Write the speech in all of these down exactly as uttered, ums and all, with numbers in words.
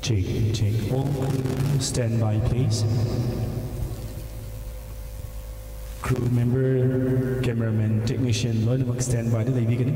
Check, check. All crew, stand by, please. Crew member, cameraman, technician ꯂꯣꯏꯅꯃꯛ stand by ꯗ ꯂꯩꯕꯤꯒꯅꯤ꯫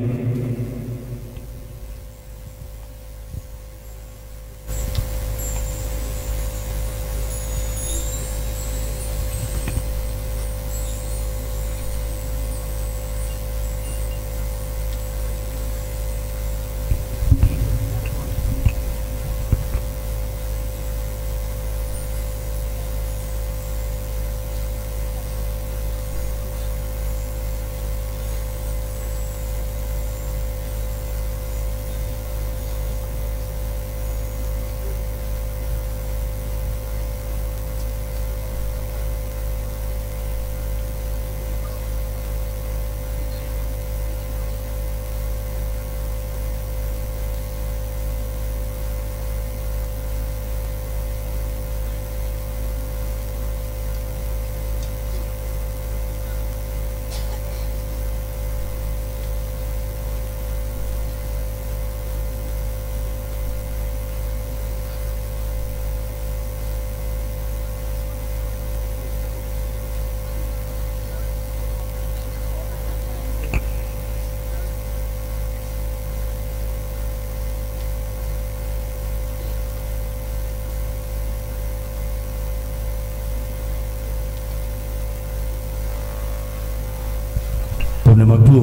ꯄꯨꯝꯅꯃꯛꯄꯨ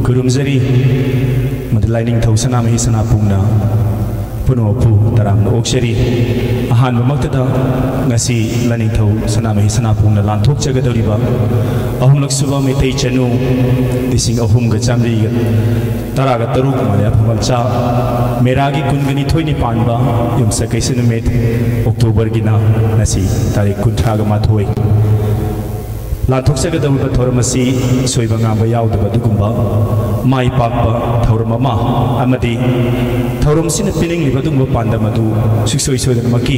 ꯈꯨꯔꯨꯝꯖꯔꯤ꯫ ꯃꯗꯨ ꯂꯥꯏꯅꯤꯡꯊꯧ ꯁꯅꯥꯃꯍꯤ ꯁꯅꯥꯄꯣꯡꯅ ꯄꯨꯝꯅꯃꯛꯄꯨ ꯇꯔꯥꯝꯅ ꯑꯣꯛꯆꯔꯤ꯫ ꯑꯍꯥꯟꯕꯃꯛꯇꯗ ꯉꯁꯤ ꯂꯥꯏꯅꯤꯡꯊꯧ ꯁꯅꯥꯃꯍꯤ ꯁꯅꯥꯄꯣꯡꯅ ꯂꯥꯟꯊꯣꯛꯆꯒꯗꯧꯔꯤꯕ ꯑꯍꯨꯝꯂꯛ ꯁꯨꯕ ꯃꯩꯇꯩ ꯆꯅꯨ ꯂꯤꯁꯤꯡ ꯑꯍꯨꯝꯒ ꯆꯥꯃꯔꯤꯒ ꯇꯔꯥꯒ ꯇꯔꯨꯛ ꯃꯂꯦ ꯐꯝꯕꯥꯜꯆꯥ ꯃꯦꯔꯥꯒꯤ ꯀꯨꯟꯒ ꯅꯤꯊꯣꯏꯅꯤ ꯄꯥꯟꯕ ꯌꯨꯝꯁꯀꯩꯁ ꯅꯨꯃꯤꯠ ꯑꯣꯛꯇꯣꯕꯔꯒꯤꯅ ꯉꯁꯤ ꯇꯥꯔꯤꯛ ꯀꯨꯟꯊ꯭ꯔꯥꯒ ꯃꯥꯊꯣꯏ꯫ ꯂꯥꯟꯊꯣꯛꯆꯒꯗꯧꯔꯤꯕ ꯊꯧꯔꯝ ꯑꯁꯤ ꯁꯣꯏꯕ ꯉꯥꯝꯕ ꯌꯥꯎꯗꯕ ꯑꯗꯨꯒꯨꯝꯕ ꯃꯥꯏ ꯄꯥꯛꯄ ꯊꯧꯔꯝ ꯑꯃ ꯑꯃꯗꯤ ꯊꯧꯔꯝꯁꯤꯅ ꯄꯤꯅꯤꯡꯂꯤꯕ ꯑꯗꯨꯒꯨꯝꯕ ꯄꯥꯟꯗꯝ ꯑꯗꯨ ꯁꯨꯡꯁꯣꯏ ꯁꯣꯏꯗꯅꯃꯛꯀꯤ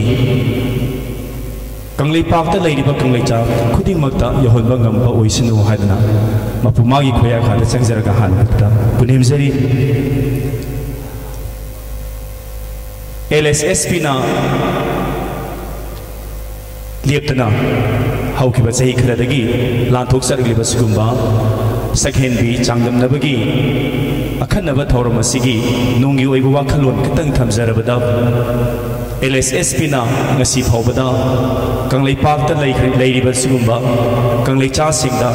ꯀꯪꯂꯩꯄꯥꯛꯇ ꯂꯩꯔꯤꯕ ꯀꯪꯂꯩꯆꯥ ꯈꯨꯗꯤꯡꯃꯛꯇ ꯌꯧꯍꯟꯕ ꯉꯝꯕ ꯑꯣꯏꯁꯅꯨ ꯍꯥꯏꯗꯨꯅ ꯃꯄꯨ ꯃꯥꯒꯤ ꯈꯨꯌꯥꯈꯥꯗ ꯆꯪꯖꯔꯒ ꯍꯥꯟꯅ ꯄꯨꯅꯦꯝꯖꯔꯤ꯫ ꯑꯦꯜ ꯑꯦꯁ ꯑꯦꯁ ꯄꯤꯅ ꯂꯦꯞꯇꯅ ꯍꯧꯈꯤꯕ ꯆꯍꯤ ꯈꯔꯗꯒꯤ ꯂꯥꯟꯊꯣꯛꯆꯔꯛꯂꯤꯕ ꯁꯤꯒꯨꯝꯕ ꯁꯛꯍꯦꯟꯕꯤ ꯆꯥꯡꯗꯝꯅꯕꯒꯤ ꯑꯈꯟꯅꯕ ꯊꯧꯔꯝ ꯑꯁꯤꯒꯤ ꯅꯨꯡꯒꯤ ꯑꯣꯏꯕ ꯋꯥꯈꯜꯂꯣꯟ ꯈꯤꯇꯪ ꯊꯝꯖꯔꯕꯗ, ꯑꯦꯜ ꯑꯦꯁ ꯑꯦꯁ ꯄꯤꯅ ꯉꯁꯤ ꯐꯥꯎꯕꯗ ꯀꯪꯂꯩꯄꯥꯛꯇ ꯂꯩꯈ꯭ꯔ-, ꯂꯩꯔꯤꯕ ꯁꯤꯒꯨꯝꯕ ꯀꯪꯂꯩꯆꯥꯁꯤꯡꯗ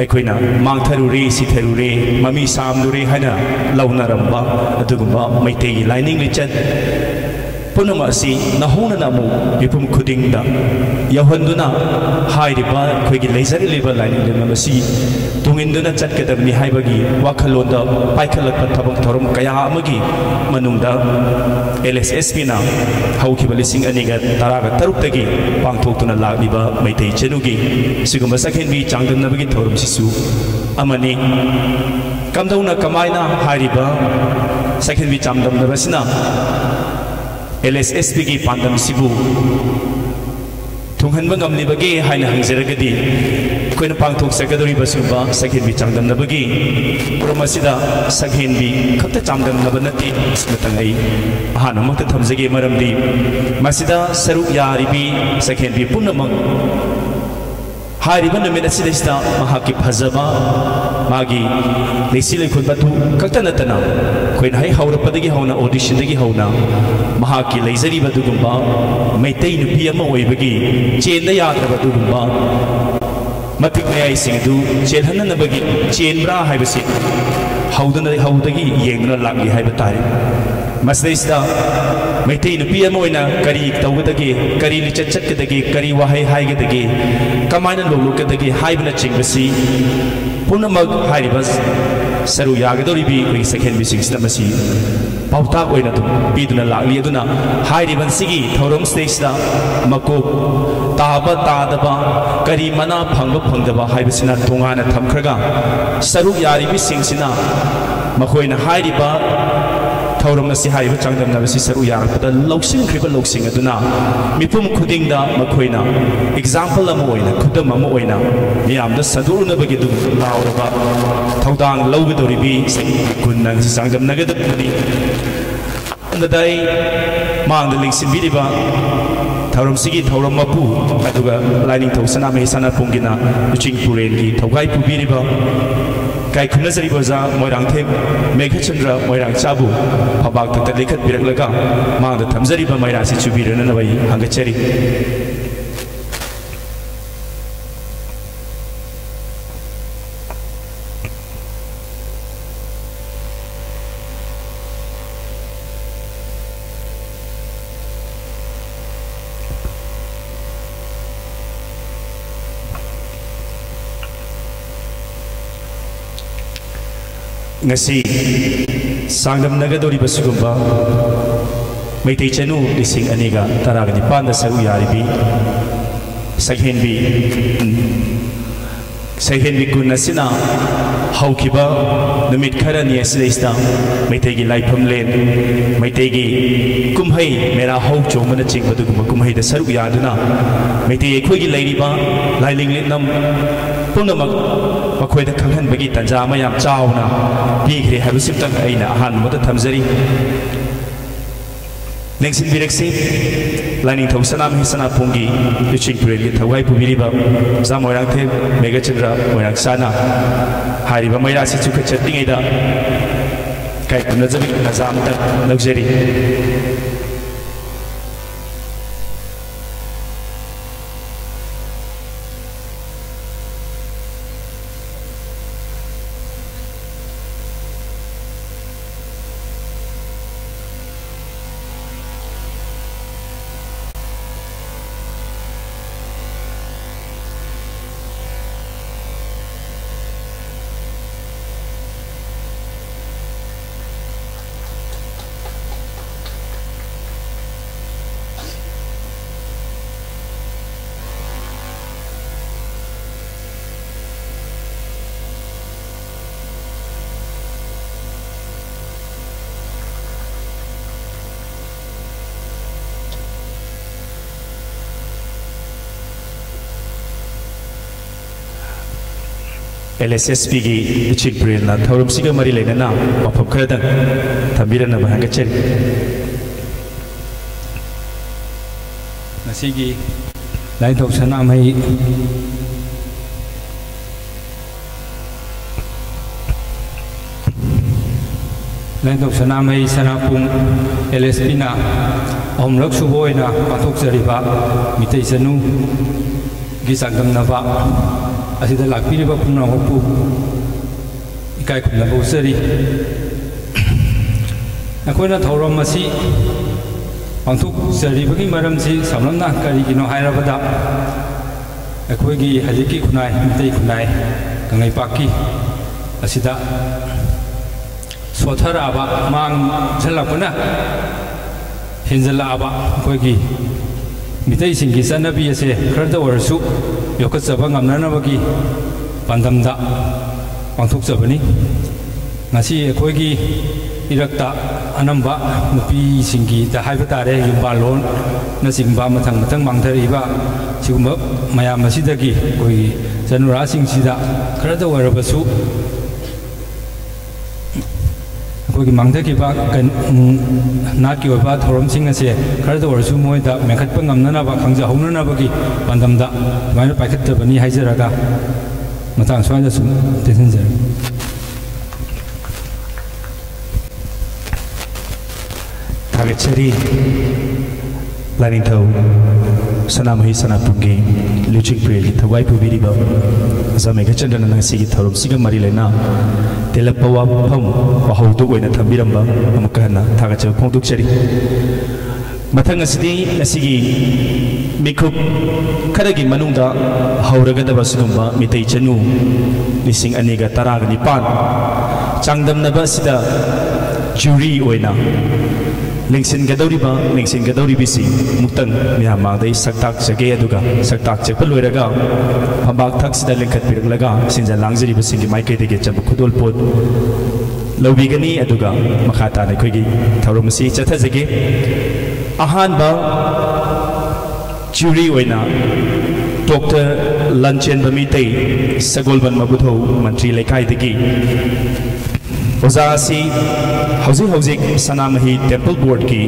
ꯑꯩꯈꯣꯏꯅ ꯃꯥꯡꯊꯔꯨꯔꯦ, ꯁꯤꯊꯔꯨꯔꯦ, ꯃꯃꯤ ꯁꯥꯝꯂꯨꯔꯦ ꯍꯥꯏꯅ ꯂꯧꯅꯔꯝꯕ ꯑꯗꯨꯒꯨꯝꯕ ꯃꯩꯇꯩꯒꯤ ꯂꯥꯏꯅꯤꯡ ꯂꯤꯆꯠ ꯄꯨꯝꯅꯃꯛ ꯑꯁꯤ ꯅꯧꯍꯧꯅꯅ ꯑꯃꯨꯛ ꯃꯤꯄꯨꯝ ꯈꯨꯗꯤꯡꯗ ꯌꯧꯍꯟꯗꯨꯅ, ꯍꯥꯏꯔꯤꯕ ꯑꯩꯈꯣꯏꯒꯤ ꯂꯩꯖꯔꯛꯂꯤꯕ ꯂꯥꯏꯅꯤꯡ ꯂꯤꯃꯜ ꯑꯁꯤ ꯇꯨꯡꯏꯟꯗꯨꯅ ꯆꯠꯀꯗꯕꯅꯤ ꯍꯥꯏꯕꯒꯤ ꯋꯥꯈꯜꯂꯣꯟꯗ ꯄꯥꯏꯈꯠꯂꯛꯄ ꯊꯕꯛ ꯊꯧꯔꯝ ꯀꯌꯥ ꯑꯃꯒꯤ ꯃꯅꯨꯡꯗ ꯑꯦꯜ ꯑꯦꯁ ꯑꯦꯁ ꯄꯤꯅ ꯍꯧꯈꯤꯕ ꯂꯤꯁꯤꯡ ꯑꯅꯤꯒ ꯇꯔꯥꯒ ꯇꯔꯨꯛꯇꯒꯤ ꯄꯥꯡꯊꯣꯛꯇꯨꯅ ꯂꯥꯛꯂꯤꯕ ꯃꯩꯇꯩ ꯆꯅꯨꯒꯤ ꯁꯤꯒꯨꯝꯕ ꯁꯛꯍꯦꯟꯕꯤ ꯆꯥꯡꯗꯝꯅꯕꯒꯤ ꯊꯧꯔꯝꯁꯤꯁꯨ ꯑꯃꯅꯤ꯫ ꯀꯝꯗꯧꯅ, ꯀꯃꯥꯏꯅ ꯍꯥꯏꯔꯤꯕ ꯁꯛꯍꯦꯟꯕꯤ ꯆꯥꯡꯗꯝꯅꯕꯁꯤꯅ ꯑꯦꯜ ꯑꯦꯁ ꯑꯦꯁ ꯄꯤꯒꯤ ꯄꯥꯟꯗꯝꯁꯤꯕꯨ ꯊꯨꯡꯍꯟꯕ ꯉꯝꯂꯤꯕꯒꯦ ꯍꯥꯏꯅ ꯍꯪꯖꯔꯒꯗꯤ, ꯑꯩꯈꯣꯏꯅ ꯄꯥꯡꯊꯣꯛꯆꯒꯗꯧꯔꯤꯕ ꯁꯤꯒꯨꯝꯕ ꯁꯛꯍꯦꯟꯕꯤ ꯆꯥꯡꯗꯝꯅꯕꯒꯤ ꯊꯧꯔꯝ ꯑꯁꯤꯗ ꯁꯛꯍꯦꯟꯕꯤ ꯈꯛꯇ ꯆꯥꯡꯗꯝꯅꯕ ꯅꯠꯇꯦ꯫ ꯃꯁꯤꯃꯇꯪ ꯑꯩ ꯑꯍꯥꯟꯕꯃꯛꯇ ꯊꯝꯖꯒꯦ, ꯃꯔꯝꯗꯤ ꯃꯁꯤꯗ ꯁꯔꯨꯛ ꯌꯥꯔꯤꯕꯤ ꯁꯛꯍꯦꯟꯕꯤ ꯄꯨꯝꯅꯃꯛ ꯍꯥꯏꯔꯤꯕ ꯅꯨꯃꯤꯠ ꯑꯁꯤꯗꯩꯁꯤꯗ ꯃꯍꯥꯛꯀꯤ ꯐꯖꯕ, ꯃꯥꯒꯤ ꯂꯩꯁꯤ ꯂꯩꯈꯣꯟ ꯃꯇꯨ ꯈꯛꯇ ꯅꯠꯇꯅ, ꯑꯩꯈꯣꯏꯅ ꯍꯦꯛ ꯍꯧꯔꯛꯄꯗꯒꯤ ꯍꯧꯅ, ꯑꯣꯗꯤꯁꯟꯗꯒꯤ ꯍꯧꯅ, ꯃꯍꯥꯛꯀꯤ ꯂꯩꯖꯔꯤꯕ ꯑꯗꯨꯒꯨꯝꯕ ꯃꯩꯇꯩ ꯅꯨꯄꯤ ꯑꯃ ꯑꯣꯏꯕꯒꯤ ꯆꯦꯟꯗ ꯌꯥꯗ꯭ꯔꯕ ꯑꯗꯨꯒꯨꯝꯕ ꯃꯇꯤꯛ ꯃꯌꯥꯏꯁꯤꯡ ꯑꯗꯨ ꯆꯦꯜꯍꯟꯅꯅꯕꯒꯤ ꯆꯦꯟꯕ꯭ꯔꯥ ꯍꯥꯏꯕꯁꯤ ꯍꯧꯗꯅ, ꯍꯧꯗꯒꯤ ꯌꯦꯡꯗꯨꯅ ꯂꯥꯛꯂꯤ ꯍꯥꯏꯕ ꯇꯥꯔꯦ꯫ ꯃꯁꯤꯗꯩꯁꯤꯗ ꯃꯩꯇꯩ ꯅꯨꯄꯤ ꯑꯃ ꯑꯣꯏꯅ ꯀꯔꯤ ꯇꯧꯒꯗꯒꯦ, ꯀꯔꯤ ꯂꯤꯆꯠ ꯆꯠꯀꯗꯒꯦ, ꯀꯔꯤ ꯋꯥꯍꯩ ꯍꯥꯏꯒꯗꯒꯦ, ꯀꯃꯥꯏꯅ ꯂꯣꯛꯂꯛꯀꯗꯒꯦ ꯍꯥꯏꯕꯅꯆꯤꯡꯕꯁꯤ ꯄꯨꯝꯅꯃꯛ ꯍꯥꯏꯔꯤꯕ ꯁꯔꯨꯛ ꯌꯥꯒꯗꯧꯔꯤꯕꯤ ꯑꯩꯈꯣꯏꯒꯤ ꯁꯛꯍꯦꯟꯕꯤꯁꯤꯡꯁꯤꯅ ꯃꯁꯤ ꯄꯥꯎꯇꯥꯛ ꯑꯣꯏꯅ ꯑꯗꯨꯝ ꯄꯤꯗꯨꯅ ꯂꯥꯛꯂꯤ꯫ ꯑꯗꯨꯅ ꯍꯥꯏꯔꯤꯕꯁꯤꯒꯤ ꯊꯧꯔꯝꯁꯤꯗꯩꯁꯤꯗ ꯃꯀꯣꯛ ꯇꯥꯕ ꯇꯥꯗꯕ, ꯀꯔꯤ ꯃꯅꯥ ꯐꯪꯕ ꯐꯪꯗꯕ ꯍꯥꯏꯕꯁꯤꯅ ꯇꯣꯉꯥꯟꯅ ꯊꯝꯈ꯭ꯔꯒ, ꯁꯔꯨꯛ ꯌꯥꯔꯤꯕꯁꯤꯡꯁꯤꯅ ꯃꯈꯣꯏꯅ ꯍꯥꯏꯔꯤꯕ ꯊꯧꯔꯝ ꯑꯁꯤ, ꯍꯥꯏꯔꯤꯕ ꯆꯥꯡꯗꯝꯅꯕꯁꯤ ꯁꯔꯨꯛ ꯌꯥꯔꯛꯄꯗ ꯂꯧꯁꯤꯟꯈ꯭ꯔꯤꯕ ꯂꯧꯁꯤꯡ ꯑꯗꯨꯅ ꯃꯤꯄꯨꯝ ꯈꯨꯗꯤꯡꯗ ꯃꯈꯣꯏꯅ ꯑꯦꯛꯖꯥꯝꯄꯜ ꯑꯃ ꯑꯣꯏꯅ, ꯈꯨꯗꯝ ꯑꯃ ꯑꯣꯏꯅ ꯃꯤꯌꯥꯝꯗ ꯁꯟꯗꯣꯛꯅꯕꯒꯤ ꯑꯗꯨꯒꯨꯝꯕ ꯂꯥꯎꯔꯕ ꯊꯧꯗꯥꯡ ꯂꯧꯒꯗꯧꯔꯤꯕꯤ ꯁꯛꯍꯦꯟꯕꯤ ꯀꯨꯟ ꯅꯪꯁꯤ ꯆꯥꯡꯗꯝꯅꯒꯗꯕꯅꯤ꯫ ꯗ ꯑꯩ ꯃꯥꯡꯗ ꯂꯦꯡꯁꯤꯟꯕꯤꯔꯤꯕ ꯊꯧꯔꯝꯁꯤꯒꯤ ꯊꯧꯔꯝ ꯃꯄꯨ, ꯑꯗꯨꯒ ꯂꯥꯏꯅꯤꯡꯊꯧ ꯁꯅꯥꯃꯍꯤ ꯁꯅꯥꯄꯨꯡꯒꯤꯅ ꯂꯨꯆꯤꯡ ꯄꯨꯔꯦꯜꯒꯤ ꯊꯧꯒꯥꯏ ꯄꯨꯕꯤꯔꯤꯕ ꯏꯀꯥꯏ ꯈꯨꯝꯅꯖꯔꯤꯕ ꯑꯣꯖꯥ ꯃꯣꯏꯔꯥꯡꯊꯦꯝ ꯃꯦꯘꯆꯟꯗ꯭ꯔ ꯃꯣꯏꯔꯥꯡꯆꯥꯕꯨ ꯐꯝꯕꯥꯛ ꯊꯛꯇ ꯂꯦꯡꯈꯠꯄꯤꯔꯛꯂꯒ ꯃꯥꯡꯗ ꯊꯝꯖꯔꯤꯕ ꯃꯩꯔꯥꯁꯤ ꯆꯨꯕꯤꯔꯅꯅꯕ ꯑꯩ ꯍꯪꯒꯠꯆꯔꯤ꯫ ꯉꯁꯤ ꯆꯥꯡꯗꯝꯅꯒꯗꯧꯔꯤꯕ ꯁꯤꯒꯨꯝꯕ ꯃꯩꯇꯩ ꯆꯅꯨ ꯂꯤꯁꯤꯡ ꯑꯅꯤꯒ ꯇꯔꯥꯒ ꯅꯤꯄꯥꯟꯗ ꯁꯔꯨꯛ ꯌꯥꯔꯤꯕꯤ ꯁꯛꯍꯦꯟꯕꯤ, ꯁꯛꯍꯦꯟꯕꯤ ꯀꯨꯟ ꯑꯁꯤꯅ ꯍꯧꯈꯤꯕ ꯅꯨꯃꯤꯠ ꯈꯔꯅꯤ ꯑꯁꯤꯗꯩꯁꯤꯗ ꯃꯩꯇꯩꯒꯤ ꯂꯥꯏꯐꯝꯂꯦꯟ, ꯃꯩꯇꯩꯒꯤ ꯀꯨꯝꯍꯩ ꯃꯦꯔꯥ ꯍꯧ ꯆꯣꯡꯕꯅꯆꯤꯡꯕ ꯑꯗꯨꯒꯨꯝꯕ ꯀꯨꯝꯍꯩꯗ ꯁꯔꯨꯛ ꯌꯥꯗꯨꯅ ꯃꯩꯇꯩ ꯑꯩꯈꯣꯏꯒꯤ ꯂꯩꯔꯤꯕ ꯂꯥꯏꯅꯤꯡ ꯂꯤꯛꯅꯝ ꯄꯨꯝꯅꯃꯛ ꯃꯈꯣꯏꯗ ꯈꯪꯍꯟꯕꯒꯤ ꯇꯥꯟꯖꯥ ꯑꯃ ꯌꯥꯝ ꯆꯥꯎꯅ ꯄꯤꯈ꯭ꯔꯦ ꯍꯥꯏꯕꯁꯤꯃꯇꯪ ꯑꯩꯅ ꯑꯍꯥꯟꯕ ꯃꯛꯇ ꯊꯝꯖꯔꯤ꯫ ꯂꯦꯡꯁꯤꯟꯕꯤꯔꯛꯁꯤ꯫ ꯂꯥꯏꯅꯤꯡꯊꯧ ꯁꯅꯥꯃꯍꯤ ꯁꯅꯥꯄꯨꯡꯒꯤ ꯂꯨꯆꯤꯡ ꯄꯨꯔꯦꯜꯒꯤ ꯊꯧꯒꯥꯏ ꯄꯨꯕꯤꯔꯤꯕ ꯑꯣꯖꯥ ꯃꯣꯏꯔꯥꯡꯊꯦꯝ ꯃꯦꯘꯆꯟꯗ꯭ꯔ ꯃꯣꯏꯔꯥꯡꯆꯥꯅ ꯍꯥꯏꯔꯤꯕ ꯃꯩꯔꯥꯁꯤ ꯆꯨꯈꯠꯆꯠꯂꯤꯉꯩꯗ ꯏꯀꯥꯏ ꯈꯨꯝꯅꯖꯕꯒꯤ ꯇꯥꯟꯖꯥ ꯑꯃꯇꯪ ꯂꯧꯖꯔꯤ꯫ ꯑꯦꯜ ꯑꯦꯁ ꯑꯦꯁ ꯄꯤꯒꯤ ꯂꯨꯆꯤꯡ ꯄ꯭ꯔꯦꯜꯅ ꯊꯧꯔꯝꯁꯤꯒ ꯃꯔꯤ ꯂꯩꯅꯅ ꯋꯥꯐꯝ ꯈꯔꯗꯪ ꯊꯝꯕꯤꯔꯛꯅꯕ ꯍꯪꯒꯠꯆꯔꯤ꯫ ꯉꯁꯤꯒꯤ ꯂꯥꯏꯅꯤꯡꯊꯧ ꯁꯅꯥꯃꯍꯤ, ꯂꯥꯏꯅꯤꯡꯊꯧ ꯁꯅꯥꯃꯍꯤ ꯁꯅꯥꯄꯨꯡ ꯑꯦꯜ ꯑꯦꯁ ꯄꯤꯅ ꯑꯍꯨꯝꯂꯛ ꯁꯨꯕ ꯑꯣꯏꯅ ꯄꯥꯡꯊꯣꯛꯆꯔꯤꯕ ꯃꯤꯇꯩ ꯆꯅꯨꯒꯤ ꯆꯥꯡꯗꯝꯅꯕ ꯑꯁꯤꯗ ꯂꯥꯛꯄꯤꯔꯤꯕ ꯄꯨꯝꯅꯃꯛꯄꯨ ꯏꯀꯥꯏ ꯈꯨꯝꯅꯕ ꯎꯠꯆꯔꯤ꯫ ꯑꯩꯈꯣꯏꯅ ꯊꯧꯔꯝ ꯑꯁꯤ ꯄꯥꯡꯊꯣꯛꯆꯔꯤꯕꯒꯤ ꯃꯔꯝꯁꯤ ꯁꯝꯂꯞꯅ ꯀꯔꯤꯒꯤꯅꯣ ꯍꯥꯏꯔꯕꯗ, ꯑꯩꯈꯣꯏꯒꯤ ꯍꯧꯖꯤꯛꯀꯤ ꯈꯨꯟꯅꯥꯏ, ꯃꯤꯇꯩ ꯈꯨꯟꯅꯥꯏ ꯀꯪꯂꯩꯄꯥꯛꯀꯤ ꯑꯁꯤꯗ ꯁꯣꯠꯊꯔꯛꯑꯕ, ꯃꯥꯡꯁꯤꯜꯂꯛꯄꯅ ꯍꯦꯟꯖꯜꯂꯛꯑꯕ ꯑꯩꯈꯣꯏꯒꯤ ꯃꯤꯇꯩꯁꯤꯡꯒꯤ ꯆꯠꯅꯕꯤ ꯑꯁꯦ ꯈꯔꯇ ꯑꯣꯏꯔꯁꯨ ꯌꯣꯛꯈꯠꯆꯕ ꯉꯝꯅꯅꯕꯒꯤ ꯄꯥꯟꯗꯝꯗ ꯄꯥꯡꯊꯣꯛꯆꯕꯅꯤ꯫ ꯉꯁꯤ ꯑꯩꯈꯣꯏꯒꯤ ꯏꯔꯛꯇ ꯑꯅꯝꯕ ꯅꯨꯄꯤꯁꯤꯡꯒꯤꯗ ꯍꯥꯏꯕ ꯇꯥꯔꯦ, ꯌꯨꯝꯕꯥꯜꯂꯣꯟꯅꯆꯤꯡꯕ ꯃꯊꯪ ꯃꯊꯪ ꯃꯥꯡꯊꯔꯛꯏꯕ ꯁꯤꯒꯨꯝꯕ ꯃꯌꯥꯝ ꯑꯁꯤꯗꯒꯤ ꯑꯩꯈꯣꯏꯒꯤ ꯆꯅꯨꯔꯥꯁꯤꯡꯁꯤꯗ ꯈꯔꯇ ꯑꯣꯏꯔꯕꯁꯨ ꯑꯩꯈꯣꯏꯒꯤ ꯃꯥꯡꯊꯈꯤꯕ ꯀꯩꯅꯣ, ꯎꯝ, ꯅꯥꯠꯀꯤ ꯑꯣꯏꯕ ꯊꯧꯔꯝꯁꯤꯡ ꯑꯁꯦ ꯈꯔꯇ ꯑꯣꯏꯔꯁꯨ ꯃꯣꯏꯗ ꯃꯦꯟꯈꯠꯄ ꯉꯝꯅꯅꯕ, ꯈꯪꯖꯍꯧꯅꯅꯕꯒꯤ ꯄꯥꯟꯗꯝꯗ ꯑꯗꯨꯃꯥꯏꯅ ꯄꯥꯏꯈꯠꯆꯕꯅꯤ ꯍꯥꯏꯖꯔꯒ ꯃꯇꯥꯡ ꯁ꯭ꯋꯥꯏꯗ ꯁꯨꯝ ꯇꯦꯟꯁꯤꯟꯖꯔꯒꯦ꯫ ꯊꯥꯒꯠꯆꯔꯤ꯫ ꯂꯥꯏꯅꯤꯡꯊꯧ ꯁꯅꯥꯃꯍꯤ ꯁꯅꯥꯄꯨꯝꯒꯤ ꯂꯨꯆꯤꯡ ꯄ꯭ꯔꯦꯜꯒꯤ ꯊꯧꯒꯥꯏ ꯄꯨꯕꯤꯔꯤꯕ ꯑꯣꯖꯥ ꯃꯦꯘꯆꯟꯗ꯭ꯔꯅ ꯉꯁꯤꯒꯤ ꯊꯧꯔꯝꯁꯤꯒ ꯃꯔꯤ ꯂꯩꯅ ꯇꯦꯜꯂꯛꯄ ꯋꯥꯐꯝ ꯋꯥꯍꯧꯗꯣꯛ ꯑꯣꯏꯅ ꯊꯝꯕꯤꯔꯝꯕ ꯑꯃꯨꯛꯀ ꯍꯟꯅ ꯊꯥꯒꯠꯆꯕ ꯐꯣꯡꯗꯣꯛꯆꯔꯤ꯫ ꯃꯊꯪ ꯑꯁꯤꯗꯤ ꯉꯁꯤꯒꯤ ꯃꯤꯀꯨꯞ ꯈꯔꯒꯤ ꯃꯅꯨꯡꯗ ꯍꯧꯔꯒꯗꯕ ꯑꯁꯤꯒꯨꯝꯕ ꯃꯤꯇꯩ ꯆꯅꯨ ꯂꯤꯁꯤꯡ ꯑꯅꯤꯒ ꯇꯔꯥꯒ ꯅꯤꯄꯥꯟ ꯆꯥꯡꯗꯝꯅꯕ ꯑꯁꯤꯗ ꯖꯨꯔꯤ ꯑꯣꯏꯅ ꯂꯦꯡꯁꯤꯟꯒꯗꯧꯔꯤꯕ, ꯂꯦꯡꯁꯤꯟꯒꯗꯧꯔꯤꯕꯤꯁꯤ ꯑꯃꯨꯛꯇꯪ ꯃꯌꯥꯝ ꯃꯥꯡꯗ ꯑꯩ ꯁꯛ ꯇꯥꯛꯆꯒꯦ꯫ ꯑꯗꯨꯒ ꯁꯛ ꯇꯥꯛꯆꯕ ꯂꯣꯏꯔꯒ ꯐꯝꯕꯥꯛ ꯊꯛꯁꯤꯗ ꯂꯤꯡꯈꯠꯄꯤꯔꯛꯂꯒ ꯁꯤꯟꯖ ꯂꯥꯡꯖꯔꯤꯕꯁꯤꯡꯒꯤ ꯃꯥꯏꯀꯩꯗꯒꯤ ꯑꯆꯝꯕ ꯈꯨꯗꯣꯜꯄꯣꯠ ꯂꯧꯕꯤꯒꯅꯤ꯫ ꯑꯗꯨꯒ ꯃꯈꯥ ꯇꯥꯅ ꯑꯩꯈꯣꯏꯒꯤ ꯊꯧꯔꯝ ꯑꯁꯤ ꯆꯠꯊꯖꯒꯦ꯫ ꯑꯍꯥꯟꯕ ꯖꯨꯔꯤ ꯑꯣꯏꯅ ꯗꯣꯛꯇꯔ ꯂꯟꯆꯦꯟꯕ ꯃꯤꯇꯩ ꯁꯒꯣꯜꯕꯟ ꯃꯕꯨꯙꯧ ꯃꯟꯇ꯭ꯔꯤ ꯂꯩꯀꯥꯏꯗꯒꯤ꯫ ꯑꯣꯖꯥ ꯑꯁꯤ ꯍꯧꯖꯤꯛ ꯍꯧꯖꯤꯛ ꯁꯅꯥꯃꯍꯤ ꯇꯦꯝꯄꯜ ꯕꯣꯔꯗꯀꯤ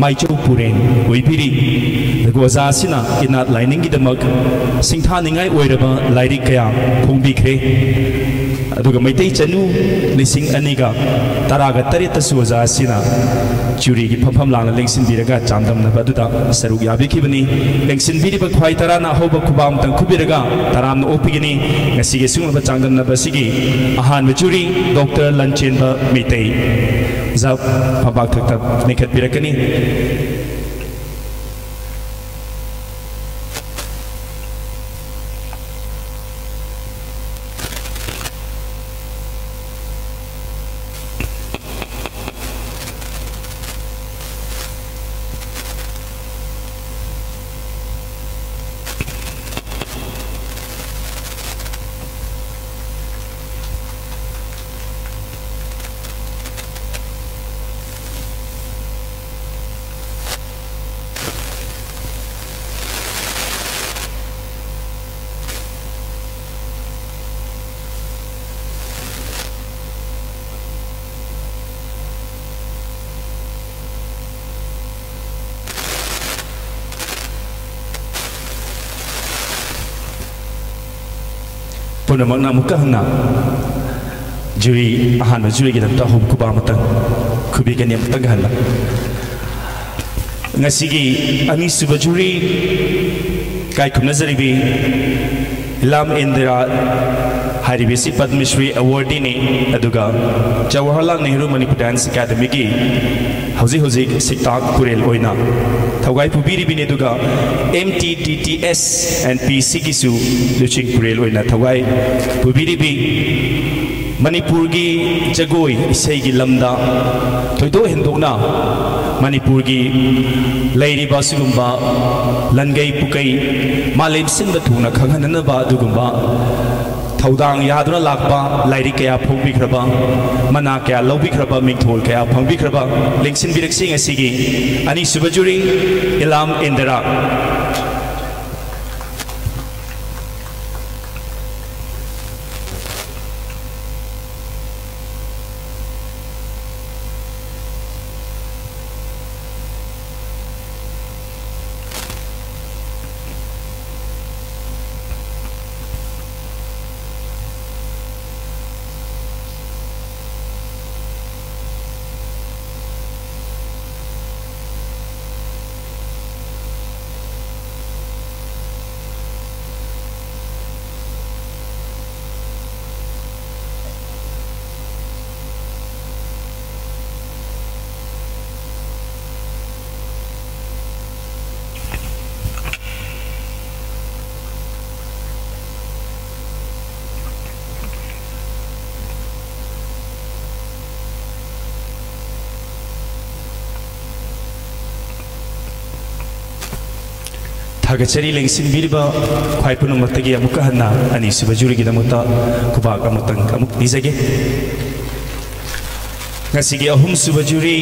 ꯃꯥꯏꯆꯧ ꯄꯨꯔꯦꯟ ꯑꯣꯏꯕꯤꯔꯤ꯫ ꯑꯗꯨꯒ ꯑꯣꯖꯥ ꯑꯁꯤꯅ ꯏꯅꯥꯠ ꯂꯥꯏꯅꯤꯡꯒꯤꯗꯃꯛ ꯁꯤꯡꯊꯥꯅꯤꯡꯉꯥꯏ ꯑꯣꯏꯔꯕ ꯂꯥꯏꯔꯤꯛ ꯀꯌꯥ ꯐꯣꯡꯕꯤꯈ꯭ꯔꯦ꯫ ꯑꯗꯨꯒ ꯃꯩꯇꯩ ꯆꯅꯨ ꯂꯤꯁꯤꯡ ꯑꯅꯤꯒ ꯇꯔꯥꯒ ꯇꯔꯦꯠꯇꯁꯨ ꯑꯣꯖꯥ ꯑꯁꯤꯅ ꯖꯨꯔꯤꯒꯤ ꯐꯝꯐꯝ ꯂꯥꯡꯅ ꯂꯦꯡꯁꯤꯟꯕꯤꯔꯒ ꯆꯥꯡꯗꯝꯅꯕ ꯑꯗꯨꯗ ꯁꯔꯨꯛ ꯌꯥꯕꯤꯈꯤꯕꯅꯤ꯫ ꯂꯦꯡꯁꯤꯟꯕꯤꯔꯤꯕ ꯈ꯭ꯋꯥꯏ ꯇꯔꯥꯅ ꯑꯍꯧꯕ ꯈꯨꯕꯥꯛ ꯑꯃꯇꯪ ꯈꯨꯕꯤꯔꯒ ꯇꯔꯥꯝꯅ ꯑꯣꯛꯄꯤꯒꯅꯤ꯫ ꯉꯁꯤꯒꯤ ꯑꯁꯤꯒꯨꯝꯂꯕ ꯆꯥꯡꯗꯝꯅꯕ ꯑꯁꯤꯒꯤ ꯑꯍꯥꯟꯕ ꯖꯨꯔꯤ ꯗꯣꯛꯇꯔ ꯂꯟꯆꯦꯟꯕ ꯃꯩꯇꯩ ꯑꯣꯖꯥ ꯐꯝꯕꯥꯛ ꯊꯛꯇ ꯂꯤꯡꯈꯠꯄꯤꯔꯛꯀꯅꯤ꯫ ꯄꯨꯝꯅꯃꯛꯅ ꯑꯃꯨꯛꯀ ꯍꯟꯅ ꯖꯨꯔꯤ, ꯑꯍꯥꯟꯕ ꯖꯨꯔꯤꯒꯤꯗꯃꯛꯇ ꯑꯍꯧꯕ ꯈꯨꯕꯥꯛ ꯑꯃꯇꯪ ꯈꯨꯕꯤꯒꯅꯤ, ꯑꯃꯨꯛꯇꯪꯒ ꯍꯟꯅ꯫ ꯉꯁꯤꯒꯤ ꯑꯅꯤꯁꯨꯕ ꯖꯨꯔꯤ ꯏꯀꯥꯏ ꯈꯨꯝꯅꯖꯔꯤꯕꯤ ꯏꯂꯥꯝ ꯏꯟꯗꯤꯔꯥ ꯍꯥꯏꯔꯤꯕꯁꯤ ꯄꯗꯃ ꯁ꯭ꯔꯤ ꯑꯦꯋꯥꯔꯗꯤꯅꯤ, ꯑꯗꯨꯒ ꯖꯋꯥꯍꯔꯂꯥꯜ ꯅꯦꯍꯔꯨ ꯃꯅꯤꯄꯨꯔ ꯗꯥꯟꯁ ꯑꯦꯀꯥꯗꯃꯤꯒꯤ ꯍꯧꯖꯤꯛ ꯍꯧꯖꯤꯛ ꯁꯤꯛꯇꯥꯛ ꯄꯨꯔꯦꯜ ꯑꯣꯏꯅ ꯊꯧꯒꯥꯏ ꯄꯨꯕꯤꯔꯤꯕꯤꯅꯤ, ꯑꯗꯨꯒ ꯑꯦꯝ ꯇꯤ ꯗꯤ ꯇꯤ ꯑꯦꯁ ꯑꯦꯟ ꯄꯤ ꯁꯤꯒꯤꯁꯨ ꯂꯨꯆꯤꯡ ꯄꯨꯔꯦꯜ ꯑꯣꯏꯅ ꯊꯧꯒꯥꯏ ꯄꯨꯕꯤꯔꯤꯕꯤ, ꯃꯅꯤꯄꯨꯔꯒꯤ ꯖꯒꯣꯏ ꯏꯁꯩꯒꯤ ꯂꯝꯗ ꯊꯣꯏꯗꯣꯛ ꯍꯦꯟꯗꯣꯛꯅ ꯃꯅꯤꯄꯨꯔꯒꯤ ꯂꯩꯔꯤꯕ ꯑꯁꯤꯒꯨꯝꯕ ꯂꯟꯒꯩ ꯄꯨꯀꯩ ꯃꯥꯂꯦꯝ ꯁꯤꯟꯕ ꯊꯨꯡꯅ ꯈꯪꯍꯟꯅꯅꯕ ꯑꯗꯨꯒꯨꯝꯕ ꯊꯧꯗꯥꯡ ꯌꯥꯗꯨꯅ ꯂꯥꯛꯄ, ꯂꯥꯏꯔꯤꯛ ꯀꯌꯥ ꯐꯣꯡꯕꯤꯈ꯭ꯔꯕ, ꯃꯅꯥ ꯀꯌꯥ ꯂꯧꯕꯤꯈ꯭ꯔꯕ, ꯃꯤꯡꯊꯣꯜ ꯀꯌꯥ ꯐꯪꯕꯤꯈ꯭ꯔꯕ, ꯂꯦꯡꯁꯤꯟꯕꯤꯔꯛꯁꯤ ꯉꯁꯤꯒꯤ ꯑꯅꯤꯁꯨꯕ ꯖꯨꯔꯤ ꯏꯂꯥꯝ ꯏꯟꯗꯤꯔꯥ꯫ ꯊꯥꯒꯠꯆꯔꯤ꯫ ꯂꯦꯡꯁꯤꯟꯕꯤꯔꯤꯕ ꯈ꯭ꯋꯥꯏ ꯄꯨꯝꯅꯃꯛꯇꯒꯤ ꯑꯃꯨꯛꯀ ꯍꯟꯅ ꯑꯅꯤꯁꯨꯕ ꯖꯨꯔꯤꯒꯤꯗꯃꯛꯇ ꯈꯨꯕꯥꯛ ꯑꯃꯇꯪ ꯑꯃꯨꯛ ꯄꯤꯖꯒꯦ꯫ ꯉꯁꯤꯒꯤ ꯑꯍꯨꯝꯁꯨꯕ jury,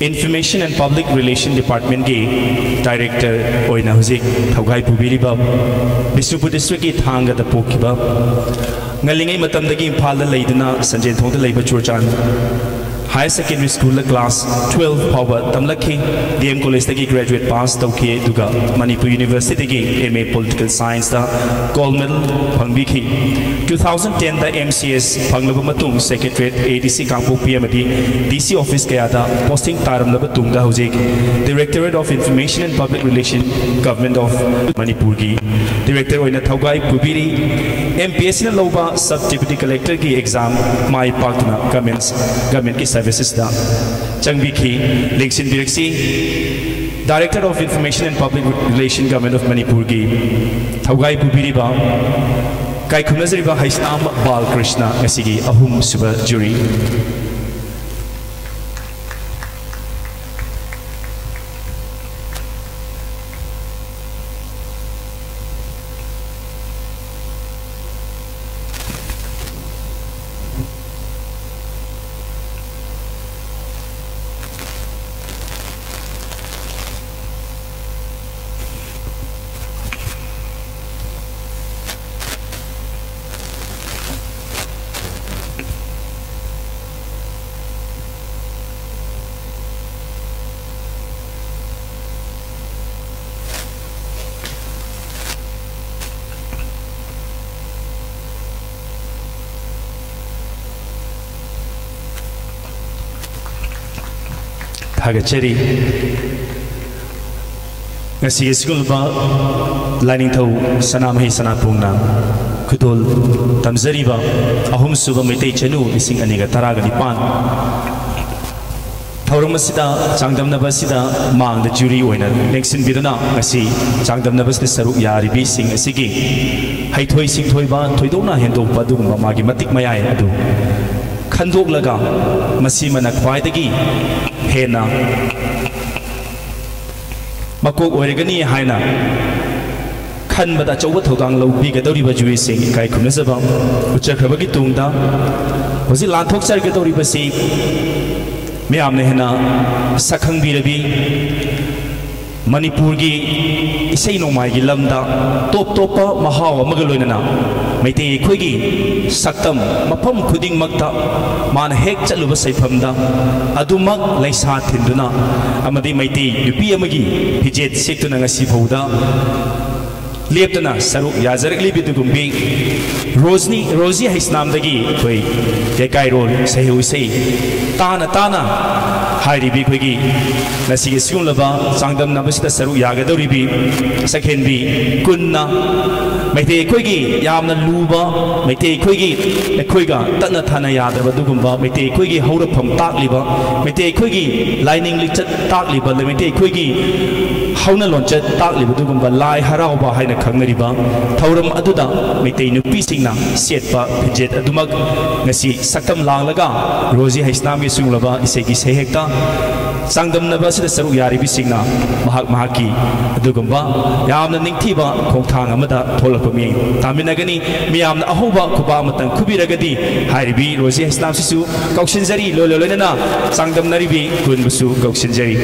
Information and Public Relation Departmentꯀꯤ Director ꯑꯣꯏꯅ ꯍꯧꯖꯤꯛ ꯊꯧꯒꯥꯏ ꯄꯨꯕꯤꯔꯤꯕ, ꯕꯤꯁꯅꯨꯄꯨꯔ Districtꯀꯤ ꯊꯥꯡꯒꯗ ꯄꯣꯛꯈꯤꯕ, ꯉꯜꯂꯤꯉꯩ ꯃꯇꯝꯗꯒꯤ ꯏꯝꯐꯥꯜꯗ ꯂꯩꯗꯨꯅ ꯁꯟꯖꯦꯟꯊꯣꯡꯗ ꯂꯩꯕ ꯆꯨꯔꯆꯥꯟ Higher Secondary Schoolꯗ class twelve ꯐꯥꯎꯕ ꯇꯝꯂꯛꯈꯤ꯫ D M Collegeꯇꯒꯤ graduate pass ꯇꯧꯈꯤ, ꯑꯗꯨꯒ Manipur Universityꯗꯒꯤ M A Political Scienceꯇ gold medal ꯐꯪꯕꯤꯈꯤ꯫ Two thousand tenꯗ M C S ꯐꯪꯂꯕ ꯃꯇꯨꯡ Secretariat A D C ꯀꯥꯡꯄꯣꯛꯄꯤ ꯑꯃꯗꯤ D C office ꯀꯌꯥꯗ posting ꯇꯥꯔꯝꯂꯕ ꯇꯨꯡꯗ ꯍꯧꯖꯤꯛ Directorate of Information and Public Relation, Government of ꯃꯅꯤꯄꯨꯔꯒꯤ Director ꯑꯣꯏꯅ ꯊꯧꯒꯥꯏ ꯄꯨꯕꯤꯔꯤ꯫ M P S Cꯅ ꯂꯧꯕ Sub Deputy Collectorꯒꯤ exam my ꯄꯥꯛꯇꯨꯅ government, governmentꯀꯤ servicesꯇ ꯆꯪꯕꯤꯈꯤ꯫ ꯂꯦꯡꯁꯤꯟꯕꯤꯔꯛꯁꯤ, Director of Information and Public Relation, Government of ꯃꯅꯤꯄꯨꯔꯒꯤ ꯊꯧꯒꯥꯏ ꯄꯨꯕꯤꯔꯤꯕ, ꯀꯥꯏꯈꯨꯝꯅꯖꯔꯤꯕ ꯍꯩꯁꯅꯥꯝ ꯕꯥꯜꯀ꯭ꯔꯤꯁꯅ, ꯉꯁꯤꯒꯤ ꯑꯍꯨꯝꯁꯨꯕ ꯖꯨꯔꯤ꯫ ꯊꯥꯒꯠꯆꯔꯤ꯫ ꯉꯁꯤꯒꯤ ꯑꯁꯤꯒꯨꯝꯂꯕ ꯂꯥꯏꯅꯤꯡꯊꯧ ꯁꯅꯥꯃꯍꯤ ꯁꯅꯥꯄꯣꯡꯅ ꯈꯨꯗꯣꯜ ꯇꯝꯖꯔꯤꯕ ꯑꯍꯨꯝꯁꯨꯕ ꯃꯩꯇꯩ ꯆꯅꯨ ꯂꯤꯁꯤꯡ ꯑꯅꯤꯒ ꯇꯔꯥꯒ ꯅꯤꯄꯥꯟ ꯊꯧꯔꯝ ꯑꯁꯤꯗ, ꯆꯥꯡꯗꯝꯅꯕ ꯑꯁꯤꯗ ꯃꯥꯡꯗ ꯖꯨꯔꯤ ꯑꯣꯏꯅ ꯂꯦꯡꯁꯤꯟꯕꯤꯗꯨꯅ ꯉꯁꯤ ꯆꯥꯡꯗꯝꯅꯕ ꯑꯁꯤꯗ ꯁꯔꯨꯛ ꯌꯥꯔꯤꯕꯤꯁꯤꯡ ꯑꯁꯤꯒꯤ ꯍꯩꯊꯣꯏ ꯁꯤꯡꯊꯣꯏꯕ, ꯊꯣꯏꯗꯣꯛꯅ ꯍꯦꯟꯗꯣꯛꯄ ꯑꯗꯨꯒꯨꯝꯕ ꯃꯥꯒꯤ ꯃꯇꯤꯛ ꯃꯌꯥꯏ ꯑꯗꯨ ꯈꯟꯗꯣꯛꯂꯒ ꯃꯁꯤꯃꯅ ꯈ꯭ꯋꯥꯏꯗꯒꯤ ꯍꯦꯟꯅ ꯃꯀꯣꯛ ꯑꯣꯏꯔꯒꯅꯤ ꯍꯥꯏꯅ ꯈꯟꯕꯗ ꯑꯆꯧꯕ ꯊꯧꯗꯥꯡ ꯂꯧꯕꯤꯒꯗꯧꯔꯤꯕ ꯖꯨꯔꯤꯁꯤꯡ ꯏꯀꯥꯏ ꯈꯨꯝꯅꯖꯕ ꯎꯠꯆꯈ꯭ꯔꯕꯒꯤ ꯇꯨꯡꯗ, ꯍꯧꯖꯤꯛ ꯂꯥꯟꯊꯣꯛꯆꯔꯒꯗꯧꯔꯤꯕꯁꯤ ꯃꯌꯥꯝꯅ ꯍꯦꯟꯅ ꯁꯛꯈꯪꯕꯤꯔꯕꯤ ꯃꯅꯤꯄꯨꯔꯒꯤ ꯏꯁꯩ ꯅꯣꯡꯃꯥꯏꯒꯤ ꯂꯝꯗ ꯇꯣꯞ ꯇꯣꯞꯄ ꯃꯍꯥꯎ ꯑꯃꯒ ꯂꯣꯏꯅꯅ ꯃꯩꯇꯩ ꯑꯩꯈꯣꯏꯒꯤ ꯁꯛꯇꯝ ꯃꯐꯝ ꯈꯨꯗꯤꯡꯃꯛꯇ ꯃꯥꯅ ꯍꯦꯛ ꯆꯠꯂꯨꯕ ꯁꯩꯐꯝꯗ ꯑꯗꯨꯃꯛ ꯂꯩꯁꯥ ꯊꯤꯟꯗꯨꯅ ꯑꯃꯗꯤ ꯃꯩꯇꯩ ꯅꯨꯄꯤ ꯑꯃꯒꯤ ꯐꯤꯖꯦꯠ ꯁꯦꯠꯇꯨꯅ ꯉꯁꯤ ꯐꯥꯎꯗ ꯂꯦꯞꯇꯅ ꯁꯔꯨꯛ ꯌꯥꯖꯔꯛꯂꯤꯕꯗꯨꯒꯨꯝꯕꯤ ꯔꯣꯖꯅꯤ, ꯔꯣꯖꯤ ꯍꯩꯁꯅꯥꯝꯗꯒꯤ ꯑꯩꯈꯣꯏ ꯀꯩꯀꯥꯏꯔꯣꯜ ꯁꯩꯍꯧ ꯏꯁꯩ ꯇꯥꯅ ꯇꯥꯅ ꯍꯥꯏꯔꯤꯕꯤ ꯑꯩꯈꯣꯏꯒꯤ ꯉꯁꯤꯒꯤ ꯑꯁꯤꯒꯨꯝꯂꯕ ꯆꯥꯡꯗꯝꯅꯕꯁꯤꯗ ꯁꯔꯨꯛ ꯌꯥꯒꯗꯧꯔꯤꯕꯤ ꯁꯛꯍꯦꯟꯕꯤ ꯀꯨꯟꯅ ꯃꯩꯇꯩ ꯑꯩꯈꯣꯏꯒꯤ ꯌꯥꯝꯅ ꯂꯨꯕ, ꯃꯩꯇꯩ ꯑꯩꯈꯣꯏꯒꯤ, ꯑꯩꯈꯣꯏꯒ ꯇꯠꯅ ꯊꯥꯅ ꯌꯥꯗ꯭ꯔꯕ ꯑꯗꯨꯒꯨꯝꯕ ꯃꯩꯇꯩ ꯑꯩꯈꯣꯏꯒꯤ ꯍꯧꯔꯛꯐꯝ ꯇꯥꯛꯂꯤꯕ, ꯃꯩꯇꯩ ꯑꯩꯈꯣꯏꯒꯤ ꯂꯥꯏꯅꯤꯡ ꯂꯤꯆꯠ ꯇꯥꯛꯂꯤꯕ, ꯃꯩꯇꯩ ꯑꯩꯈꯣꯏꯒꯤ ꯍꯧꯅ ꯂꯣꯟꯆꯠ ꯇꯥꯛꯂꯤꯕ ꯑꯗꯨꯒꯨꯝꯕ ꯂꯥꯏ ꯍꯔꯥꯎꯕ ꯍꯥꯏꯅ ꯈꯪꯅꯔꯤꯕ ꯊꯧꯔꯝ ꯑꯗꯨꯗ ꯃꯩꯇꯩ ꯅꯨꯄꯤꯁꯤꯡꯅ ꯁꯦꯠꯄ ꯐꯤꯖꯦꯠ ꯑꯗꯨꯃꯛ ꯉꯁꯤ ꯁꯛꯇꯝ ꯂꯥꯡꯂꯒ ꯔꯣꯖꯤ ꯍꯩꯁꯅꯥꯝꯒꯤ ꯁꯤꯒꯨꯝꯂꯕ ꯏꯁꯩꯒꯤ ꯁꯩꯍꯦꯛꯇ ꯆꯥꯡꯗꯝꯅꯕ ꯑꯁꯤꯗ ꯁꯔꯨꯛ ꯌꯥꯔꯤꯕꯁꯤꯡꯅ ꯃꯍꯥꯛ ꯃꯍꯥꯛꯀꯤ ꯑꯗꯨꯒꯨꯝꯕ ꯌꯥꯝꯅ ꯅꯤꯡꯊꯤꯕ ꯈꯣꯡꯊꯥꯡ ꯑꯃꯗ ꯊꯣꯛꯂꯛꯄ ꯃꯤꯠꯌꯦꯡ ꯇꯥꯃꯤꯟꯅꯒꯅꯤ꯫ ꯃꯤꯌꯥꯝꯅ ꯑꯍꯧꯕ ꯈꯨꯕꯥꯛ ꯑꯃꯇꯪ ꯈꯨꯕꯤꯔꯒꯗꯤ ꯍꯥꯏꯔꯤꯕꯤ ꯔꯣꯖꯤ ꯍꯩꯁꯅꯥꯝꯁꯤꯁꯨ ꯀꯧꯁꯤꯟꯖꯔꯤ, ꯂꯣꯏ ꯂꯣꯏ ꯂꯣꯏꯅꯅ ꯆꯥꯡꯗꯝꯅꯔꯤꯕꯤ ꯀꯨꯟꯕꯨꯁꯨ ꯀꯧꯁꯤꯟꯖꯔꯤ꯫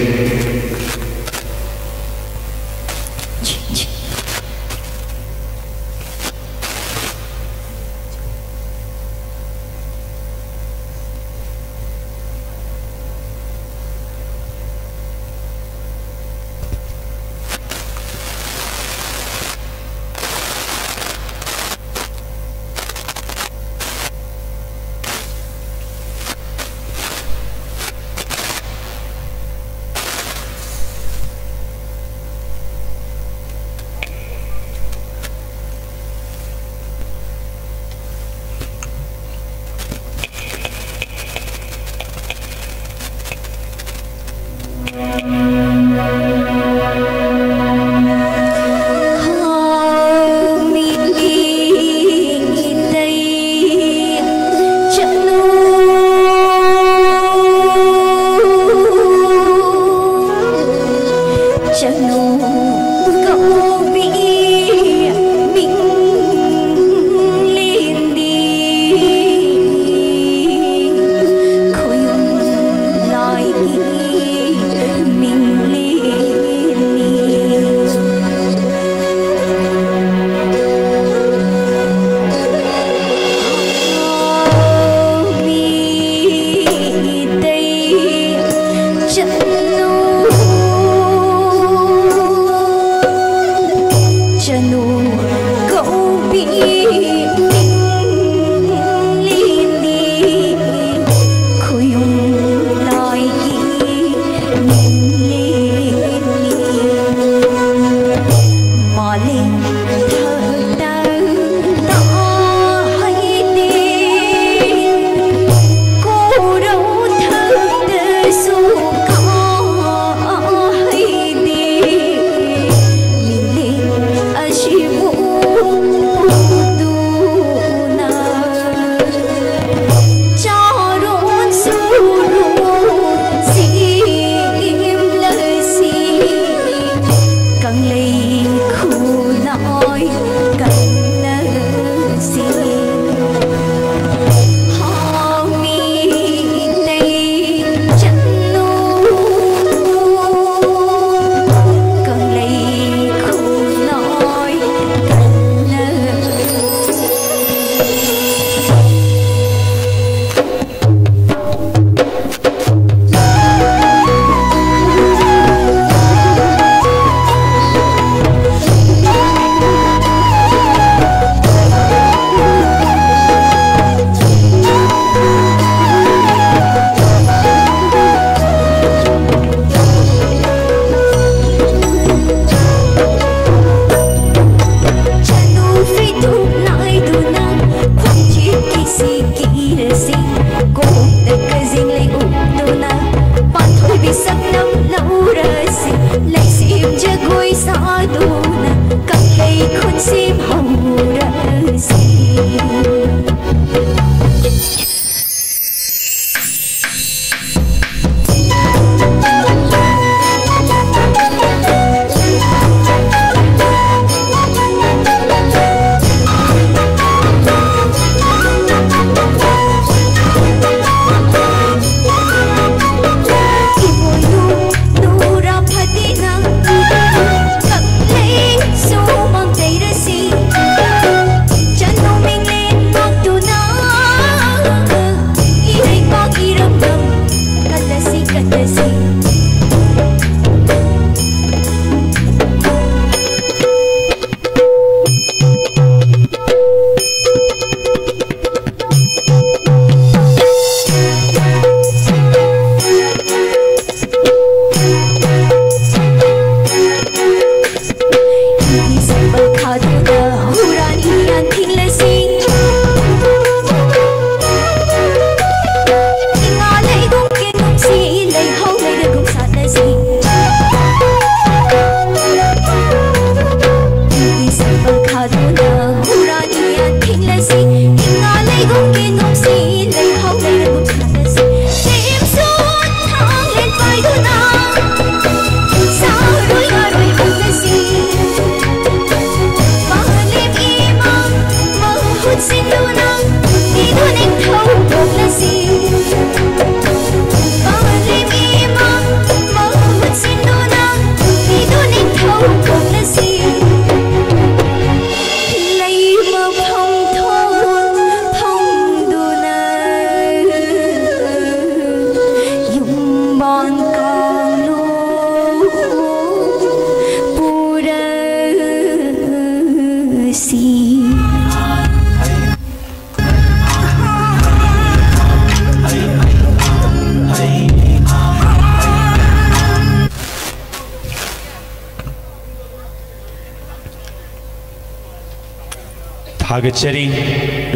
ꯊꯥꯒꯠꯆꯔꯤ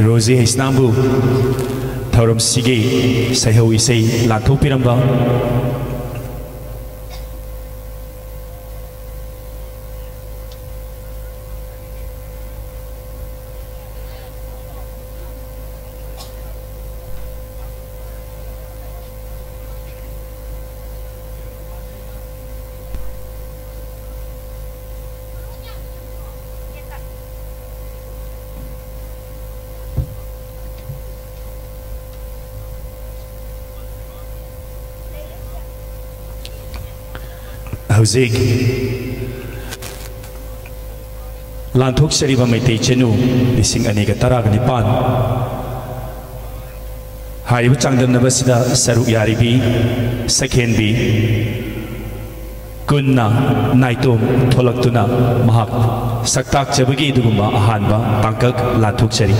ꯔꯣꯖꯤ ꯍꯩꯁꯅꯥꯝꯕꯨ ꯊꯧꯔꯝꯁꯤꯒꯤ ꯁꯩꯍꯧ ꯏꯁꯩ ꯂꯥꯟꯊꯣꯛꯄꯤꯔꯝꯕ꯫ ꯍꯧꯖꯤꯛ ꯂꯥꯟꯊꯣꯛꯆꯔꯤꯕ ꯃꯩꯇꯩ ꯆꯤꯅꯨ ꯂꯤꯁꯤꯡ ꯑꯅꯤꯒ ꯇꯔꯥꯒ ꯅꯤꯄꯥꯟ꯫ ꯍꯥꯏꯔꯤꯕ ꯆꯥꯡꯗꯝꯅꯕꯁꯤꯗ ꯁꯔꯨꯛ ꯌꯥꯔꯤꯕꯤ ꯁꯛꯍꯦꯟꯕꯤ ꯀꯨꯟꯅ ꯅꯥꯏꯇꯣꯝ ꯊꯣꯛꯂꯛꯇꯨꯅ ꯃꯍꯥꯛ ꯁꯛꯇꯥꯛꯆꯕꯒꯤ ꯑꯗꯨꯒꯨꯝꯕ ꯑꯍꯥꯟꯕ ꯇꯥꯡꯀꯛ ꯂꯥꯟꯊꯣꯛꯆꯔꯤ꯫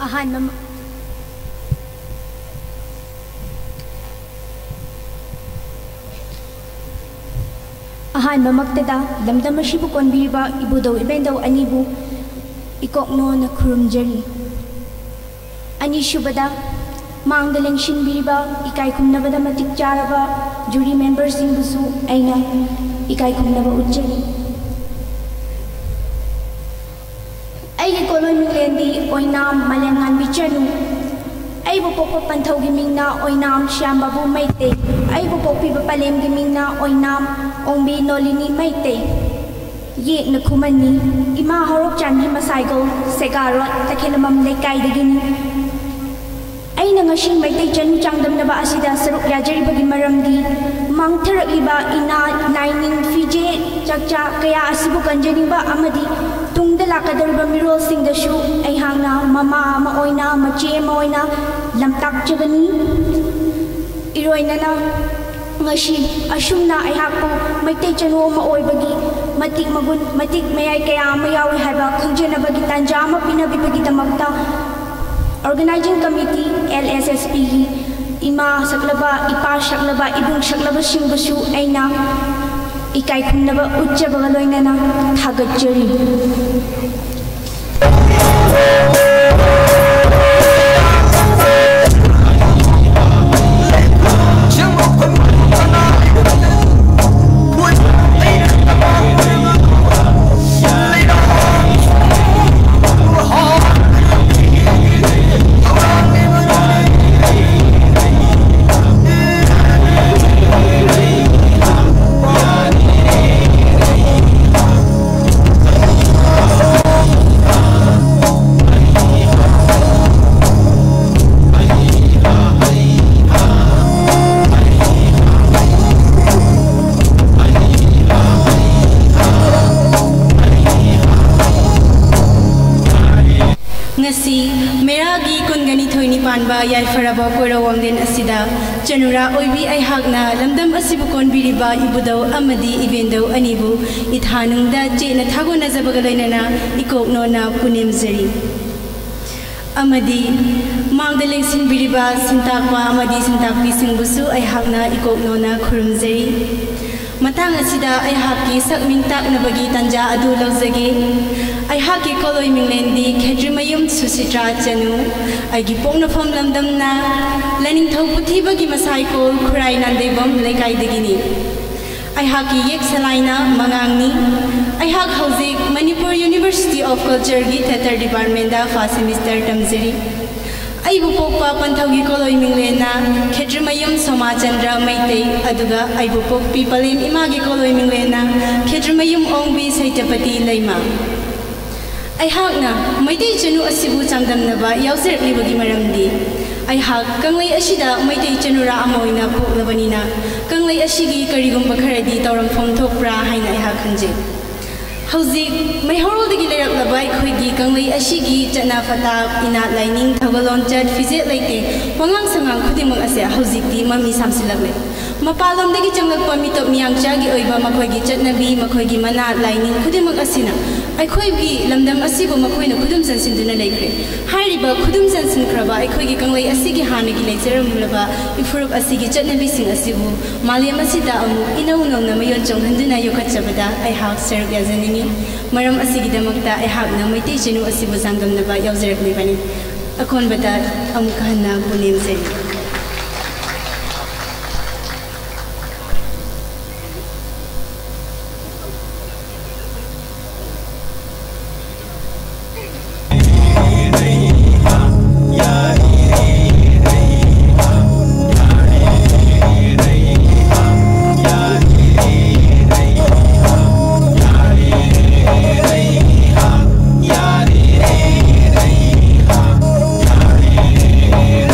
ꯑꯍꯥꯟꯕ ꯑꯍꯥꯟꯕꯃꯛꯇꯗ ꯂꯝꯗꯝ ꯑꯁꯤꯕꯨ ꯀꯣꯟꯕꯤꯔꯤꯕ ꯏꯕꯨꯙꯧ ꯏꯕꯦꯟꯗꯧ ꯑꯅꯤꯕꯨ ꯏꯀꯣꯛꯅꯣꯅ ꯈꯨꯔꯨꯝꯖꯔꯤ꯫ ꯑꯅꯤꯁꯨꯕꯗ, ꯃꯥꯡꯗ ꯂꯦꯡꯁꯤꯟꯕꯤꯔꯤꯕ ꯏꯀꯥꯏ ꯈꯨꯝꯅꯕꯗ ꯃꯇꯤꯛ ꯆꯥꯔꯕ ꯖꯨꯔꯤ ꯃꯦꯝꯕꯔꯁꯤꯡꯕꯨꯁꯨ ꯑꯩꯅ ꯏꯀꯥꯏ ꯈꯨꯝꯅꯕ ꯎꯠꯆꯔꯤ꯫ ꯑꯩꯒꯤ ꯀꯣꯂꯣꯏ ꯃꯤꯡꯂꯦꯟꯗꯤ ꯑꯣꯏꯅꯥꯝ ꯃꯂꯦꯝꯉꯥꯟꯕꯤ ꯆꯅꯨ꯫ ꯑꯩꯕꯨ ꯄꯣꯛꯄ ꯄꯟꯊꯧꯒꯤ ꯃꯤꯡꯅ ꯑꯣꯏꯅꯥꯝ ꯁ꯭ꯌꯥꯝꯕꯥꯕꯨ ꯃꯩꯇꯩ꯫ ꯑꯩꯕꯨ ꯄꯣꯛꯄꯤꯕ ꯄꯂꯦꯝꯒꯤ ꯃꯤꯡꯅ ꯑꯣꯏꯅꯥꯝ ꯑꯣꯡꯕꯤ ꯅꯣꯂꯤꯅꯤ ꯃꯩꯇꯩ꯫ ꯌꯦꯛꯅ ꯈꯨꯃꯟꯅꯤ꯫ ꯏꯃꯥ ꯍꯧꯔꯣꯛ ꯆꯥꯟꯕꯤ ꯃꯁꯥꯏꯒꯧ, ꯁꯦꯒꯥ ꯔꯣꯗ, ꯇꯈꯦꯂꯝꯕꯝ ꯂꯩꯀꯥꯏꯗꯒꯤꯅꯤ꯫ ꯑꯩꯅ ꯉꯁꯤ ꯃꯩꯇꯩ ꯆꯅꯨ ꯆꯥꯡꯗꯝꯅꯕ ꯑꯁꯤꯗ ꯁꯔꯨꯛ ꯌꯥꯖꯔꯤꯕꯒꯤ ꯃꯔꯝꯗꯤ, ꯃꯥꯡꯊꯔꯛꯂꯤꯕ ꯏꯅꯥꯠ, ꯂꯥꯏꯅꯤꯡ, ꯐꯤꯖꯦꯠ, ꯆꯥꯛꯆꯥ ꯀꯌꯥ ꯑꯁꯤꯕꯨ ꯀꯟꯖꯅꯤꯡꯕ ꯑꯃꯗꯤ ꯇꯨꯡꯗ ꯂꯥꯛꯀꯗꯧꯔꯤꯕ ꯃꯤꯔꯣꯜꯁꯤꯡꯗꯁꯨ ꯑꯩꯍꯥꯛꯅ ꯃꯃꯥ ꯑꯃ ꯑꯣꯏꯅ, ꯃꯆꯦ ꯑꯃ ꯑꯣꯏꯅ ꯂꯝꯇꯥꯛꯆꯕꯅꯤ꯫ ꯏꯔꯣꯏꯅꯅ ꯉꯁꯤ ꯑꯁꯨꯝꯅ ꯑꯩꯍꯥꯛꯄꯨ ꯃꯩꯇꯩ ꯆꯅꯨ ꯑꯃ ꯑꯣꯏꯕꯒꯤ ꯃꯇꯤꯛ ꯃꯒꯨꯟ, ꯃꯇꯤꯛ ꯃꯌꯥꯏ ꯀꯌꯥ ꯑꯃ ꯌꯥꯎꯏ ꯍꯥꯏꯕ ꯈꯪꯖꯅꯕꯒꯤ ꯇꯥꯟꯖꯥ ꯑꯃ ꯄꯤꯅꯕꯤꯕꯒꯤꯗꯃꯛꯇ Organizing Committee, L S S P ꯒꯤ ꯏꯃꯥ ꯁꯛꯂꯕ, ꯏꯄꯥ ꯁꯛꯂꯕ, ꯏꯕꯨꯡ ꯁꯛꯂꯕꯁꯤꯡꯕꯨꯁꯨ ꯑꯩꯅ ꯏꯀꯥꯏ ꯈꯨꯝꯅꯕ ꯎꯠꯆꯕꯒ ꯂꯣꯏꯅꯅ ꯊꯥꯒꯠꯆꯔꯤ꯫ ꯉꯁꯤ ꯃꯦꯔꯥꯒꯤ ꯀꯨꯟꯒ ꯅꯤꯊꯣꯏꯅꯤ ꯄꯥꯟꯕ ꯌꯥꯏꯐꯔꯕ ꯀꯣꯏꯔꯧ ꯋꯥꯡꯂꯦꯟ ꯑꯁꯤꯗ ꯆꯅꯨꯔꯥ ꯑꯣꯏꯕꯤ ꯑꯩꯍꯥꯛꯅ ꯂꯝꯗꯝ ꯑꯁꯤꯕꯨ ꯀꯣꯟꯕꯤꯔꯤꯕ ꯏꯕꯨꯙꯧ ꯑꯃꯗꯤ ꯏꯕꯦꯟꯗꯧ ꯑꯅꯤꯕꯨ ꯏꯊꯥꯅꯨꯡꯗ ꯆꯦꯠꯅ ꯊꯥꯒꯣꯟꯅꯖꯕꯒ ꯂꯣꯏꯅꯅ ꯏꯀꯣꯛꯅꯣꯅ ꯄꯨꯅꯦꯝꯖꯔꯤ꯫ ꯑꯃꯗꯤ ꯃꯥꯡꯗ ꯂꯦꯡꯁꯤꯟꯕꯤꯔꯤꯕ ꯁꯤꯟꯇꯥꯛꯄ ꯑꯃꯗꯤ ꯁꯤꯟꯇꯥꯛꯄꯤꯁꯤꯡꯕꯨꯁꯨ ꯑꯩꯍꯥꯛꯅ ꯏꯀꯣꯛꯅꯣꯅ ꯈꯨꯔꯨꯝꯖꯔꯤ꯫ ꯃꯇꯥꯡ ꯑꯁꯤꯗ ꯑꯩꯍꯥꯛꯀꯤ ꯁꯛ ꯃꯤꯡ ꯇꯥꯛꯅꯕꯒꯤ ꯇꯥꯟꯖꯥ ꯑꯗꯨ ꯂꯧꯖꯒꯦ꯫ ꯑꯩꯍꯥꯛꯀꯤ ꯀꯣꯂꯣꯏ ꯃꯤꯡꯂꯦꯟꯗꯤ ꯈꯦꯇ꯭ꯔꯤꯃꯌꯨꯝ ꯁꯨꯁꯤꯇ꯭ꯔꯥ ꯆꯅꯨ, ꯑꯩꯒꯤ ꯄꯣꯛꯅꯐꯝ ꯂꯝꯗꯝꯅ ꯂꯥꯏꯅꯤꯡꯊꯧ ꯄꯨꯊꯤꯕꯒꯤ ꯃꯁꯥꯏꯀꯣꯜ ꯈꯨꯔꯥꯏ ꯅꯥꯟꯗꯩꯕꯝ ꯂꯩꯀꯥꯏꯗꯒꯤꯅꯤ꯫ ꯑꯩꯍꯥꯛꯀꯤ ꯌꯦꯛ ꯁꯂꯥꯏꯅ ꯃꯉꯥꯡꯅꯤ꯫ ꯑꯩꯍꯥꯛ ꯍꯧꯖꯤꯛ Manipur University of Culture ꯒꯤ Theatre Department ꯗ first semester ꯇꯝꯖꯔꯤ꯫ ꯑꯩꯕꯨ ꯄꯣꯛꯄ ꯄꯟꯊꯧꯒꯤ ꯀꯣꯂꯣꯏ ꯃꯤꯡꯂꯦꯟꯅ ꯈꯦꯇ꯭ꯔꯤꯃꯌꯨꯝ ꯁꯣꯃꯥꯆꯟꯗ꯭ꯔ ꯃꯩꯇꯩ, ꯑꯗꯨꯒ ꯑꯩꯕꯨ ꯄꯣꯛꯄꯤ ꯄꯂꯦꯝ ꯏꯃꯥꯒꯤ ꯀꯣꯂꯣꯏ ꯃꯤꯡꯂꯦꯟꯅ ꯈꯦꯇ꯭ꯔꯤꯃꯌꯨꯝ ꯑꯣꯡꯕꯤ ꯁꯩꯇꯄꯇꯤ ꯂꯩꯃ꯫ ꯑꯩꯍꯥꯛꯅ ꯃꯩꯇꯩ ꯆꯅꯨ ꯑꯁꯤꯕꯨ ꯆꯥꯡꯗꯝꯅꯕ ꯌꯥꯎꯖꯔꯛꯂꯤꯕꯒꯤ ꯃꯔꯝꯗꯤ, ꯑꯩꯍꯥꯛ ꯀꯪꯂꯩ ꯑꯁꯤꯗ ꯃꯩꯇꯩ ꯆꯅꯨꯔꯥ ꯑꯃ ꯑꯣꯏꯅ ꯄꯣꯛꯂꯕꯅꯤꯅ, ꯀꯪꯂꯩ ꯑꯁꯤꯒꯤ ꯀꯔꯤꯒꯨꯝꯕ ꯈꯔꯗꯤ ꯇꯧꯔꯝꯐꯝ ꯊꯣꯛꯄ꯭ꯔꯥ ꯍꯥꯏꯅ ꯑꯩꯍꯥꯛ ꯈꯟꯖꯩ꯫ ꯍꯧꯖꯤꯛ ꯃꯩꯍꯧꯔꯣꯜꯗꯒꯤ ꯂꯩꯔꯛꯂꯕ ꯑꯩꯈꯣꯏꯒꯤ ꯀꯪꯂꯩ ꯑꯁꯤꯒꯤ ꯆꯠꯅ ꯄꯊꯥꯞ, ꯏꯅꯥꯠ ꯂꯥꯏꯅꯤꯡ, ꯊꯧꯒꯜꯂꯣꯟꯆꯠ, ꯐꯤꯖꯦꯠ ꯂꯩꯇꯦꯡ, ꯋꯥꯉꯥꯡ ꯁꯉꯥꯡ ꯈꯨꯗꯤꯡꯃꯛ ꯑꯁꯦ ꯍꯧꯖꯤꯛꯇꯤ ꯃꯃꯤ ꯁꯥꯝꯁꯤꯜꯂꯛꯂꯦ꯫ ꯃꯄꯥꯟꯂꯣꯝꯗꯒꯤ ꯆꯪꯂꯛꯄ ꯃꯤꯇꯣꯞ ꯃꯤꯌꯥꯡꯆꯥꯒꯤ ꯑꯣꯏꯕ ꯃꯈꯣꯏꯒꯤ ꯆꯠꯅꯕꯤ, ꯃꯈꯣꯏꯒꯤ ꯃꯅꯥꯠ ꯂꯥꯏꯅꯤꯡ ꯈꯨꯗꯤꯡꯃꯛ ꯑꯁꯤꯅ ꯑꯩꯈꯣꯏꯒꯤ ꯂꯝꯗꯝ ꯑꯁꯤꯕꯨ ꯃꯈꯣꯏꯅ ꯈꯨꯗꯨꯝ ꯆꯟꯁꯤꯟꯗꯨꯅ ꯂꯩꯈ꯭ꯔꯦ꯫ ꯍꯥꯏꯔꯤꯕ ꯈꯨꯗꯨꯝ ꯆꯟꯁꯤꯟꯈ꯭ꯔꯕ ꯑꯩꯈꯣꯏꯒꯤ ꯀꯪꯂꯩ ꯑꯁꯤꯒꯤ ꯍꯥꯟꯅꯒꯤ ꯂꯩꯖꯔꯝꯂꯕ ꯏꯐꯨꯔꯨꯞ ꯑꯁꯤꯒꯤ ꯆꯠꯅꯕꯤꯁꯤꯡ ꯑꯁꯤꯕꯨ ꯃꯥꯂꯦꯝ ꯑꯁꯤꯗ ꯑꯃꯨꯛ ꯏꯅꯧ ꯅꯧꯅ ꯃꯌꯣꯟ ꯆꯣꯡꯍꯟꯗꯨꯅ ꯌꯣꯛꯈꯠꯆꯕꯗ ꯑꯩꯍꯥꯛ ꯁꯔꯨꯛ ꯌꯥꯖꯅꯤꯡꯏ꯫ ꯃꯔꯝ ꯑꯁꯤꯒꯤꯗꯃꯛꯇ ꯑꯩꯍꯥꯛꯅ ꯃꯩꯇꯩ ꯆꯅꯨ ꯑꯁꯤꯕꯨ ꯆꯥꯡꯗꯝꯅꯕ ꯌꯥꯎꯖꯔꯛꯂꯤꯕꯅꯤ꯫ ꯑꯀꯣꯟꯕꯗ ꯑꯃꯨꯛ ꯍꯟꯅ ꯄꯨꯅꯦꯝꯖꯔꯤ꯫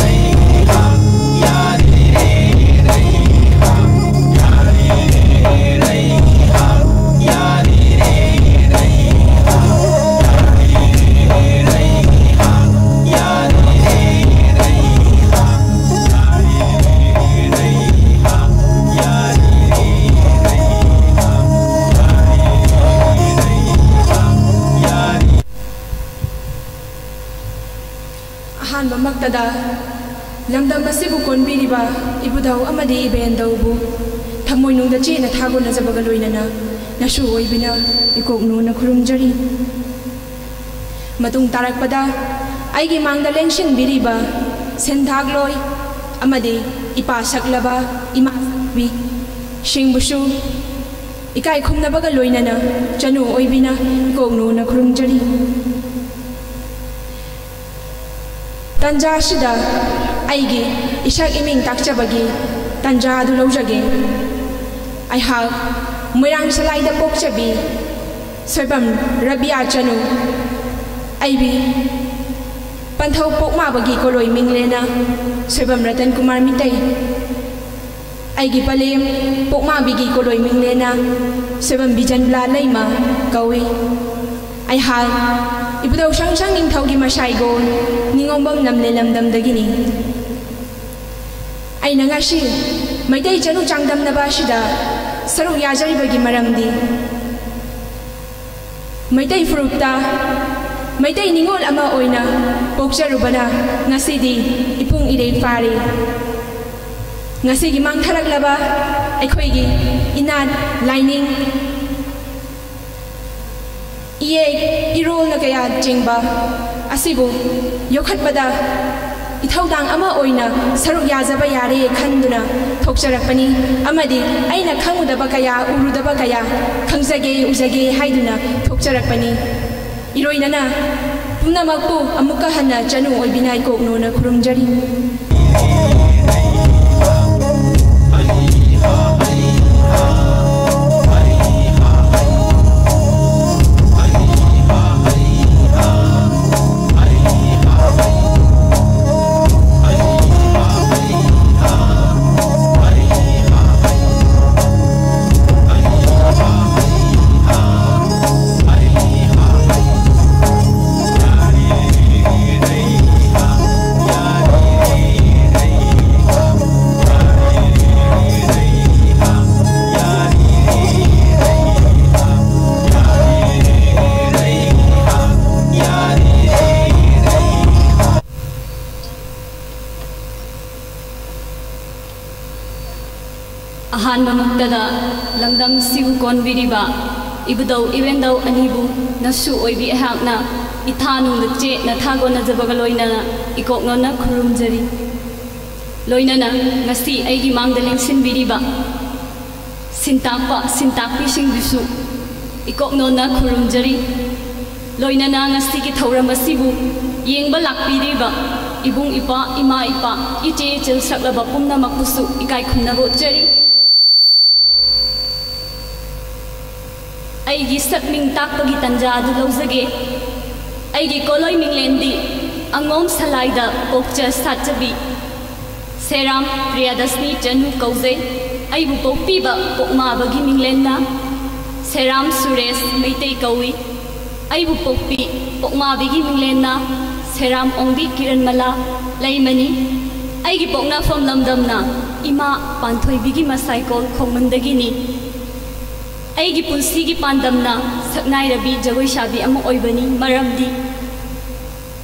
ꯗ ꯂꯝꯗꯝ ꯑꯁꯤꯕꯨ ꯀꯣꯟꯕꯤꯔꯤꯕ ꯏꯕꯨꯙꯧ ꯑꯃꯗꯤ ꯏꯕꯦꯟꯗꯧꯕꯨ ꯊꯃꯣꯏꯅꯨꯡꯗ ꯆꯦꯠꯅ ꯊꯥꯒꯣꯟꯅꯖꯕꯒ ꯂꯣꯏꯅꯅ ꯅꯁꯨ ꯑꯣꯏꯕꯤꯅ ꯏꯀꯣꯛꯅꯨꯅ ꯈꯨꯔꯨꯝꯖꯔꯤ꯫ ꯃꯇꯨꯡ ꯇꯥꯔꯛꯄꯗ ꯑꯩꯒꯤ ꯃꯥꯡꯗ ꯂꯦꯡꯁꯤꯟꯕꯤꯔꯤꯕ ꯁꯦꯟꯊꯥꯛꯂꯣꯏ ꯑꯃꯗꯤ ꯏꯄꯥ ꯁꯛꯂꯕ ꯏꯃꯥ ꯁꯛꯄꯤꯁꯤꯡꯕꯨꯁꯨ ꯏꯀꯥꯏ ꯈꯨꯝꯅꯕꯒ ꯂꯣꯏꯅꯅ ꯆꯅꯨ ꯑꯣꯏꯕꯤꯅ ꯏꯀꯣꯛꯅꯨꯅ ꯈꯨꯔꯨꯝꯖꯔꯤ꯫ ꯇꯟꯖꯥ ꯑꯁꯤꯗ ꯑꯩꯒꯤ ꯏꯁꯛ ꯏꯃꯤꯡ ꯇꯥꯛꯆꯕꯒꯤ ꯇꯟꯖꯥ ꯑꯗꯨ ꯂꯧꯖꯒꯦ꯫ ꯑꯩꯍꯥꯛ ꯃꯣꯏꯔꯥꯡ ꯁꯂꯥꯏꯗ ꯄꯣꯛꯆꯕꯤ ꯁꯣꯏꯕꯝ ꯔꯕꯤꯌꯥ ꯆꯅꯨ, ꯑꯩꯕꯤ ꯄꯟꯊꯧ ꯄꯣꯛꯃꯥꯕꯒꯤ ꯀꯣꯂꯣꯏ ꯃꯤꯡꯂꯦꯅ ꯁꯣꯏꯕꯝ ꯔꯇꯟ ꯀꯨꯃꯥꯔ ꯃꯤꯇꯩ, ꯑꯩꯒꯤ ꯄꯂꯦꯝ ꯄꯣꯛꯃꯥꯕꯤꯒꯤ ꯀꯣꯂꯣꯏ ꯃꯤꯡꯂꯦꯅ ꯁꯣꯏꯕꯝ ꯕꯤꯖꯟꯕꯂꯥ ꯂꯩꯃ ꯀꯧꯏ꯫ ꯑꯩꯍꯥꯛ ꯏꯕꯨꯙꯧ ꯁꯪꯁꯪ ꯅꯤꯡꯊꯧꯒꯤ ꯃꯁꯥꯏꯒꯣꯟ ꯅꯤꯉꯣꯝꯕꯝ ꯂꯝꯂꯦ ꯂꯝꯗꯝꯗꯒꯤꯅꯤ꯫ ꯑꯩꯅ ꯉꯁꯤ ꯃꯩꯇꯩ ꯆꯅꯨ ꯆꯥꯡꯗꯝꯅꯕ ꯑꯁꯤꯗ ꯁꯔꯨꯛ ꯌꯥꯖꯔꯤꯕꯒꯤ ꯃꯔꯝꯗꯤ ꯃꯩꯇꯩ ꯐꯨꯔꯨꯞꯇ ꯃꯩꯇꯩ ꯅꯤꯉꯣꯜ ꯑꯃ ꯑꯣꯏꯅ ꯄꯣꯛꯆꯔꯨꯕꯅ ꯉꯁꯤꯗꯤ ꯏꯄꯨꯡ ꯏꯔꯩ ꯐꯥꯔꯤ꯫ ꯉꯁꯤꯒꯤ ꯃꯥꯡꯊꯔꯛꯂꯕ ꯑꯩꯈꯣꯏꯒꯤ ꯏꯅꯥꯠ, ꯂꯥꯏꯅꯤꯡ, ꯏꯌꯦꯛ ꯏꯔꯣꯜꯅ ꯀꯌꯥ ꯆꯤꯡꯕ ꯑꯁꯤꯕꯨ ꯌꯣꯛꯈꯠꯄꯗ ꯏꯊꯧꯗꯥꯡ ꯑꯃ ꯑꯣꯏꯅ ꯁꯔꯨꯛ ꯌꯥꯖꯕ ꯌꯥꯔꯦ ꯈꯟꯗꯨꯅ ꯊꯣꯛꯆꯔꯛꯄꯅꯤ꯫ ꯑꯃꯗꯤ ꯑꯩꯅ ꯈꯪꯉꯨꯗꯕ ꯀꯌꯥ, ꯎꯔꯨꯗꯕ ꯀꯌꯥ ꯈꯪꯖꯒꯦ, ꯎꯖꯒꯦ ꯍꯥꯏꯗꯨꯅ ꯊꯣꯛꯆꯔꯛꯄꯅꯤ꯫ ꯏꯔꯣꯏꯅꯅ ꯄꯨꯝꯅꯃꯛꯄꯨ ꯑꯃꯨꯛꯀ ꯍꯟꯅ ꯆꯅꯨ ꯑꯣꯏꯕꯤꯅ ꯏꯀꯣꯛꯅꯣꯅ ꯈꯨꯔꯨꯝꯖꯔꯤ꯫ ꯑꯍꯥꯟꯕꯃꯛꯇꯗ ꯂꯝꯗꯝꯁꯤꯕꯨ ꯀꯣꯟꯕꯤꯔꯤꯕ ꯏꯕꯨꯙꯧ ꯏꯕꯦꯟꯙꯧ ꯑꯅꯤꯕꯨ ꯅꯁꯨ ꯑꯣꯏꯕꯤ ꯑꯩꯍꯥꯛꯅ ꯏꯊꯥ ꯅꯨꯡꯗ ꯆꯦꯠꯅ ꯊꯥꯒꯣꯟꯅꯖꯕꯒ ꯂꯣꯏꯅꯅ ꯏꯀꯣꯛꯅꯣꯟꯅ ꯈꯨꯔꯨꯝꯖꯔꯤ꯫ ꯂꯣꯏꯅꯅ ꯉꯁꯤ ꯑꯩꯒꯤ ꯃꯥꯡꯗ ꯂꯦꯡꯁꯤꯟꯕꯤꯔꯤꯕ ꯁꯤꯟꯇꯥꯛꯄ ꯁꯤꯟꯇꯥꯛꯄꯤꯁꯤꯡꯗꯨꯁꯨ ꯏꯀꯣꯛꯅꯣꯟꯅ ꯈꯨꯔꯨꯝꯖꯔꯤ꯫ ꯂꯣꯏꯅꯅ ꯉꯁꯤꯒꯤ ꯊꯧꯔꯝ ꯑꯁꯤꯕꯨ ꯌꯦꯡꯕ ꯂꯥꯛꯄꯤꯔꯤꯕ ꯏꯕꯨꯡ ꯏꯄꯥ, ꯏꯃꯥ ꯏꯄꯥ, ꯏꯆꯦ ꯏꯆꯜ ꯁꯛꯂꯕ ꯄꯨꯝꯅꯃꯛꯄꯨꯁꯨ ꯏꯀꯥꯏ ꯈꯨꯝꯅꯕ ꯎꯠꯆꯔꯤ꯫ ꯑꯩꯒꯤ ꯁꯛꯃꯤꯡ ꯇꯥꯛꯄꯒꯤ ꯇꯟꯖꯥ ꯑꯗꯨ ꯂꯧꯖꯒꯦ꯫ ꯑꯩꯒꯤ ꯀꯣꯂꯣꯏ ꯃꯤꯡꯂꯦꯟꯗꯤ ꯑꯉꯣꯝ ꯁꯂꯥꯏꯗ ꯄꯣꯛꯆ ꯁꯥꯠꯆꯕꯤ ꯁꯦꯔꯥꯝ ꯄ꯭ꯔꯤꯌꯥꯗꯁꯅꯤ ꯆꯅꯨ ꯀꯧꯖꯩ꯫ ꯑꯩꯕꯨ ꯄꯣꯛꯄꯤꯕ ꯄꯣꯛꯃꯥꯕꯒꯤ ꯃꯤꯡꯂꯦꯟꯅ ꯁꯦꯔꯥꯝ ꯁꯨꯔꯦꯁ ꯃꯩꯇꯩ ꯀꯧꯏ꯫ ꯑꯩꯕꯨ ꯄꯣꯛꯄꯤ ꯄꯣꯛꯃꯥꯕꯤꯒꯤ ꯃꯤꯡꯂꯦꯟꯅ ꯁꯦꯔꯥꯝ ꯑꯣꯡꯕꯤ ꯀꯤꯔꯟꯃꯂꯥ ꯂꯩꯃꯅꯤ꯫ ꯑꯩꯒꯤ ꯄꯣꯛꯅꯐꯝ ꯂꯝꯗꯝꯅ ꯏꯃꯥ ꯄꯥꯟꯊꯣꯏꯕꯤꯒꯤ ꯃꯁꯥꯏꯀꯣꯜ ꯈꯣꯡꯃꯟꯗꯒꯤꯅꯤ꯫ ꯑꯩꯒꯤ ꯄꯨꯟꯁꯤꯒꯤ ꯄꯥꯟꯗꯝꯅ ꯁꯛꯅꯥꯏꯔꯕꯤ ꯖꯒꯣꯏ ꯁꯥꯕꯤ ꯑꯃ ꯑꯣꯏꯕꯅꯤ꯫ ꯃꯔꯝꯗꯤ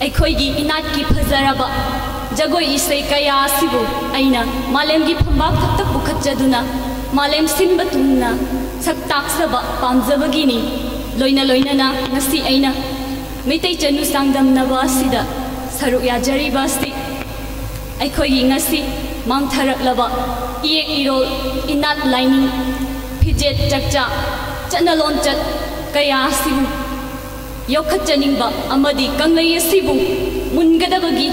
ꯑꯩꯈꯣꯏꯒꯤ ꯏꯅꯥꯠꯀꯤ ꯐꯖꯔꯕ ꯖꯒꯣꯏ ꯏꯁꯩ ꯀꯌꯥ ꯑꯁꯤꯕꯨ ꯑꯩꯅ ꯃꯥꯂꯦꯝꯒꯤ ꯐꯝꯕꯥꯛ ꯊꯛꯇ ꯄꯨꯈꯠꯆꯗꯨꯅ ꯃꯥꯂꯦꯝ ꯁꯤꯟꯕ ꯊꯨꯡꯅ ꯁꯛ ꯇꯥꯛꯆꯕ ꯄꯥꯝꯖꯕꯒꯤꯅꯤ꯫ ꯂꯣꯏꯅ ꯂꯣꯏꯅꯅ ꯉꯁꯤ ꯑꯩꯅ ꯃꯩꯇꯩ ꯆꯅꯨ ꯆꯥꯡꯗꯝꯅꯕ ꯑꯁꯤꯗ ꯁꯔꯨꯛ ꯌꯥꯖꯔꯤꯕ ꯑꯁꯤ ꯑꯩꯈꯣꯏꯒꯤ ꯉꯁꯤ ꯃꯥꯡꯊꯔꯛꯂꯕ ꯏꯌꯦꯛ ꯏꯔꯣꯜ, ꯏꯅꯥꯠ ꯂꯥꯏꯅꯤꯡ, ꯐꯤꯖꯦꯠ ꯆꯛꯆꯥ, ꯆꯠꯅ ꯂꯣꯟꯆꯠ ꯀꯌꯥ ꯑꯁꯤꯕꯨ ꯌꯣꯛꯈꯠꯆꯅꯤꯡꯕ ꯑꯃꯗꯤ ꯀꯪꯂꯩ ꯑꯁꯤꯕꯨ ꯃꯨꯟꯒꯗꯕꯒꯤ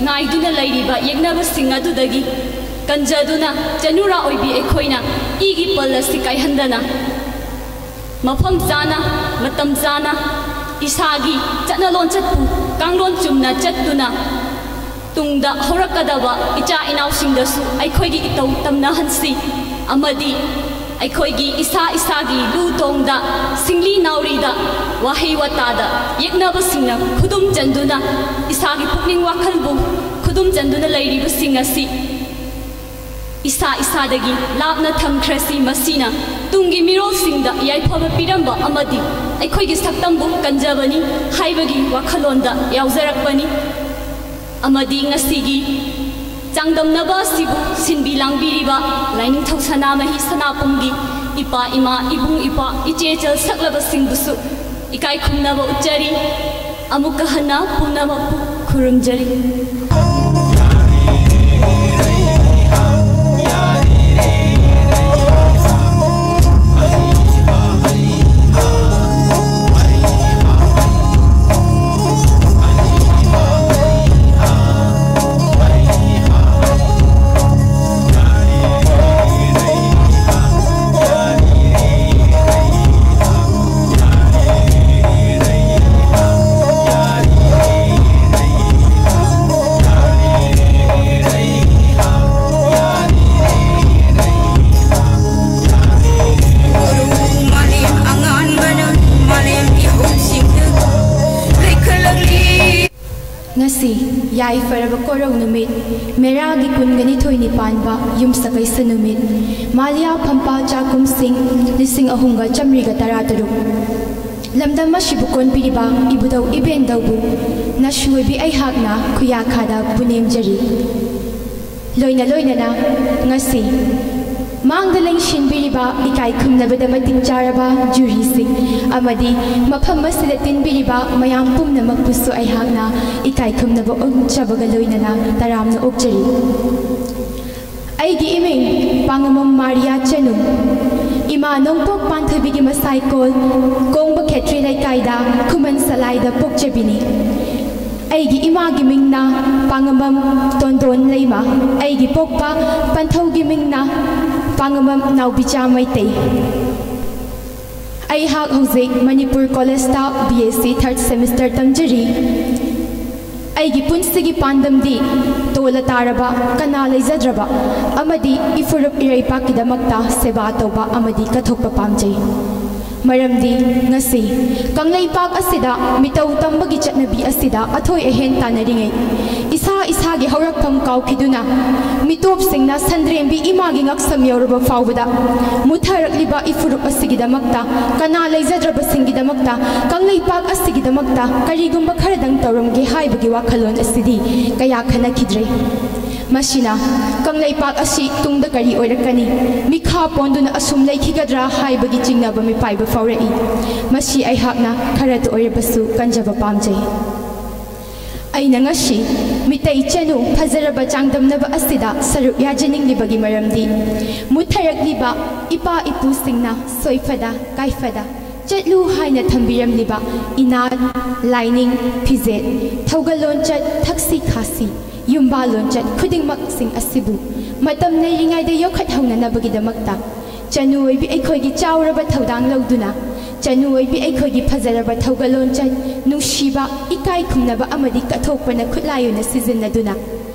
ꯉꯥꯏꯗꯨꯅ ꯂꯩꯔꯤꯕ ꯌꯦꯛꯅꯕꯁꯤꯡ ꯑꯗꯨꯗꯒꯤ ꯀꯟꯖꯗꯨꯅ ꯆꯅꯨꯔꯥ ꯑꯣꯏꯕꯤ ꯑꯩꯈꯣꯏꯅ ꯏꯒꯤ ꯄꯜ ꯑꯁꯤ ꯀꯥꯏꯍꯟꯗꯅ ꯃꯐꯝ ꯆꯥꯅ, ꯃꯇꯝ ꯆꯥꯅ ꯏꯁꯥꯒꯤ ꯆꯠꯅ ꯂꯣꯟꯆꯠꯄꯨ ꯀꯥꯡꯂꯣꯟ ꯆꯨꯝꯅ ꯆꯠꯇꯨꯅ ꯇꯨꯡꯗ ꯍꯧꯔꯛꯀꯗꯕ ꯏꯆꯥ ꯏꯅꯥꯎꯁꯤꯡꯗꯁꯨ ꯑꯩꯈꯣꯏꯒꯤ ꯏꯇꯧ ꯇꯝꯅꯍꯟꯁꯤ ꯑꯃꯗꯤ ꯑꯩꯈꯣꯏꯒꯤ ꯏꯁꯥ ꯏꯁꯥꯒꯤ ꯂꯨ ꯇꯣꯡꯗ, ꯁꯤꯡꯂꯤ ꯅꯥꯎꯔꯤꯗ, ꯋꯥꯍꯩ ꯋꯥꯇꯥꯗ ꯌꯦꯛꯅꯕꯁꯤꯡꯅ ꯈꯨꯗꯨꯝ ꯆꯟꯗꯨꯅ ꯏꯁꯥꯒꯤ ꯄꯨꯛꯅꯤꯡ ꯋꯥꯈꯜꯕꯨ ꯈꯨꯗꯨꯝ ꯆꯟꯗꯨꯅ ꯂꯩꯔꯤꯕꯁꯤꯡ ꯑꯁꯤ ꯏꯁꯥ ꯏꯁꯥꯗꯒꯤ ꯂꯥꯞꯅ ꯊꯝꯈ꯭ꯔꯁꯤ꯫ ꯃꯁꯤꯅ ꯇꯨꯡꯒꯤ ꯃꯤꯔꯣꯜꯁꯤꯡꯗ ꯌꯥꯏꯐꯕ ꯄꯤꯔꯝꯕ ꯑꯃꯗꯤ ꯑꯩꯈꯣꯏꯒꯤ ꯁꯛꯇꯝꯕꯨ ꯀꯟꯖꯕꯅꯤ ꯍꯥꯏꯕꯒꯤ ꯋꯥꯈꯜꯂꯣꯟꯗ ꯌꯥꯎꯖꯔꯛꯄꯅꯤ꯫ ꯑꯃꯗꯤ ꯉꯁꯤꯒꯤ ꯆꯥꯡꯗꯝꯅꯕ ꯑꯁꯤꯕꯨ ꯁꯤꯟꯕꯤ ꯂꯥꯡꯕꯤꯔꯤꯕ ꯂꯥꯏꯅꯤꯡꯊꯧ ꯁꯅꯥꯃꯍꯤ ꯁꯅꯥꯄꯨꯝꯒꯤ ꯏꯄꯥ ꯏꯃꯥ, ꯏꯕꯨꯡ ꯏꯄ꯭ꯋꯥ, ꯏꯆꯦ ꯏꯆꯜ ꯁꯛꯂꯕꯁꯤꯡꯕꯨꯁꯨ ꯏꯀꯥꯏ ꯈꯨꯝꯅꯕ ꯎꯠꯆꯔꯤ꯫ ꯑꯃꯨꯛꯀ ꯍꯟꯅ ꯄꯨꯝꯅꯃꯛꯄꯨ ꯈꯨꯔꯨꯝꯖꯔꯤ꯫ ꯉꯁꯤ ꯌꯥꯏꯐꯔꯕ ꯀꯣꯔꯧ ꯅꯨꯃꯤꯠ, ꯃꯦꯔꯥꯒꯤ ꯀꯨꯟꯒ ꯅꯤꯊꯣꯏꯅꯤ ꯄꯥꯟꯕ ꯌꯨꯝꯁꯀꯩꯁ ꯅꯨꯃꯤꯠ, ꯃꯥꯂꯤꯌꯥ ꯐꯝꯄꯥ ꯆꯥꯛꯈꯨꯝꯁꯤꯡ ꯂꯤꯁꯤꯡ ꯑꯍꯨꯝꯒ ꯆꯥꯃꯔꯤꯒ ꯇꯔꯥꯇꯔꯨꯛ꯫ ꯂꯝꯗꯝ ꯑꯁꯤꯕꯨ ꯀꯣꯟꯕꯤꯔꯤꯕ ꯏꯕꯨꯙꯧ ꯏꯕꯦꯟꯗꯧꯕꯨ ꯅꯁꯨ ꯑꯣꯏꯕꯤ ꯑꯩꯍꯥꯛꯅ ꯈꯨꯌꯥꯈꯥꯗ ꯄꯨꯅꯦꯝꯖꯔꯤ꯫ ꯂꯣꯏꯅ ꯂꯣꯏꯅꯅ ꯉꯁꯤ ꯃꯥꯡꯗ ꯂꯦꯡꯁꯤꯟꯕꯤꯔꯤꯕ ꯏꯀꯥꯏ ꯈꯨꯝꯅꯕꯗ ꯃꯇꯤꯛ ꯆꯥꯔꯕ ꯖꯨꯔꯤꯁꯤꯡ ꯑꯃꯗꯤ ꯃꯐꯝ ꯑꯁꯤꯗ ꯇꯤꯟꯕꯤꯔꯤꯕ ꯃꯌꯥꯝ ꯄꯨꯝꯅꯃꯛꯄꯨꯁꯨ ꯑꯩꯍꯥꯛꯅ ꯏꯀꯥꯏ ꯈꯨꯝꯅꯕ ꯎꯠꯆꯕꯒ ꯂꯣꯏꯅꯅ ꯇꯔꯥꯝꯅ ꯑꯣꯛꯆꯔꯤ꯫ ꯑꯩꯒꯤ ꯏꯃꯤꯡ ꯄꯥꯉꯝꯕꯝ ꯃꯥꯔꯤꯌꯥ ꯆꯅꯨ, ꯏꯃꯥ ꯅꯣꯡꯄꯣꯛ ꯄꯥꯟꯊꯣꯏꯕꯤꯒꯤ ꯃꯁꯥꯏꯀꯣꯜ ꯀꯣꯡꯕ ꯈꯦꯇ꯭ꯔꯤ ꯂꯩꯀꯥꯏꯗ ꯈꯨꯃꯟ ꯁꯂꯥꯏꯗ ꯄꯣꯛꯆꯕꯤꯅꯤ꯫ ꯑꯩꯒꯤ ꯏꯃꯥꯒꯤ ꯃꯤꯡꯅ ꯄꯥꯉꯝꯕꯝ ꯇꯣꯟꯗꯣꯟ ꯂꯩꯃ, ꯑꯩꯒꯤ ꯄꯣꯛꯄ ꯄꯟꯊꯧꯒꯤ ꯃꯤꯡꯅ ꯄꯥꯉꯝꯕꯝ ꯅꯥꯎꯕꯤꯆꯥ ꯃꯩꯇꯩ꯫ ꯑꯩꯍꯥꯛ ꯍꯧꯖꯤꯛ ꯃꯅꯤꯄꯨꯔ ꯀꯣꯂꯦꯖꯇ B S C third semester ꯇꯝꯖꯔꯤ꯫ ꯑꯩꯒꯤ ꯄꯨꯟꯁꯤꯒꯤ ꯄꯥꯟꯗꯝꯗꯤ ꯇꯣꯜꯂ ꯇꯥꯔꯕ, ꯀꯅꯥ ꯂꯩꯖꯗ꯭ꯔꯕ ꯑꯃꯗꯤ ꯏꯐꯨꯔꯨꯞ ꯏꯔꯩꯄꯥꯛꯀꯤꯗꯃꯛꯇ ꯁꯦꯕꯥ ꯇꯧꯕ ꯑꯃꯗꯤ ꯀꯠꯊꯣꯛꯄ ꯄꯥꯝꯖꯩ꯫ ꯃꯔꯝꯗꯤ ꯉꯁꯤ ꯀꯪꯂꯩꯄꯥꯛ ꯑꯁꯤꯗ ꯃꯤꯇꯧ ꯇꯝꯕꯒꯤ ꯆꯠꯅꯕꯤ ꯑꯁꯤꯗ ꯑꯊꯣꯏ ꯑꯍꯦꯟ ꯇꯥꯟꯅꯔꯤꯉꯩ, ꯏꯁꯥ ꯏꯁꯥꯒꯤ ꯍꯧꯔꯛꯐꯝ ꯀꯥꯎꯈꯤꯗꯨꯅ ꯃꯤꯇꯣꯞꯁꯤꯡꯅ ꯁꯟꯗ꯭ꯔꯦꯝꯕꯤ ꯏꯃꯥꯒꯤ ꯉꯛꯁꯝ ꯌꯧꯔꯕ ꯐꯥꯎꯕꯗ ꯃꯨꯠꯊꯔꯛꯂꯤꯕ ꯏꯐꯨꯔꯨꯞ ꯑꯁꯤꯒꯤꯗꯃꯛꯇ, ꯀꯅꯥ ꯂꯩꯖꯗ꯭ꯔꯕꯁꯤꯡꯒꯤꯗꯃꯛꯇ, ꯀꯪꯂꯩꯄꯥꯛ ꯑꯁꯤꯒꯤꯗꯃꯛꯇ ꯀꯔꯤꯒꯨꯝꯕ ꯈꯔꯗꯪ ꯇꯧꯔꯝꯒꯦ ꯍꯥꯏꯕꯒꯤ ꯋꯥꯈꯜꯂꯣꯟ ꯑꯁꯤꯗꯤ ꯀꯌꯥ ꯈꯟꯅꯈꯤꯗ꯭ꯔꯦ꯫ ꯃꯁꯤꯅ ꯀꯪꯂꯩꯄꯥꯛ ꯑꯁꯤ ꯇꯨꯡꯗ ꯀꯔꯤ ꯑꯣꯏꯔꯛꯀꯅꯤ, ꯃꯤꯈꯥ ꯄꯣꯟꯗꯨꯅ ꯑꯁꯨꯝ ꯂꯩꯈꯤꯒꯗ꯭ꯔꯥ ꯍꯥꯏꯕꯒꯤ ꯆꯤꯡꯅꯕ ꯃꯤꯄꯥꯏꯕ ꯐꯥꯎꯔꯛꯏ꯫ ꯃꯁꯤ ꯑꯩꯍꯥꯛꯅ ꯈꯔꯇ ꯑꯣꯏꯔꯕꯁꯨ ꯀꯟꯖꯕ ꯄꯥꯝꯖꯩ꯫ ꯑꯩꯅ ꯉꯁꯤ ꯃꯤꯇꯩ ꯆꯅꯨ ꯐꯖꯔꯕ ꯆꯥꯡꯗꯝꯅꯕ ꯑꯁꯤꯗ ꯁꯔꯨꯛ ꯌꯥꯖꯅꯤꯡꯂꯤꯕꯒꯤ ꯃꯔꯝꯗꯤ, ꯃꯨꯠꯊꯔꯛꯂꯤꯕ ꯏꯄꯥ ꯏꯄꯨꯁꯤꯡꯅ ꯁꯣꯏꯐꯗ ꯀꯥꯏꯐꯗ ꯆꯠꯂꯨ ꯍꯥꯏꯅ ꯊꯝꯕꯤꯔꯝꯂꯤꯕ ꯏꯅꯥꯠ, ꯂꯥꯏꯅꯤꯡ, ꯐꯤꯖꯦꯠ, ꯊꯧꯒꯜ ꯂꯣꯟꯆꯠ, ꯊꯛꯁꯤ ꯈꯥꯁꯤ, ꯌꯨꯝꯕꯥꯜ ꯂꯣꯟꯆꯠ ꯈꯨꯗꯤꯡꯃꯛꯁꯤꯡ ꯑꯁꯤꯕꯨ ꯃꯇꯝ ꯂꯩꯔꯤꯉꯩꯗ ꯌꯣꯛꯈꯠꯍꯧꯅꯅꯕꯒꯤꯗꯃꯛꯇ, ꯆꯅꯨ ꯑꯣꯏꯕꯤ ꯑꯩꯈꯣꯏꯒꯤ ꯆꯥꯎꯔꯕ ꯊꯧꯗꯥꯡ ꯂꯧꯗꯨꯅ, ꯆꯅꯨ ꯑꯣꯏꯕꯤ ꯑꯩꯈꯣꯏꯒꯤ ꯐꯖꯔꯕ ꯊꯧꯒꯜ ꯂꯣꯟꯆꯠ, ꯅꯨꯡꯁꯤꯕ, ꯏꯀꯥꯏ ꯈꯨꯝꯅꯕ ꯑꯃꯗꯤ ꯀꯠꯊꯣꯛꯄꯅ ꯈꯨꯠꯂꯥꯏ ꯑꯣꯏꯅ ꯁꯤꯖꯤꯟꯅꯗꯨꯅ,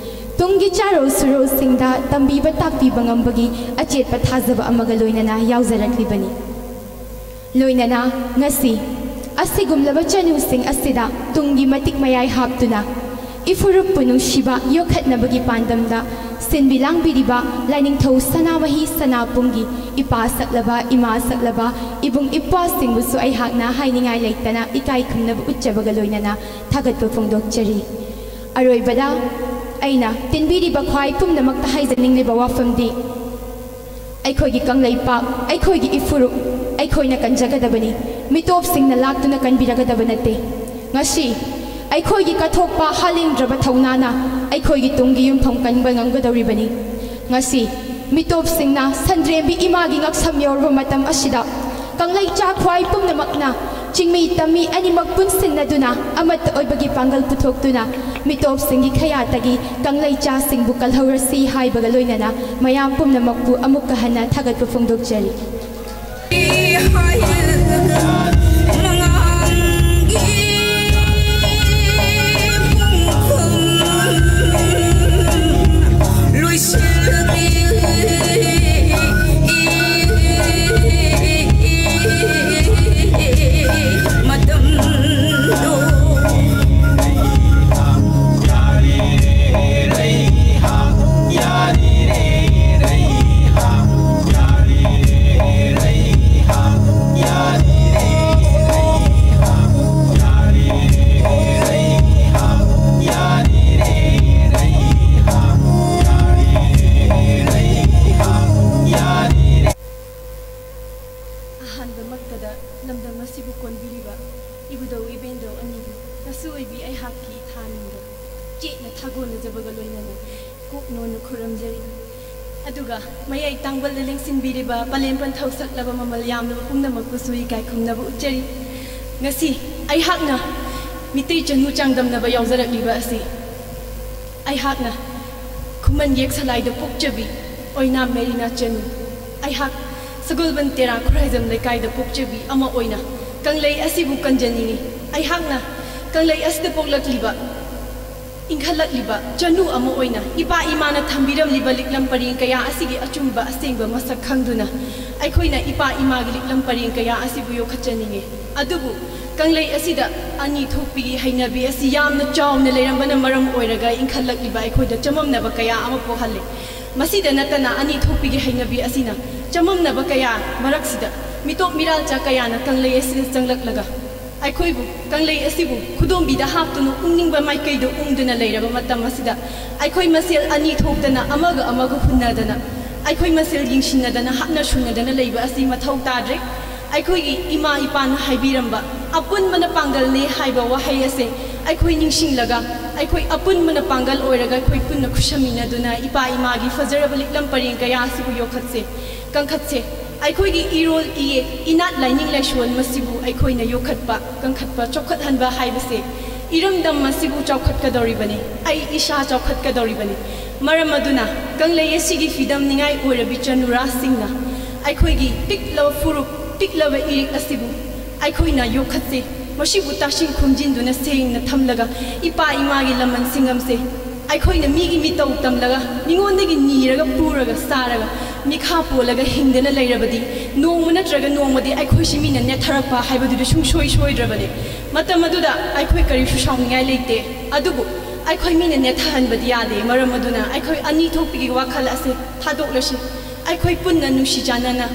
ꯇꯨꯡꯒꯤ ꯆꯥꯔꯣꯜ ꯁꯨꯔꯣꯜꯁꯤꯡꯗ ꯇꯝꯕꯤꯕ ꯇꯥꯛꯄꯤꯕ ꯉꯝꯕꯒꯤ ꯑꯆꯦꯠꯄ ꯊꯥꯖꯕ ꯑꯃꯒ ꯂꯣꯏꯅꯅ ꯌꯥꯎꯖꯔꯛꯂꯤꯕꯅꯤ꯫ ꯂꯣꯏꯅꯅ ꯉꯁꯤ ꯑꯁꯤꯒꯨꯝꯂꯕ ꯆꯅꯨꯁꯤꯡ ꯑꯁꯤꯗ ꯇꯨꯡꯒꯤ ꯃꯇꯤꯛ ꯃꯌꯥꯏ ꯍꯥꯞꯇꯨꯅ, ꯏꯐꯨꯔꯨꯞꯄꯨ ꯅꯨꯡꯁꯤꯕ ꯌꯣꯛꯈꯠꯅꯕꯒꯤ ꯄꯥꯟꯗꯝꯗ ꯁꯤꯟꯕꯤ ꯂꯥꯡꯕꯤꯔꯤꯕ ꯂꯥꯏꯅꯤꯡꯊꯧ ꯁꯅꯥꯃꯍꯤ ꯁꯅꯥꯄꯨꯡꯒꯤ ꯏꯄꯥ ꯁꯛꯂꯕ, ꯏꯃꯥ ꯁꯛꯂꯕ, ꯏꯕꯨꯡ ꯏꯄ꯭ꯋꯥꯁꯤꯡꯕꯨꯁꯨ ꯑꯩꯍꯥꯛꯅ ꯍꯥꯏꯅꯤꯡꯉꯥꯏ ꯂꯩꯇꯅ ꯏꯀꯥꯏ ꯈꯨꯝꯅꯕ ꯎꯠꯆꯕꯒ ꯂꯣꯏꯅꯅ ꯊꯥꯒꯠꯄ ꯐꯣꯡꯗꯣꯛꯆꯔꯤ꯫ ꯑꯔꯣꯏꯕꯗ ꯑꯩꯅ ꯇꯤꯟꯕꯤꯔꯤꯕ ꯈ꯭ꯋꯥꯏ ꯄꯨꯝꯅꯃꯛꯇ ꯍꯥꯏꯖꯅꯤꯡꯂꯤꯕ ꯋꯥꯐꯝꯗꯤ, ꯑꯩꯈꯣꯏꯒꯤ ꯀꯪꯂꯩꯄꯥꯛ, ꯑꯩꯈꯣꯏꯒꯤ ꯏꯐꯨꯔꯨꯞ ꯑꯩꯈꯣꯏꯅ ꯀꯟꯖꯒꯗꯕꯅꯤ, ꯃꯤꯇꯣꯞꯁꯤꯡꯅ ꯂꯥꯛꯇꯨꯅ ꯀꯟꯕꯤꯔꯒꯗꯕ ꯅꯠꯇꯦ꯫ ꯉꯁꯤ ꯑꯩꯈꯣꯏꯒꯤ ꯀꯠꯊꯣꯛꯄ ꯍꯥꯂꯦꯡꯗ꯭ꯔꯕ ꯊꯧꯅꯥꯅ ꯑꯩꯈꯣꯏꯒꯤ ꯇꯨꯡꯒꯤ ꯌꯨꯝꯐꯝ ꯀꯟꯕ ꯉꯝꯒꯗꯧꯔꯤꯕꯅꯤ꯫ ꯉꯁꯤ ꯃꯤꯇꯣꯞꯁꯤꯡꯅ ꯁꯟꯗ꯭ꯔꯦꯝꯕꯤ ꯏꯃꯥꯒꯤ ꯉꯛꯁꯝ ꯌꯧꯔꯕ ꯃꯇꯝ ꯑꯁꯤꯗ, ꯀꯪꯂꯩꯆꯥ ꯈ꯭ꯋꯥꯏ ꯄꯨꯝꯅꯃꯛꯅ ꯆꯤꯡꯃꯤ ꯇꯝꯃꯤ ꯑꯅꯤꯃꯛ ꯄꯨꯟꯁꯤꯟꯅꯗꯨꯅ ꯑꯃꯠꯇ ꯑꯣꯏꯕꯒꯤ ꯄꯥꯡꯒꯜ ꯄꯨꯊꯣꯛꯇꯨꯅ ꯃꯤꯇꯣꯞꯁꯤꯡꯒꯤ ꯈꯌꯥꯠꯇꯒꯤ ꯀꯪꯂꯩꯆꯥꯁꯤꯡꯕꯨ ꯀꯜꯍꯧꯔꯁꯤ ꯍꯥꯏꯕꯒ ꯂꯣꯏꯅꯅ ꯃꯌꯥꯝ ꯄꯨꯝꯅꯃꯛꯄꯨ ꯑꯃꯨꯛꯀ ꯍꯟꯅ ꯊꯥꯒꯠꯄ ꯐꯣꯡꯗꯣꯛꯆꯔꯤ꯫ ꯑꯍꯥꯟꯕꯃꯛꯇꯗ ꯂꯝꯗꯝ ꯑꯁꯤꯕꯨ ꯀꯣꯟꯕꯤꯔꯤꯕ ꯏꯕꯨꯙꯧ ꯏꯕꯦꯟꯙꯧ ꯑꯅꯤꯕꯨ ꯅꯁꯨ ꯑꯣꯏꯕꯤ ꯑꯩꯍꯥꯛꯀꯤ ꯏꯊꯥ ꯅꯤꯡꯗ ꯆꯦꯠꯅ ꯊꯥꯒꯣꯟꯅꯖꯕꯒ ꯂꯣꯏꯅꯅ ꯀꯣꯛꯅꯣꯟꯅ ꯈꯨꯔꯨꯝꯖꯔꯤ꯫ ꯑꯗꯨꯒ ꯃꯌꯥꯏ ꯇꯥꯡꯕꯜꯗ ꯂꯦꯡꯁꯤꯟꯕꯤꯔꯤꯕ ꯄꯂꯦꯝ ꯄꯟꯊꯧ ꯁꯛꯂꯕ ꯃꯃꯜ ꯌꯥꯝꯂꯕ ꯄꯨꯝꯅꯃꯛꯄꯨꯁꯨ ꯏꯀꯥꯏ ꯈꯨꯝꯅꯕ ꯎꯠꯆꯔꯤ꯫ ꯉꯁꯤ ꯑꯩꯍꯥꯛꯅ ꯃꯤꯇꯩ ꯆꯅꯨ ꯆꯥꯡꯗꯝꯅꯕ ꯌꯥꯎꯖꯔꯛꯂꯤꯕ ꯑꯁꯤ ꯑꯩꯍꯥꯛꯅ ꯈꯨꯃꯟ ꯌꯦꯛꯁꯂꯥꯏꯗ ꯄꯣꯛꯆꯕꯤ ꯑꯣꯏꯅꯥꯝ ꯃꯦꯔꯤꯅꯥ ꯆꯅꯨ, ꯑꯩꯍꯥꯛ ꯁꯒꯣꯜꯕꯟ ꯇꯦꯔꯥ ꯈꯨꯔꯥꯏꯖꯝ ꯂꯩꯀꯥꯏꯗ ꯄꯣꯛꯆꯕꯤ ꯑꯃ ꯑꯣꯏꯅ ꯀꯪꯂꯩ ꯑꯁꯤꯕꯨ ꯀꯟꯖꯅꯤꯡꯏ꯫ ꯑꯩꯍꯥꯛꯅ ꯀꯪꯂꯩ ꯑꯁꯤꯗ ꯄꯣꯛꯂꯛꯂꯤꯕ, ꯏꯟꯈꯠꯂꯛꯂꯤꯕ ꯆꯅꯨ ꯑꯃ ꯑꯣꯏꯅ ꯏꯄꯥ ꯏꯃꯥꯅ ꯊꯝꯕꯤꯔꯝꯂꯤꯕ ꯂꯤꯛꯂꯝ ꯄꯔꯦꯡ ꯀꯌꯥ ꯑꯁꯤꯒꯤ ꯑꯆꯨꯝꯕ ꯑꯁꯦꯡꯕ ꯃꯁꯛ ꯈꯪꯗꯨꯅ ꯑꯩꯈꯣꯏꯅ ꯏꯄꯥ ꯏꯃꯥꯒꯤ ꯂꯤꯛꯂꯝ ꯄꯔꯦꯡ ꯀꯌꯥ ꯑꯁꯤꯕꯨ ꯌꯣꯛꯈꯠꯆꯅꯤꯡꯏ꯫ ꯑꯗꯨꯕꯨ ꯀꯪꯂꯩ ꯑꯁꯤꯗ ꯑꯅꯤ ꯊꯣꯛꯄꯤꯒꯤ ꯍꯩꯅꯕꯤ ꯑꯁꯤ ꯌꯥꯝꯅ ꯆꯥꯎꯅ ꯂꯩꯔꯝꯕꯅ ꯃꯔꯝ ꯑꯣꯏꯔꯒ ꯏꯟꯈꯠꯂꯛꯂꯤꯕ ꯑꯩꯈꯣꯏꯗ ꯆꯃꯝꯅꯕ ꯀꯌꯥ ꯑꯃ ꯄꯣꯛꯍꯜꯂꯤ꯫ ꯃꯁꯤꯗ ꯅꯠꯇꯅ ꯑꯅꯤ ꯊꯣꯛꯄꯤꯒꯤ ꯍꯩꯅꯕꯤ ꯑꯁꯤꯅ ꯆꯃꯝꯅꯕ ꯀꯌꯥ ꯃꯔꯛꯁꯤꯗ ꯃꯤꯇꯣꯞ ꯃꯤꯔꯥꯜꯆꯥ ꯀꯌꯥꯅ ꯀꯪꯂꯩ ꯑꯁꯤꯗ ꯆꯪꯂꯛꯂꯒ ꯑꯩꯈꯣꯏꯕꯨ ꯀꯪꯂꯩ ꯑꯁꯤꯕꯨ ꯈꯨꯗꯣꯝꯕꯤꯗ ꯍꯥꯞꯇꯨꯅ ꯎꯪꯅꯤꯡꯕ ꯃꯥꯏꯀꯩꯗ ꯎꯪꯗꯨꯅ ꯂꯩꯔꯕ ꯃꯇꯝ ꯑꯁꯤꯗ ꯑꯩꯈꯣꯏ ꯃꯁꯦꯜ ꯑꯅꯤ ꯊꯣꯛꯇꯅ ꯑꯃꯒ ꯑꯃꯒ ꯍꯨꯟꯅꯗꯅ ꯑꯩꯈꯣꯏ ꯃꯁꯦꯜ ꯌꯦꯡꯁꯤꯟꯅꯗꯅ ꯍꯥꯠꯅ ꯁꯨꯅꯗꯅ ꯂꯩꯕ ꯑꯁꯤ ꯃꯊꯧ ꯇꯥꯗ꯭ꯔꯦ꯫ ꯑꯩꯈꯣꯏꯒꯤ ꯏꯃꯥ ꯏꯄꯥꯅ ꯍꯥꯏꯕꯤꯔꯝꯕ "ꯑꯄꯨꯟꯕꯅ ꯄꯥꯡꯒꯜꯅꯤ" ꯍꯥꯏꯕ ꯋꯥꯍꯩ ꯑꯁꯦ ꯑꯩꯈꯣꯏ ꯅꯤꯡꯁꯤꯡꯂꯒ ꯑꯩꯈꯣꯏ ꯑꯄꯨꯟꯕꯅ ꯄꯥꯡꯒꯜ ꯑꯣꯏꯔꯒ ꯑꯩꯈꯣꯏ ꯄꯨꯟꯅ ꯈꯨꯠꯁꯝꯃꯤꯟꯅꯗꯨꯅ ꯏꯄꯥ ꯏꯃꯥꯒꯤ ꯐꯖꯔꯕ ꯂꯤꯛꯂꯝ ꯄꯔꯦꯡ ꯀꯌꯥ ꯑꯁꯤꯕꯨ ꯌꯣꯛꯈꯠꯁꯦ, ꯀꯟꯈꯠꯁꯦ꯫ ꯑꯩꯈꯣꯏꯒꯤ ꯏꯔꯣꯜ ꯏꯌꯦꯛ ꯏꯅꯥꯠ ꯂꯥꯏꯅꯤꯡ ꯂꯥꯏꯁꯣꯟ ꯃꯁꯤꯕꯨ ꯑꯩꯈꯣꯏꯅ ꯌꯣꯛꯈꯠꯄ, ꯀꯟꯈꯠꯄ, ꯆꯥꯎꯈꯠꯍꯟꯕ ꯍꯥꯏꯕꯁꯦ ꯏꯔꯝꯗꯝ ꯑꯁꯤꯕꯨ ꯆꯥꯎꯈꯠꯀꯗꯧꯔꯤꯕꯅꯤ, ꯑꯩ ꯏꯁꯥ ꯆꯥꯎꯈꯠꯀꯗꯧꯔꯤꯕꯅꯤ꯫ ꯃꯔꯝ ꯑꯗꯨꯅ ꯀꯪꯂꯩ ꯑꯁꯤꯒꯤ ꯐꯤꯗꯝ ꯅꯤꯡꯉꯥꯏ ꯑꯣꯏꯔꯕꯤ ꯆꯅꯨꯔꯥꯁꯤꯡꯅ ꯑꯩꯈꯣꯏꯒꯤ ꯄꯤꯛꯂꯕ ꯐꯨꯔꯨꯞ, ꯄꯤꯛꯂꯕ ꯏꯔꯤꯛ ꯑꯁꯤꯕꯨ ꯑꯩꯈꯣꯏꯅ ꯌꯣꯛꯈꯠꯁꯤ꯫ ꯃꯁꯤꯕꯨ ꯇꯥꯁꯤꯟ ꯈꯣꯝꯖꯤꯟꯗꯨꯅ ꯁꯦꯡꯅ ꯊꯝꯂꯒ ꯏꯄꯥ ꯏꯃꯥꯒꯤ ꯂꯃꯟ ꯁꯤꯡꯉꯝꯁꯦ꯫ ꯑꯩꯈꯣꯏꯅ ꯃꯤꯒꯤ ꯃꯤꯇꯧ ꯇꯝꯂꯒ, ꯃꯤꯉꯣꯟꯗꯒꯤ ꯅꯤꯔꯒ, ꯄꯨꯔꯒ, ꯆꯥꯔꯒ, ꯃꯤꯈꯥ ꯄꯣꯜꯂꯒ ꯍꯤꯡꯗꯅ ꯂꯩꯔꯕꯗꯤ ꯅꯣꯡꯃ ꯅꯠꯇ꯭ꯔꯒ ꯅꯣꯡꯃꯗꯤ ꯑꯩꯈꯣꯏꯁꯤ ꯃꯤꯅ ꯅꯦꯠꯊꯔꯛꯄ ꯍꯥꯏꯕꯗꯨꯗꯤ ꯁꯨꯡꯁꯣꯏ ꯁꯣꯏꯗ꯭ꯔꯕꯅꯤ꯫ ꯃꯇꯝ ꯑꯗꯨꯗ ꯑꯩꯈꯣꯏ ꯀꯔꯤꯁꯨ ꯁꯥꯎꯅꯤꯡꯉꯥꯏ ꯂꯩꯇꯦ꯫ ꯑꯗꯨꯕꯨ ꯑꯩꯈꯣꯏ ꯃꯤꯅ ꯅꯦꯠꯊꯍꯟꯕꯗꯤ ꯌꯥꯗꯦ꯫ ꯃꯔꯝ ꯑꯗꯨꯅ ꯑꯩꯈꯣꯏ ꯑꯅꯤ ꯊꯣꯛꯄꯤꯒꯤ ꯋꯥꯈꯜ ꯑꯁꯦ ꯊꯥꯗꯣꯛꯂꯁꯤ꯫ ꯑꯩꯈꯣꯏ ꯄꯨꯟꯅ ꯅꯨꯡꯁꯤ ꯆꯥꯟꯅꯅ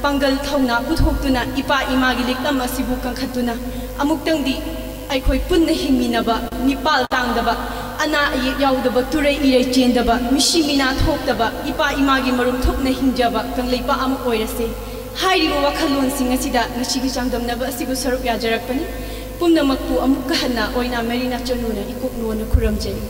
ꯄꯥꯡꯒꯜ ꯊꯧꯅꯥ ꯄꯨꯊꯣꯛꯇꯨꯅ ꯏꯄꯥ ꯏꯃꯥꯒꯤ ꯂꯤꯛꯂꯝ ꯑꯁꯤꯕꯨ ꯀꯟꯈꯠꯇꯨꯅ ꯑꯃꯨꯛꯇꯪꯗꯤ ꯑꯩꯈꯣꯏ ꯄꯨꯟꯅ ꯍꯤꯡꯃꯤꯟꯅꯕ, ꯃꯤꯄꯥꯜ ꯇꯥꯡꯗꯕ, ꯑꯅꯥ ꯑꯌꯦꯛ ꯌꯥꯎꯗꯕ, ꯇꯨꯔꯩ ꯏꯔꯩ ꯆꯦꯟꯗꯕ, ꯃꯤꯁꯤ ꯃꯤꯅꯥ ꯊꯣꯛꯇꯕ, ꯏꯄꯥ ꯏꯃꯥꯒꯤ ꯃꯔꯨꯝ ꯊꯨꯞꯅ ꯍꯤꯡꯖꯕ ꯀꯪꯂꯩꯄꯥꯛ ꯑꯃ ꯑꯣꯏꯔꯁꯦ꯫ ꯍꯥꯏꯔꯤꯕ ꯋꯥꯈꯜꯂꯣꯟꯁꯤꯡ ꯑꯁꯤꯗ ꯉꯁꯤꯒꯤ ꯆꯥꯡꯗꯝꯅꯕ ꯑꯁꯤꯕꯨ ꯁꯔꯨꯛ ꯌꯥꯖꯔꯛꯄꯅꯤ꯫ ꯄꯨꯝꯅꯃꯛꯄꯨ ꯑꯃꯨꯛꯀ ꯍꯟꯅ ꯑꯣꯏꯅꯥ ꯃꯦꯔꯤꯅꯥ ꯆꯅꯨꯅ ꯏꯀꯣꯛ ꯅꯣꯟꯅ ꯈꯨꯔꯨꯝꯖꯔꯤ꯫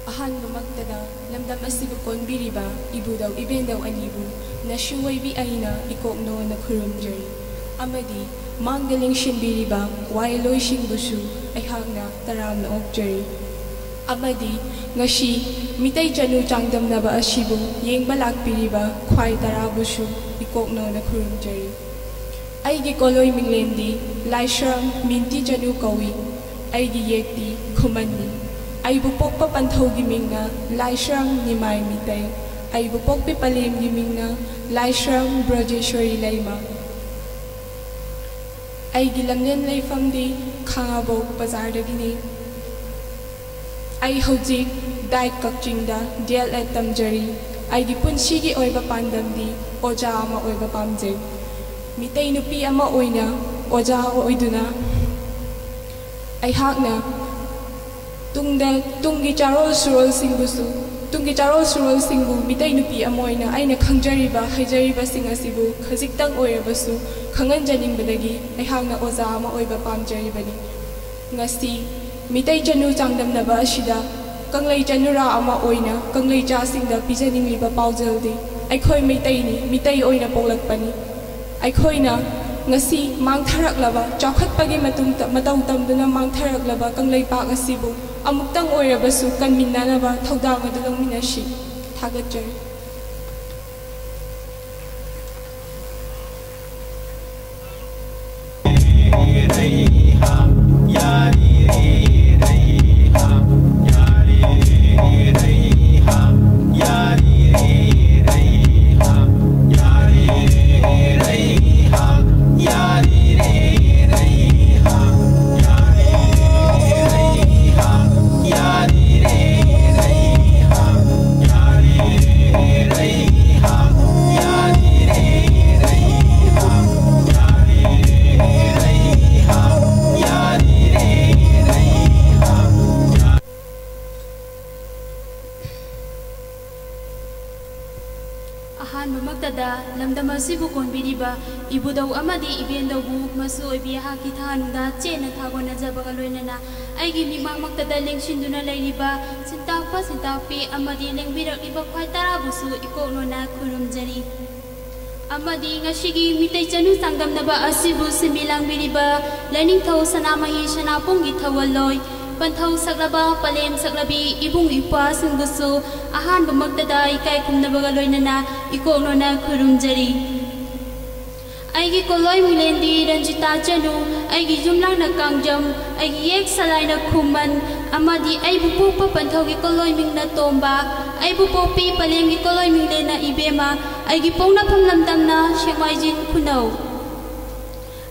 ꯑꯍꯥꯟꯕꯃꯛꯇꯗ ꯂꯝꯗꯝ ꯑꯁꯤꯕꯨ ꯀꯣꯟꯕꯤꯔꯤꯕ ꯏꯕꯨꯙꯧ ꯏꯕꯦꯟꯙꯧ ꯑꯅꯤꯕꯨ ꯅꯁꯨ ꯑꯣꯏꯕꯤ ꯑꯩꯅ ꯏꯀꯣꯛ ꯅꯣꯟꯅ ꯈꯨꯔꯨꯝꯖꯔꯤ, ꯑꯃꯗꯤ ꯃꯥꯡꯗ ꯂꯦꯡꯁꯤꯟꯕꯤꯔꯤꯕ ꯋꯥꯌꯦꯜꯂꯣꯏꯁꯤꯡꯕꯨꯁꯨ ꯑꯩꯍꯥꯛꯅ ꯇꯔꯥꯝꯅ ꯑꯣꯛꯆꯔꯤ꯫ ꯑꯃꯗꯤ ꯉꯁꯤ ꯃꯤꯇꯩ ꯆꯅꯨ ꯆꯥꯡꯗꯝꯅꯕ ꯑꯁꯤꯕꯨ ꯌꯦꯡꯕ ꯂꯥꯛꯄꯤꯔꯤꯕ ꯈ꯭ꯋꯥꯏ ꯇꯔꯥꯕꯨꯁꯨ ꯏꯀꯣꯛ ꯅꯣꯟꯅ ꯈꯨꯔꯨꯝꯖꯔꯤ꯫ ꯑꯩꯒꯤ ꯀꯣꯂꯣꯏ ꯃꯤꯡꯂꯦꯟꯗꯤ ꯂꯥꯏꯁ꯭ꯔꯝ ꯃꯤꯟꯇꯤ ꯆꯅꯨ ꯀꯧꯏ꯫ ꯑꯩꯒꯤ ꯌꯦꯛꯇꯤ ꯈꯨꯃꯟꯅꯤ꯫ ꯑꯩꯕꯨ ꯄꯣꯛꯄ ꯄꯟꯊꯧꯒꯤ ꯃꯤꯡꯅ ꯂꯥꯏꯁ꯭ꯔꯝ ꯅꯤꯃꯥꯏ ꯃꯤꯇꯩ꯫ ꯑꯩꯕꯨ ꯄꯣꯛꯄꯤ ꯄꯂꯦꯝꯒꯤ ꯃꯤꯡꯅ ꯂꯥꯏꯁ꯭ꯔꯝ ꯕ꯭ꯔꯖꯦꯁ꯭ꯋꯔꯤ ꯂꯩꯃ꯫ ꯑꯩꯒꯤ ꯂꯝꯂꯦꯟ ꯂꯩꯐꯝꯗꯤ ꯈꯥꯉꯕꯣꯛ ꯕꯖꯥꯔꯗꯒꯤꯅꯤ꯫ ꯑꯩ ꯍꯧꯖꯤꯛ ꯗꯥꯏꯠ ꯀꯛꯆꯤꯡꯗ ꯗꯤ ꯑꯦꯜ ꯑꯦꯗ ꯇꯝꯖꯔꯤ꯫ ꯑꯩꯒꯤ ꯄꯨꯟꯁꯤꯒꯤ ꯑꯣꯏꯕ ꯄꯥꯟꯗꯝꯗꯤ ꯑꯣꯖꯥ ꯑꯃ ꯑꯣꯏꯕ ꯄꯥꯝꯖꯩ꯫ ꯃꯤꯇꯩ ꯅꯨꯄꯤ ꯑꯃ ꯑꯣꯏꯅ ꯑꯣꯖꯥ ꯑꯣꯏꯗꯨꯅ ꯑꯩꯍꯥꯛꯅ ꯇꯨꯡꯗ, ꯇꯨꯡꯒꯤ ꯆꯥꯔꯣꯜ ꯁꯨꯔꯣꯜꯁꯤꯡꯕꯨꯁꯨ, ꯇꯨꯡꯒꯤ ꯆꯥꯔꯣꯜ ꯁꯨꯔꯣꯜꯁꯤꯡꯕꯨ ꯃꯤꯇꯩ ꯅꯨꯄꯤ ꯑꯃ ꯑꯣꯏꯅ ꯑꯩꯅ ꯈꯪꯖꯔꯤꯕ, ꯍꯩꯖꯔꯤꯕꯁꯤꯡ ꯑꯁꯤꯕꯨ ꯈꯖꯤꯛꯇꯪ ꯑꯣꯏꯔꯕꯁꯨ ꯈꯪꯍꯟꯖꯅꯤꯡꯕꯗꯒꯤ ꯑꯩꯍꯥꯛꯅ ꯑꯣꯖꯥ ꯑꯃ ꯑꯣꯏꯕ ꯄꯥꯝꯖꯔꯤꯕꯅꯤ꯫ ꯉꯁꯤ ꯃꯤꯇꯩ ꯆꯅꯨ ꯆꯥꯡꯗꯝꯅꯕ ꯑꯁꯤꯗ ꯀꯪꯂꯩ ꯆꯅꯨꯔꯥ ꯑꯃ ꯑꯣꯏꯅ ꯀꯪꯂꯩꯆꯥꯁꯤꯡꯗ ꯄꯤꯖꯅꯤꯡꯂꯤꯕ ꯄꯥꯎꯖꯦꯜꯗꯤ, ꯑꯩꯈꯣꯏ ꯃꯩꯇꯩꯅꯤ, ꯃꯤꯇꯩ ꯑꯣꯏꯅ ꯄꯣꯛꯂꯛꯄꯅꯤ꯫ ꯑꯩꯈꯣꯏꯅ ꯉꯁꯤ ꯃꯥꯡꯊꯔꯛꯂꯕ, ꯆꯥꯎꯈꯠꯄꯒꯤ ꯃꯇꯨꯡ ꯇ-, ꯃꯇꯧ ꯇꯝꯗꯨꯅ ꯃꯥꯡꯊꯔꯛꯂꯕ ꯀꯪꯂꯩꯄꯥꯛ ꯑꯁꯤꯕꯨ ꯑꯃꯨꯛꯇꯪ ꯑꯣꯏꯔꯕꯁꯨ ꯀꯟꯃꯤꯟꯅꯅꯕ ꯊꯧꯗꯥꯡ ꯑꯗꯨ ꯂꯧꯃꯤꯟꯅꯁꯤ꯫ ꯊꯥꯒꯠꯆꯔꯤ꯫ ꯇꯗ ꯂꯝꯗꯝ ꯑꯁꯤꯕꯨ ꯀꯣꯟꯕꯤꯔꯤꯕ ꯏꯕꯨꯙꯧ ꯑꯃꯗꯤ ꯏꯕꯦꯟꯗꯧꯕꯨ ꯃꯆꯨ ꯑꯣꯏꯕꯤ ꯑꯩꯍꯥꯛꯀꯤ ꯊꯥꯅꯨꯡꯗ ꯆꯦꯠꯅ ꯊꯥꯒꯣꯟꯅꯖꯕꯒ ꯂꯣꯏꯅꯅ ꯑꯩꯒꯤ ꯃꯤꯠꯃꯥꯡꯃꯛꯇꯗ ꯂꯦꯡꯁꯤꯟꯗꯨꯅ ꯂꯩꯔꯤꯕ ꯁꯤꯟꯇꯥꯛꯄ ꯁꯤꯟꯇꯥꯛꯄꯤ ꯑꯃꯗꯤ ꯂꯦꯡꯕꯤꯔꯛꯂꯤꯕ ꯈ꯭ꯋꯥꯏ ꯇꯔꯥꯕꯨꯁꯨ ꯏꯀꯣꯛ ꯅꯣꯟꯅ ꯈꯨꯔꯨꯝꯖꯔꯤ꯫ ꯑꯃꯗꯤ ꯉꯁꯤꯒꯤ ꯃꯤꯇꯩ ꯆꯅꯨ ꯆꯥꯡꯗꯝꯅꯕ ꯑꯁꯤꯕꯨ ꯁꯤꯟꯃꯤ ꯂꯥꯡꯕꯤꯔꯤꯕ ꯂꯥꯏꯅꯤꯡꯊꯧ ꯁꯅꯥꯃꯍꯤ ꯁꯅꯥꯄꯨꯡꯒꯤ ꯊꯧꯒꯜꯂꯣꯏ ꯄꯟꯊꯧ ꯁꯛꯂꯕ ꯄꯂꯦꯝ ꯁꯛꯂꯕꯤ ꯏꯕꯨꯡ ꯏꯄ꯭ꯋꯥꯁꯤꯡꯕꯨꯁꯨ ꯑꯍꯥꯟꯕꯃꯛꯇꯗ ꯏꯀꯥꯏ ꯈꯨꯝꯅꯕꯒ ꯂꯣꯏꯅꯅ ꯏꯀꯣꯛ ꯅꯣꯟꯅ ꯈꯨꯔꯨꯝꯖꯔꯤ꯫ ꯑꯩꯒꯤ ꯀꯣꯂꯣꯏ ꯃꯤꯂꯦꯟꯗꯤ ꯔꯟꯖꯤꯇꯥ ꯆꯅꯨ, ꯑꯩꯒꯤ ꯌꯨꯝꯂꯥꯡꯅ ꯀꯥꯡꯖꯝ, ꯑꯩꯒꯤ ꯌꯦꯛ ꯁꯂꯥꯏꯅ ꯈꯨꯃꯟ, ꯑꯃꯗꯤ ꯑꯩꯕꯨ ꯄꯣꯛꯄ ꯄꯟꯊꯧꯒꯤ ꯀꯣꯂꯣꯏ ꯃꯤꯡꯅ ꯇꯣꯝꯕ, ꯑꯩꯕꯨ ꯄꯣꯛꯄꯤ ꯄꯂꯦꯝꯒꯤ ꯀꯣꯂꯣꯏ ꯃꯤꯡꯂꯦꯟꯅ ꯏꯕꯦꯝꯃ, ꯑꯩꯒꯤ ꯄꯣꯛꯅꯐꯝ ꯂꯝꯗꯝꯅ ꯁꯦꯛꯃꯥꯏꯖꯤꯡ ꯈꯨꯅꯧ꯫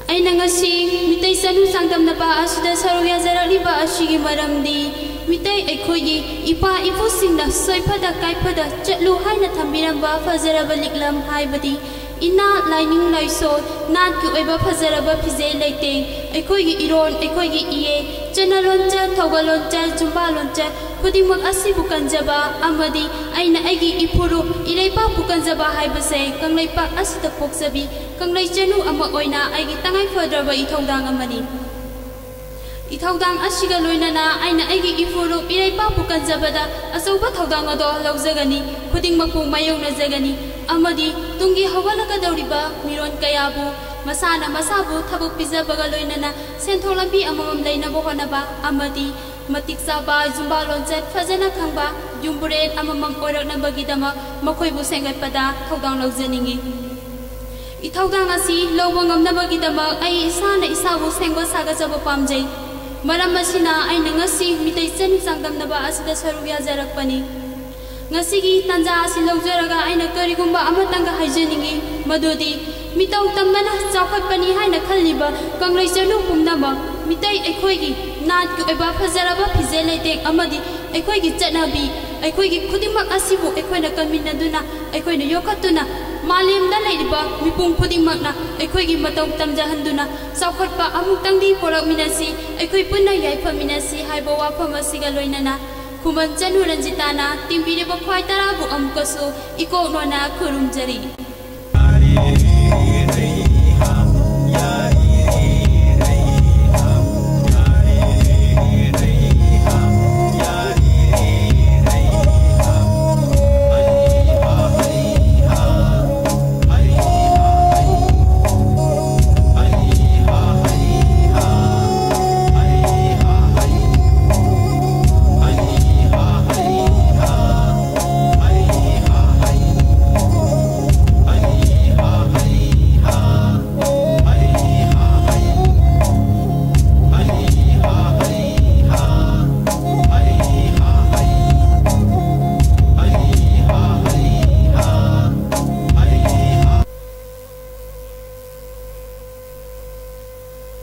ꯑꯩꯅ ꯉꯁꯤ ꯃꯤꯇꯩ ꯆꯅꯨ ꯆꯥꯡꯗꯝꯅꯕ ꯑꯁꯤꯗ ꯁꯔꯨꯛ ꯌꯥꯖꯔꯛꯂꯤꯕ ꯑꯁꯤꯒꯤ ꯃꯔꯝꯗꯤ ꯃꯤꯇꯩ ꯑꯩꯈꯣꯏꯒꯤ ꯏꯄꯥ ꯏꯄꯨꯁꯤꯡꯅ ꯁꯣꯏꯐꯗ ꯀꯥꯏꯐꯗ ꯆꯠꯂꯨ ꯍꯥꯏꯅ ꯊꯝꯕꯤꯔꯝꯕ ꯐꯖꯔꯕ ꯂꯤꯛꯂꯝ ꯍꯥꯏꯕꯗꯤ ꯏꯅꯥꯠ, ꯂꯥꯏꯅꯤꯡ ꯂꯥꯏꯁꯣꯜ, ꯅꯥꯠꯀꯤ ꯑꯣꯏꯕ ꯐꯖꯔꯕ ꯐꯤꯖꯦ ꯂꯩꯇꯦꯡ, ꯑꯩꯈꯣꯏꯒꯤ ꯏꯔꯣꯟ, ꯑꯩꯈꯣꯏꯒꯤ ꯏꯌꯦꯛ, ꯆꯠꯅ ꯂꯣꯟꯆꯠ, ꯊꯧꯒꯜ ꯂꯣꯟꯆꯠ, ꯖꯨꯝꯕꯥ ꯂꯣꯟꯆꯠ ꯈꯨꯗꯤꯡꯃꯛ ꯑꯁꯤꯕꯨ ꯀꯟꯖꯕ ꯑꯃꯗꯤ ꯑꯩꯅ ꯑꯩꯒꯤ ꯏꯐꯨꯔꯨꯞ ꯏꯔꯩꯄꯥꯛꯄꯨ ꯀꯟꯖꯕ ꯍꯥꯏꯕꯁꯦ ꯀꯪꯂꯩꯄꯥꯛ ꯑꯁꯤꯗ ꯄꯣꯛꯆꯕꯤ ꯀꯪꯂꯩ ꯆꯅꯨ ꯑꯃ ꯑꯣꯏꯅ ꯑꯩꯒꯤ ꯇꯉꯥꯏꯐꯗ꯭ꯔꯕ ꯏꯊꯧꯗꯥꯡ ꯑꯃꯅꯤ꯫ ꯏꯊꯧꯗꯥꯡ ꯑꯁꯤꯒ ꯂꯣꯏꯅꯅ ꯑꯩꯅ ꯑꯩꯒꯤ ꯏꯐꯨꯔꯨꯞ ꯏꯔꯩꯄꯥꯛꯄꯨ ꯀꯟꯖꯕꯗ ꯑꯆꯧꯕ ꯊꯧꯗꯥꯡ ꯑꯗꯣ ꯂꯧꯖꯒꯅꯤ, ꯈꯨꯗꯤꯡꯃꯛꯄꯨ ꯃꯥꯌꯣꯛꯅꯖꯒꯅꯤ ꯑꯃꯗꯤ ꯇꯨꯡꯒꯤ ꯍꯧꯒꯠꯂꯛꯀꯗꯧꯔꯤꯕ ꯃꯤꯔꯣꯟ ꯀꯌꯥꯕꯨ ꯃꯁꯥꯅ ꯃꯁꯥꯕꯨ ꯊꯕꯛ ꯄꯤꯖꯕꯒ ꯂꯣꯏꯅꯅ ꯁꯦꯟꯊꯣꯛ ꯂꯝꯕꯤ ꯑꯃꯃꯝ ꯂꯩꯅꯕ ꯍꯣꯠꯅꯕ ꯑꯃꯗꯤ ꯃꯇꯤꯛ ꯆꯥꯕ ꯖꯨꯝꯕꯥ ꯂꯣꯟꯆꯠ ꯐꯖꯅ ꯈꯪꯕ ꯌꯨꯝꯕꯨꯔꯦꯟ ꯑꯃꯃꯝ ꯑꯣꯏꯔꯛꯅꯕꯒꯤꯗꯃꯛ ꯃꯈꯣꯏꯕꯨ ꯁꯦꯝꯒꯠꯄꯗ ꯊꯧꯗꯥꯡ ꯂꯧꯖꯅꯤꯡꯏ꯫ ꯏꯊꯧꯗꯥꯡ ꯑꯁꯤ ꯂꯧꯕ ꯉꯝꯅꯕꯒꯤꯗꯃꯛ ꯑꯩ ꯏꯁꯥꯅ ꯏꯁꯥꯕꯨ ꯁꯦꯝꯒꯠ ꯁꯥꯒꯠꯆꯕ ꯄꯥꯝꯖꯩ꯫ ꯃꯔꯝ ꯑꯁꯤꯅ ꯑꯩꯅ ꯉꯁꯤ ꯃꯤꯇꯩ ꯆꯅꯨ ꯆꯥꯡꯗꯝꯅꯕ ꯑꯁꯤꯗ ꯁꯔꯨꯛ ꯌꯥꯖꯔꯛꯄꯅꯤ꯫ ꯉꯁꯤꯒꯤ ꯇꯥꯟꯖꯥ ꯑꯁꯤ ꯂꯧꯖꯔꯒ ꯑꯩꯅ ꯀꯔꯤꯒꯨꯝꯕ ꯑꯃꯇꯪꯒ ꯍꯥꯏꯖꯅꯤꯡꯏ, ꯃꯗꯨꯗꯤ ꯃꯤꯇꯧ ꯇꯝꯕꯅ ꯆꯥꯎꯈꯠꯄꯅꯤ ꯍꯥꯏꯅ ꯈꯜꯂꯤꯕ ꯀꯪꯂꯩ ꯆꯅꯨ ꯄꯨꯝꯅꯃꯛ, ꯃꯤꯇꯩ ꯑꯩꯈꯣꯏꯒꯤ ꯅꯥꯠꯀꯤ ꯑꯣꯏꯕ ꯐꯖꯔꯕ ꯐꯤꯖꯦ ꯂꯩꯇꯦꯡ ꯑꯃꯗꯤ ꯑꯩꯈꯣꯏꯒꯤ ꯆꯠꯅꯕꯤ, ꯑꯩꯈꯣꯏꯒꯤ ꯈꯨꯗꯤꯡꯃꯛ ꯑꯁꯤꯕꯨ ꯑꯩꯈꯣꯏꯅ ꯀꯟꯃꯤꯟꯅꯗꯨꯅ, ꯑꯩꯈꯣꯏꯅ ꯌꯣꯛꯈꯠꯇꯨꯅ, ꯃꯥꯂꯦꯝꯗ ꯂꯩꯔꯤꯕ ꯃꯤꯄꯨꯝ ꯈꯨꯗꯤꯡꯃꯛꯅ ꯑꯩꯈꯣꯏꯒꯤ ꯃꯇꯧ ꯇꯝꯖꯍꯟꯗꯨꯅ, ꯆꯥꯎꯈꯠꯄ ꯑꯃꯨꯛꯇꯪꯗꯤ ꯄꯣꯔꯛꯃꯤꯟꯅꯁꯤ, ꯑꯩꯈꯣꯏ ꯄꯨꯟꯅ ꯌꯥꯏꯐꯃꯤꯟꯅꯁꯤ ꯍꯥꯏꯕ ꯋꯥꯐꯝ ꯑꯁꯤꯒ ꯂꯣꯏꯅꯅ, ꯈꯨꯃꯟ ꯆꯅꯨ ꯔꯟꯖꯤꯇꯥꯅ ꯇꯤꯟꯕꯤꯔꯤꯕ ꯈ꯭ꯋꯥꯏ ꯇꯔꯥꯕꯨ ꯑꯃꯨꯛꯀꯁꯨ ꯏꯀꯣꯛꯅꯣꯅ ꯈꯨꯔꯨꯝꯖꯔꯤ꯫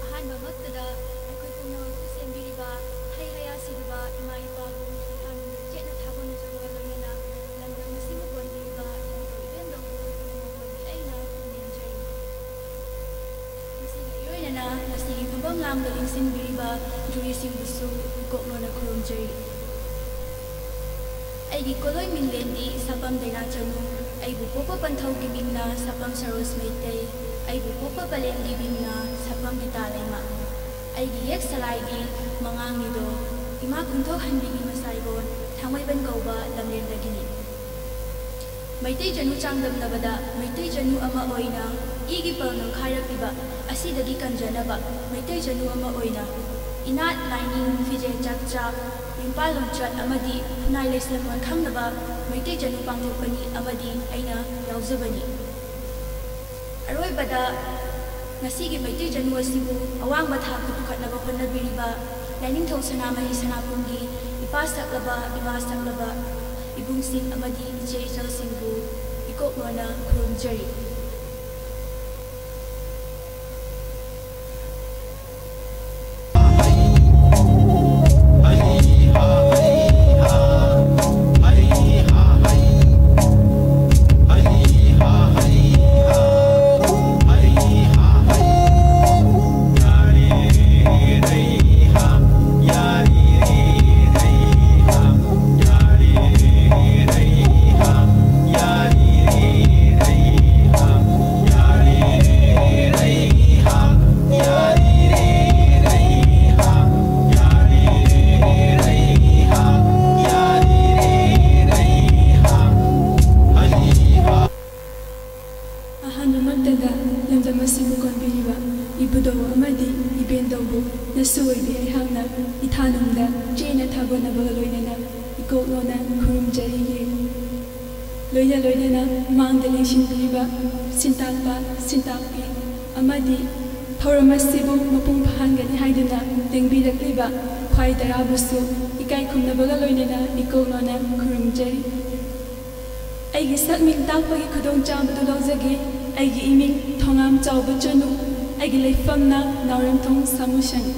ꯑꯍꯥꯟꯕꯃꯛꯇꯗ ꯑꯩꯈꯣꯏ ꯄꯨꯝꯅꯃꯛꯄꯨ ꯁꯦꯝꯕꯤꯔꯤꯕ ꯍꯩ ꯍꯌꯥ ꯁꯤꯗꯕ ꯏꯃꯥ ꯏꯄꯥꯕꯨ ꯏꯍꯥꯟ ꯆꯦꯠꯅ ꯊꯥꯒꯣꯟꯖꯕꯒ ꯂꯣꯏꯅꯅ ꯂꯝꯗꯝ ꯑꯁꯤꯕꯨ ꯀꯣꯟꯕꯤꯔꯤꯕ ꯏꯕꯨꯙꯧ ꯏꯕꯦꯟꯗꯧꯕꯨ ꯏꯕꯨꯡꯉꯣ ꯀꯣꯟꯕꯤ ꯑꯩꯅ ꯈꯨꯔꯨꯝꯖꯔꯤ꯫ ꯃꯁꯤꯒ ꯏꯔꯣꯏꯅꯅ ꯉꯁꯤꯒꯤ ꯐꯝꯐꯝ ꯂꯥꯡꯗ ꯂꯦꯡꯁꯤꯟꯕꯤꯔꯤꯕ ꯖꯨꯔꯤꯁꯤꯡꯕꯨꯁꯨ ꯏꯀꯣꯛꯅꯣꯅ ꯈꯨꯔꯨꯝꯖꯔꯤ꯫ ꯑꯩꯒꯤ ꯀꯣꯂꯣꯏ ꯃꯤꯡꯂꯦꯟꯗꯤ ꯁꯥꯄꯝ ꯗꯥꯏꯅꯥ ꯆꯅꯨ, ꯑꯩꯕꯨ ꯄꯣꯛꯄ ꯄꯟꯊꯧꯒꯤ ꯃꯤꯡꯅ ꯁꯥꯄꯝ ꯁꯔꯣꯖ ꯃꯩꯇꯩ, ꯑꯩꯕꯨ ꯄꯣꯛꯄ ꯄꯂꯦꯝꯒꯤ ꯃꯤꯡꯅ ꯁꯥꯄꯝ ꯒꯤꯇꯥ ꯂꯩꯃ꯫ ꯑꯩꯒꯤ ꯌꯦꯛ ꯁꯂꯥꯏꯗꯤ ꯃꯉꯥꯡꯅꯤꯗꯣ, ꯏꯃꯥ ꯈꯨꯟꯊꯣꯛꯍꯟꯕꯤꯒꯤ ꯃꯁꯥꯏꯕꯣꯟ ꯊꯥꯡꯃꯩꯕꯟ ꯀꯧꯕ ꯂꯝꯂꯦꯟꯗꯒꯤꯅꯤ꯫ ꯃꯩꯇꯩ ꯆꯅꯨ ꯆꯥꯡꯗꯝꯅꯕꯗ ꯃꯩꯇꯩ ꯆꯅꯨ ꯑꯃ ꯑꯣꯏꯅ ꯏꯒꯤ ꯄꯜ ꯅꯝꯈꯥꯏꯔꯛꯂꯤꯕ ꯑꯁꯤꯗꯒꯤ ꯀꯟꯖꯅꯕ ꯃꯩꯇꯩ ꯆꯅꯨ ꯑꯃ ꯑꯣꯏꯅ ꯏꯅꯥꯠ, ꯂꯥꯏꯅꯤꯡ, ꯐꯤꯖꯦꯠ ꯆꯥꯛꯆꯥ, ꯂꯦꯡꯄꯥ ꯂꯣꯟꯆꯠ ꯑꯃꯗꯤ ꯈꯨꯟꯅꯥꯏ ꯂꯩꯁꯦꯝꯂꯣꯟ ꯈꯪꯅꯕ ꯃꯩꯇꯩ ꯆꯅꯨ ꯄꯥꯡꯊꯣꯛꯄꯅꯤ ꯑꯃꯗꯤ ꯑꯩꯅ ꯌꯥꯎꯖꯕꯅꯤ꯫ ꯑꯔꯣꯏꯕꯗ ꯉꯁꯤꯒꯤ ꯃꯩꯇꯩ ꯆꯅꯨ ꯑꯁꯤꯕꯨ ꯑꯋꯥꯡꯕ ꯊꯥꯛꯇ ꯄꯨꯈꯠꯅꯕ ꯍꯣꯠꯅꯕꯤꯔꯤꯕ ꯂꯥꯏꯅꯤꯡꯊꯧ ꯁꯅꯥꯃꯍꯤ ꯁꯅꯥꯄꯨꯝꯒꯤ ꯏꯄꯥ ꯁꯛꯂꯕ, ꯏꯃꯥ ꯁꯛꯂꯕ ꯏꯕꯨꯡꯁꯤꯡ ꯑꯃꯗꯤ ꯏꯆꯦ ꯏꯆꯜꯁꯤꯡꯕꯨ ꯏꯀꯣꯛꯅꯣꯅ ꯈꯨꯔꯨꯝꯖꯔꯤ꯫ ꯆꯦꯠꯅ ꯊꯥꯒꯣꯟꯅꯕꯒ ꯂꯣꯏꯅꯅ ꯏꯀꯣꯛꯅꯣꯅ ꯈꯨꯔꯨꯝꯖꯔꯤꯌꯦ꯫ ꯂꯣꯏꯅ ꯂꯣꯏꯅꯅ ꯃꯥꯡꯗ ꯂꯦꯡꯁꯤꯟꯕꯤꯔꯤꯕ ꯁꯤꯟꯇꯥꯛꯄ, ꯁꯤꯟꯇꯥꯛꯄꯤ ꯑꯃꯗꯤ ꯊꯧꯔꯝ ꯑꯁꯤꯕꯨ ꯃꯄꯨꯡ ꯐꯥꯍꯟꯒꯅꯤ ꯍꯥꯏꯗꯨꯅ ꯂꯦꯡꯕꯤꯔꯛꯂꯤꯕ ꯈ꯭ꯋꯥꯏ ꯇꯔꯥꯕꯨꯁꯨ ꯏꯀꯥꯏ ꯈꯨꯝꯅꯕꯒ ꯂꯣꯏꯅꯅ ꯏꯀꯣꯛꯅꯣꯅ ꯈꯨꯔꯨꯝꯖꯔꯤ꯫ ꯑꯩꯒꯤ ꯁꯛ ꯃꯤꯡ ꯇꯥꯛꯄꯒꯤ ꯈꯨꯗꯣꯡꯆꯥꯕꯗꯨ ꯂꯧꯖꯒꯦ꯫ ꯑꯩꯒꯤ ꯏꯃꯤꯡ ꯊꯣꯉꯥꯝ ꯆꯥꯎꯕ ꯆꯅꯨ꯫ ꯑꯩꯒꯤ ꯂꯩꯐꯝꯅ ꯅꯥꯎꯔꯦꯝꯊꯣꯡ ꯁꯥꯃꯨꯁꯪ꯫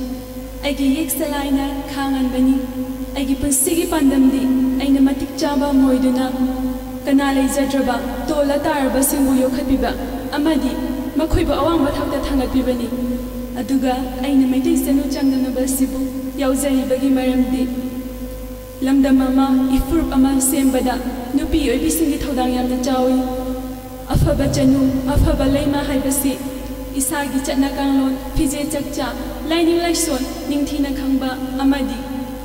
ꯑꯩꯒꯤ ꯌꯦꯛ ꯁꯂꯥꯏꯅ ꯈꯥ ꯉꯥꯟꯕꯅꯤ꯫ ꯑꯩꯒꯤ ꯄꯨꯟꯁꯤꯒꯤ ꯄꯥꯟꯗꯝꯗꯤ ꯑꯩꯅ ꯃꯇꯤꯛ ꯆꯥꯕ ꯑꯃ ꯑꯣꯏꯗꯨꯅ ꯀꯅꯥ ꯂꯩꯖꯗ꯭ꯔꯕ, ꯇꯣꯜꯂ ꯇꯥꯔꯕꯁꯤꯡꯕꯨ ꯌꯣꯛꯈꯠꯄꯤꯕ ꯑꯃꯗꯤ ꯃꯈꯣꯏꯕꯨ ꯑꯋꯥꯡꯕ ꯊꯥꯛꯇ ꯊꯥꯡꯒꯠꯄꯤꯕꯅꯤ꯫ ꯑꯗꯨꯒ ꯑꯩꯅ ꯃꯩꯇꯩ ꯆꯅꯨ ꯆꯥꯡꯗꯝꯅꯕ ꯑꯁꯤꯕꯨ ꯌꯥꯎꯖꯔꯤꯕꯒꯤ ꯃꯔꯝꯗꯤ ꯂꯝꯗꯝ ꯑꯃ, ꯏꯐꯨꯔꯨꯞ ꯑꯃ ꯁꯦꯝꯕꯗ ꯅꯨꯄꯤ ꯑꯣꯏꯕꯤꯁꯤꯡꯒꯤ ꯊꯧꯗꯥꯡ ꯌꯥꯝꯅ ꯆꯥꯎꯏ꯫ ꯑꯐꯕ ꯆꯅꯨ, ꯑꯐꯕ ꯂꯩꯃ ꯍꯥꯏꯕꯁꯤ ꯏꯁꯥꯒꯤ ꯆꯠꯅ ꯀꯥꯡꯂꯣꯟ, ꯐꯤꯖꯦꯠ ꯆꯛꯆꯥ, ꯂꯥꯏꯅꯤꯡ ꯂꯥꯏꯁꯣꯟ ꯅꯤꯡꯊꯤꯅ ꯈꯪꯕ ꯑꯃꯗꯤ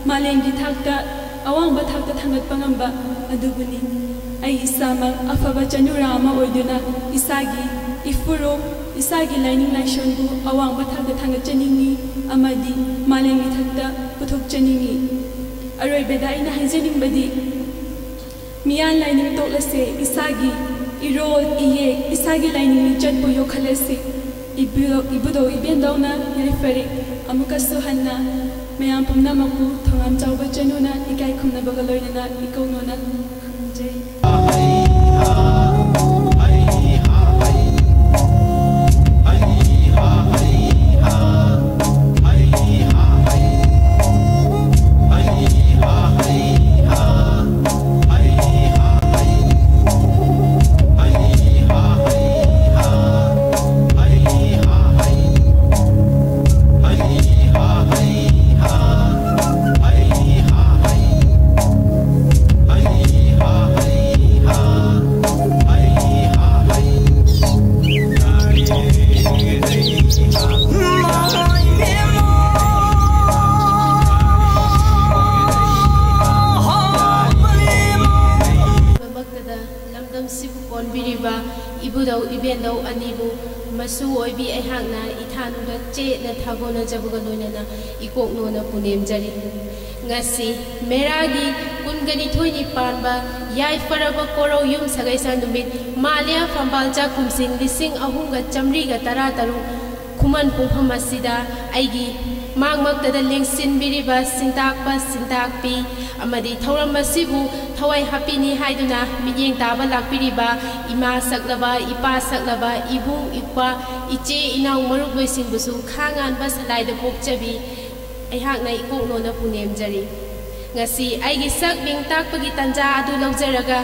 ꯃꯥꯂꯦꯝꯒꯤ ꯊꯥꯛꯇ ꯑꯋꯥꯡꯕ ꯊꯥꯛꯇ ꯊꯥꯡꯒꯠꯄ ꯉꯝꯕ ꯑꯗꯨꯕꯨꯅꯤ꯫ ꯑꯩ ꯏꯁꯥꯃꯛ ꯑꯐꯕ ꯆꯅꯨꯔꯥ ꯑꯃ ꯑꯣꯏꯗꯨꯅ ꯏꯁꯥꯒꯤ ꯏꯐꯨꯔꯨꯞ, ꯏꯁꯥꯒꯤ ꯂꯥꯏꯅꯤꯡ ꯂꯥꯏꯁꯣꯟꯕꯨ ꯑꯋꯥꯡꯕ ꯊꯥꯛꯇ ꯊꯥꯡꯒꯠꯆꯅꯤꯡꯏ ꯑꯃꯗꯤ ꯃꯥꯂꯦꯝꯒꯤ ꯊꯥꯛꯇ ꯄꯨꯊꯣꯛꯆꯅꯤꯡꯏ꯫ ꯑꯔꯣꯏꯕꯗ ꯑꯩꯅ ꯍꯥꯏꯖꯅꯤꯡꯕꯗꯤ, ꯃꯤꯌꯥꯟ ꯂꯥꯏꯅꯤꯡ ꯇꯣꯛꯂꯁꯦ, ꯏꯁꯥꯒꯤ ꯏꯔꯣꯜ ꯏꯌꯦꯛ, ꯏꯁꯥꯒꯤ ꯂꯥꯏꯅꯤꯡ ꯂꯤꯆꯠꯄꯨ ꯌꯣꯛꯈꯠꯂꯁꯤ꯫ ꯏꯕꯨ-, ꯏꯕꯨꯙꯧ ꯏꯕꯦꯟꯗꯧꯅ ꯌꯥꯏꯐꯔꯦ꯫ ꯑꯃꯨꯛꯀꯁꯨ ꯍꯟꯅ ꯃꯌꯥꯝ ꯄꯨꯝꯅꯃꯛꯄꯨ ꯊꯧꯔꯥꯝ ꯆꯥꯎꯕ ꯆꯅꯨꯅ ꯏꯀꯥꯏ ꯈꯨꯝꯅꯕꯒ ꯂꯣꯏꯅꯅ ꯏꯀꯧꯅꯣꯅ ꯈꯨꯔꯨꯝꯖꯩ꯫ ꯃꯛꯇꯗ ꯂꯝꯗꯝꯁꯤꯕꯨ ꯀꯣꯟꯕꯤꯔꯤꯕ ꯏꯕꯨꯙꯧ ꯏꯕꯦꯟꯗꯧ ꯑꯅꯤꯕꯨ ꯃꯁꯨ ꯑꯣꯏꯕꯤ ꯑꯩꯍꯥꯛꯅ ꯏꯊꯥꯅꯨꯗ ꯆꯦꯠꯅ ꯊꯥꯒꯣꯟꯅꯖꯕꯒ ꯂꯣꯏꯅꯅ ꯏꯀꯣꯛꯅꯣꯅ ꯄꯨꯅꯦꯝꯖꯔꯤ꯫ ꯉꯁꯤ ꯃꯦꯔꯥꯒꯤ ꯀꯨꯟꯒ ꯅꯤꯊꯣꯏꯅꯤ ꯄꯥꯟꯕ ꯌꯥꯏꯐꯔꯕ ꯀꯣꯔꯧ ꯌꯨꯝ ꯁꯒꯩꯁ ꯅꯨꯃꯤꯠ ꯃꯥꯂꯦ ꯐꯝꯕꯥꯜ ꯆꯥꯛꯈꯨꯝꯁꯤꯡ ꯂꯤꯁꯤꯡ ꯑꯍꯨꯝꯒ ꯆꯥꯃꯔꯤꯒ ꯇꯔꯥ ꯇꯔꯨꯛ ꯈꯨꯃꯟ ꯄꯨꯡꯐꯝ ꯑꯁꯤꯗ ꯑꯩꯒꯤ ꯃꯥꯡꯃꯛꯇꯗ ꯂꯦꯡꯁꯤꯟꯕꯤꯔꯤꯕ ꯁꯤꯟꯇꯥꯛꯄ ꯁꯤꯟꯇꯥꯛꯄꯤ ꯑꯃꯗꯤ ꯊꯧꯔꯝ ꯑꯁꯤꯕꯨ ꯊꯋꯥꯏ ꯍꯥꯞꯄꯤꯅꯤ ꯍꯥꯏꯗꯨꯅ ꯃꯤꯠꯌꯦꯡ ꯇꯥꯕ ꯂꯥꯛꯄꯤꯔꯤꯕ ꯏꯃꯥ ꯁꯛꯂꯕ, ꯏꯄꯥ ꯁꯛꯂꯕ, ꯏꯕꯨꯡ ꯏꯄ꯭ꯋꯥ, ꯏꯆꯦ ꯏꯅꯥꯎ ꯃꯔꯨꯞꯂꯣꯏꯁꯤꯡꯕꯨꯁꯨ ꯈꯥ ꯉꯥꯟꯕ ꯁꯂꯥꯏꯗ ꯄꯣꯛꯆꯕꯤ ꯑꯩꯍꯥꯛꯅ ꯏꯀꯣꯛ ꯅꯣꯟꯅ ꯄꯨꯅꯦꯝꯖꯔꯤ꯫ ꯉꯁꯤ ꯑꯩꯒꯤ ꯁꯛ ꯃꯤꯡ ꯇꯥꯛꯄꯒꯤ ꯇꯥꯟꯖꯥ ꯑꯗꯨ ꯂꯧꯖꯔꯒ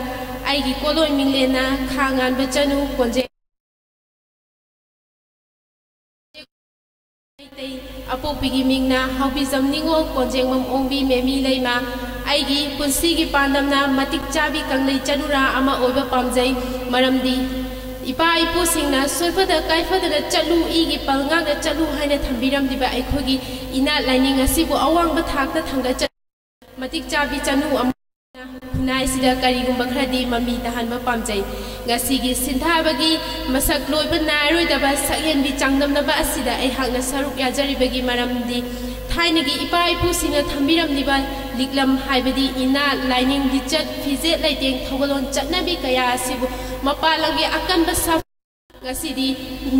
ꯑꯩꯒꯤ ꯀꯣꯂꯣꯏ ꯃꯤꯡꯂꯦꯟꯅ ꯈꯥ ꯉꯥꯟꯕ ꯆꯅꯨ ꯀꯣꯟꯖꯦꯡ ꯃꯩꯇꯩ, ꯑꯄꯣꯛꯄꯤꯒꯤ ꯃꯤꯡꯅ ꯍꯥꯎꯕꯤꯖꯝ ꯅꯤꯉꯣꯜ ꯀꯣꯟꯖꯦꯡꯕꯝ ꯑꯣꯡꯕꯤ ꯃꯦꯃꯤ ꯂꯩꯃ꯫ ꯑꯩꯒꯤ ꯄꯨꯟꯁꯤꯒꯤ ꯄꯥꯟꯗꯝꯅ ꯃꯇꯤꯛ ꯆꯥꯕꯤ ꯀꯪꯂꯩ ꯆꯅꯨꯔꯥ ꯑꯃ ꯑꯣꯏꯕ ꯄꯥꯝꯖꯩ꯫ ꯃꯔꯝꯗꯤ ꯏꯄꯥ ꯏꯄꯨꯁꯤꯡꯅ ꯁꯣꯏꯐꯗ ꯀꯥꯏꯐꯗꯅ ꯆꯠꯂꯨ, ꯏꯒꯤ ꯄꯜ ꯉꯥꯛꯅ ꯆꯠꯂꯨ ꯍꯥꯏꯅ ꯊꯝꯕꯤꯔꯝꯂꯤꯕ ꯑꯩꯈꯣꯏꯒꯤ ꯏꯅꯥꯠ ꯂꯥꯏꯅꯤꯡ ꯑꯁꯤꯕꯨ ꯑꯋꯥꯡꯕ ꯊꯥꯛꯇ ꯊꯥꯡꯒꯠꯆ ꯃꯇꯤꯛ ꯆꯥꯕꯤ ꯆꯅꯨ ꯑꯃ ꯈꯨꯟꯅꯥꯏꯁꯤꯗ ꯀꯔꯤꯒꯨꯝꯕ ꯈꯔꯗꯤ ꯃꯃꯤ ꯇꯥꯍꯟꯕ ꯄꯥꯝꯖꯩ꯫ ꯉꯁꯤꯒꯤ ꯁꯤꯟꯊꯥꯕꯒꯤ ꯃꯁꯛ ꯂꯣꯏꯕ ꯅꯥꯏꯔꯣꯏꯗꯕ ꯁꯛꯍꯦꯟꯕꯤ ꯆꯥꯡꯗꯝꯅꯕ ꯑꯁꯤꯗ ꯑꯩꯍꯥꯛꯅ ꯁꯔꯨꯛ ꯌꯥꯖꯔꯤꯕꯒꯤ ꯃꯔꯝꯗꯤ ꯊꯥꯏꯅꯒꯤ ꯏꯄꯥ ꯏꯄꯨꯁꯤꯡꯅ ꯊꯝꯕꯤꯔꯝꯂꯤꯕ ꯂꯤꯛꯂꯝ ꯍꯥꯏꯕꯗꯤ ꯏꯅꯥꯠ, ꯂꯥꯏꯅꯤꯡ, ꯂꯤꯆꯠ, ꯐꯤꯖꯦꯠ, ꯂꯩꯇꯦꯡ, ꯊꯧꯒꯜꯂꯣꯟ, ꯆꯠꯅꯕꯤ ꯀꯌꯥ ꯑꯁꯤꯕꯨ ꯃꯄꯥꯟ ꯂꯝꯒꯤ ꯑꯀꯟꯕ ꯁꯥ ꯉꯁꯤꯗꯤ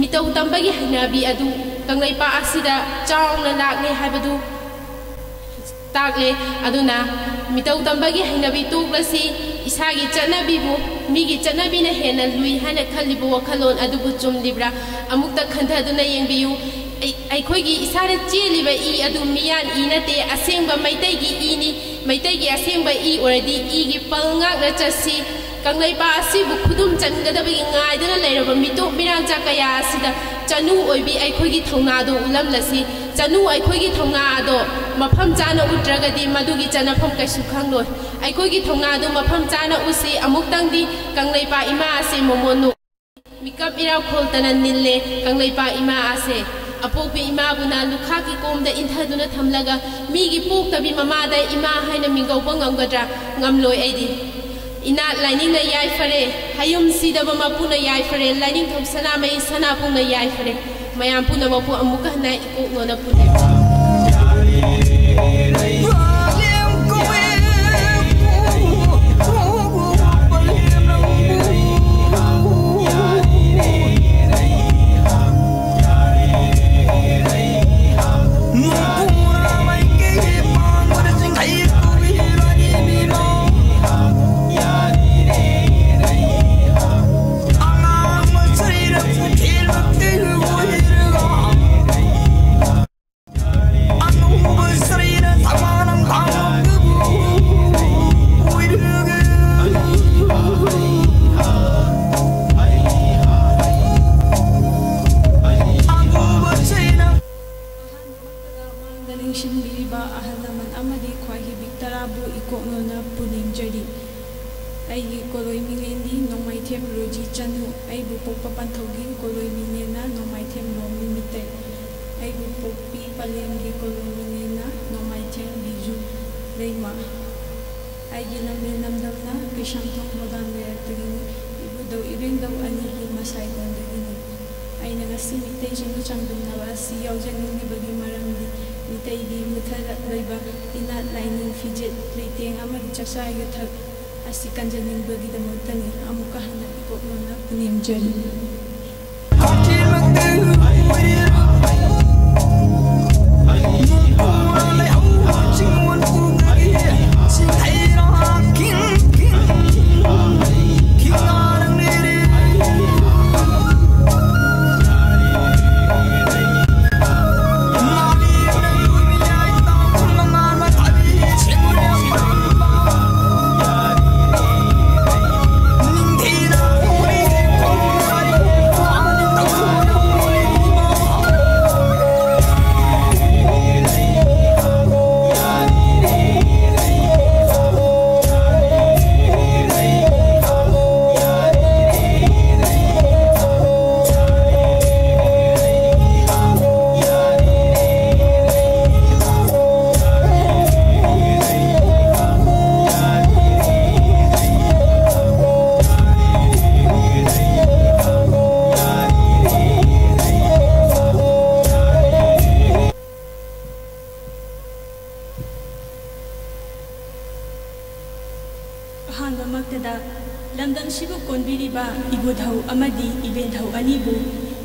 ꯃꯤꯇꯧ ꯇꯝꯕꯒꯤ ꯍꯩꯅꯕꯤ ꯑꯗꯨ ꯀꯪꯂꯩꯄꯥꯛ ꯑꯁꯤꯗ ꯆꯥꯎꯅ ꯂꯥꯛꯂꯦ ꯍꯥꯏꯕꯗꯨ ꯇꯥꯛꯂꯦ꯫ ꯑꯗꯨꯅ ꯃꯤꯇꯧ ꯇꯝꯕꯒꯤ ꯍꯩꯅꯕꯤ ꯇꯣꯛꯂꯁꯤ, ꯏꯁꯥꯒꯤ ꯆꯠꯅꯕꯤꯕꯨ ꯃꯤꯒꯤ ꯆꯠꯅꯕꯤꯅ ꯍꯦꯟꯅ ꯂꯨꯏ ꯍꯥꯏꯅ ꯈꯜꯂꯤꯕ ꯋꯥꯈꯜꯂꯣꯟ ꯑꯗꯨꯕꯨ ꯆꯨꯝꯂꯤꯕ꯭ꯔꯥ? ꯑꯃꯨꯛꯇ ꯈꯟꯊꯗꯨꯅ ꯌꯦꯡꯕꯤꯌꯨ꯫ ꯑꯩ-, ꯑꯩꯈꯣꯏꯒꯤ ꯏꯁꯥꯗ ꯆꯦꯜꯂꯤꯕ ꯏ ꯑꯗꯨ ꯃꯤꯌꯥꯟ ꯏ ꯅꯠꯇꯦ, ꯑꯁꯦꯡꯕ ꯃꯩꯇꯩꯒꯤ ꯏꯅꯤ꯫ ꯃꯩꯇꯩꯒꯤ ꯑꯁꯦꯡꯕ ꯏ ꯑꯣꯏꯔꯗꯤ ꯏꯒꯤ ꯄꯜ ꯉꯥꯛꯅ ꯆꯠꯁꯤ꯫ ꯀꯪꯂꯩꯄꯥꯛ ꯑꯁꯤꯕꯨ ꯈꯨꯗꯨꯝ ꯆꯟꯒꯗꯕꯒꯤ ꯉꯥꯏꯗꯨꯅ ꯂꯩꯔꯕ ꯃꯤꯇꯣꯞ ꯃꯤꯔꯥꯟꯆꯥ ꯀꯌꯥ ꯑꯁꯤꯗ ꯆꯅꯨ ꯑꯣꯏꯕꯤ ꯑꯩꯈꯣꯏꯒꯤ ꯊꯧꯅꯥꯗꯣ ꯎꯠꯂꯝꯂꯁꯤ꯫ ꯆꯅꯨ ꯑꯩꯈꯣꯏꯒꯤ ꯊꯧꯅꯥ ꯑꯗꯣ ꯃꯐꯝ ꯆꯥꯅ ꯎꯠꯇ꯭ꯔꯒꯗꯤ ꯃꯗꯨꯒꯤ ꯆꯟꯅꯐꯝ ꯀꯩꯁꯨ ꯈꯪꯂꯣꯏ꯫ ꯑꯩꯈꯣꯏꯒꯤ ꯊꯧꯅꯥꯗꯨ ꯃꯐꯝ ꯆꯥꯅ ꯎꯠꯁꯤ꯫ ꯑꯃꯨꯛꯇꯪꯗꯤ ꯀꯪꯂꯩꯄꯥꯛ ꯏꯃꯥ ꯑꯁꯦ ꯃꯣꯃꯣꯟ ꯅꯣꯛ-, ꯃꯤꯀꯞ ꯏꯔꯥ ꯈꯣꯜꯇꯅ ꯅꯤꯜꯂꯦ ꯀꯪꯂꯩꯄꯥꯛ ꯏꯃꯥ ꯑꯁꯦ꯫ ꯑꯄꯣꯛꯄꯤ ꯏꯃꯥꯕꯨꯅ ꯂꯨꯈꯥꯛꯀꯤ ꯀꯣꯝꯗ ꯏꯟꯊꯗꯨꯅ ꯊꯝꯂꯒ ꯃꯤꯒꯤ ꯄꯣꯛꯇꯕꯤ ꯃꯃꯥꯗ ꯏꯃꯥ ꯍꯥꯏꯅ ꯃꯤꯡꯒꯧꯕ ꯉꯝꯒꯗ꯭ꯔꯥ? ꯉꯝꯂꯣꯏ ꯑꯩꯗꯤ꯫ ꯏꯅꯥꯠ ꯂꯥꯏꯅꯤꯡꯅ ꯌꯥꯏꯐꯔꯦ, ꯍꯌꯨꯝ ꯁꯤꯗꯕ ꯃꯄꯨꯅ ꯌꯥꯏꯐꯔꯦ, ꯂꯥꯏꯅꯤꯡꯊꯧ ꯁꯅꯥꯃꯍꯤ ꯁꯅꯥꯕꯨꯡꯅ ꯌꯥꯏꯐꯔꯦ꯫ ꯃꯌꯥꯝ ꯄꯨꯝꯅꯃꯛꯄꯨ ꯑꯃꯨꯛꯀ ꯍꯟꯅ ꯏꯀꯣꯛ ꯅꯣꯟꯅ ꯄꯨꯅꯦꯝꯖꯔꯤ꯫ ꯕꯨ ꯏꯀꯣꯛꯅꯣꯅ ꯄꯨꯅꯦꯝꯖꯔꯤ꯫ ꯑꯩꯒꯤ ꯀꯣꯂꯣꯏ ꯃꯤꯡꯂꯦꯟꯗꯤ ꯅꯣꯡꯃꯥꯏꯊꯦꯝ ꯔꯣꯖꯤ ꯆꯅꯨ꯫ ꯑꯩꯕꯨ ꯄꯣꯛꯄ ꯄꯟꯊꯧꯒꯤ ꯀꯣꯂꯣꯏ ꯃꯤꯡꯂꯦꯟꯅ ꯅꯣꯡꯃꯥꯏꯊꯦꯝ ꯂꯣꯝꯃꯤ ꯃꯤꯇꯩ꯫ ꯑꯩꯕꯨ ꯄꯣꯛꯄꯤ ꯄꯂꯦꯝꯒꯤ ꯀꯣꯂꯣꯏ ꯃꯤꯡꯂꯦꯟꯅ ꯅꯣꯡꯃꯥꯏꯊꯦꯝ ꯕꯤꯖꯨ ꯂꯩꯃ꯫ ꯑꯩꯒꯤ ꯂꯝꯕꯦꯟ ꯂꯝꯗꯝꯅ ꯀꯩꯁꯥꯝꯊꯣꯡ ꯍꯣꯗꯥꯝ ꯂꯩꯔꯛꯇꯒꯤꯅꯤ꯫ ꯏꯕꯨꯙꯧ ꯏꯕꯦꯟꯙꯧ ꯑꯅꯤꯒꯤ ꯃꯁꯥꯏꯗꯣꯟꯗꯒꯤꯅꯤ꯫ ꯑꯩꯅ ꯉꯁꯤ ꯃꯤꯇꯩꯁꯤꯡꯒ ꯆꯥꯡꯗꯝꯅꯕ ꯑꯁꯤ ꯌꯥꯎꯖꯅꯤꯡꯂꯤꯕꯒꯤ ꯃꯔꯝꯗꯤ ꯃꯤꯇꯩꯒꯤ ꯃꯨꯊꯔꯛꯂꯤꯕ ꯏꯅꯥꯠ, ꯂꯥꯏꯅꯤꯡ, ꯐꯤꯖꯦꯠ, ꯂꯩꯇꯦꯡ ꯑꯃꯗꯤ ꯆꯥꯛꯆꯥ ꯌꯨꯊꯛ ꯑꯁꯤ ꯀꯟꯖꯅꯤꯡꯕꯒꯤꯗꯃꯛꯇꯅꯤ꯫ ꯑꯃꯨꯛꯀ ꯍꯟꯅ ꯏꯀꯣꯛꯅꯣꯅ ꯄꯨꯅꯦꯝꯖꯔꯤ꯫ ꯑꯍꯥꯟꯕꯃꯛꯇꯗ ꯂꯝꯗꯝꯁꯤꯕꯨ ꯀꯣꯟꯕꯤꯔꯤꯕ ꯏꯕꯨꯙꯧ ꯑꯃꯗꯤ ꯏꯕꯦꯟꯙꯧ ꯑꯅꯤꯕꯨ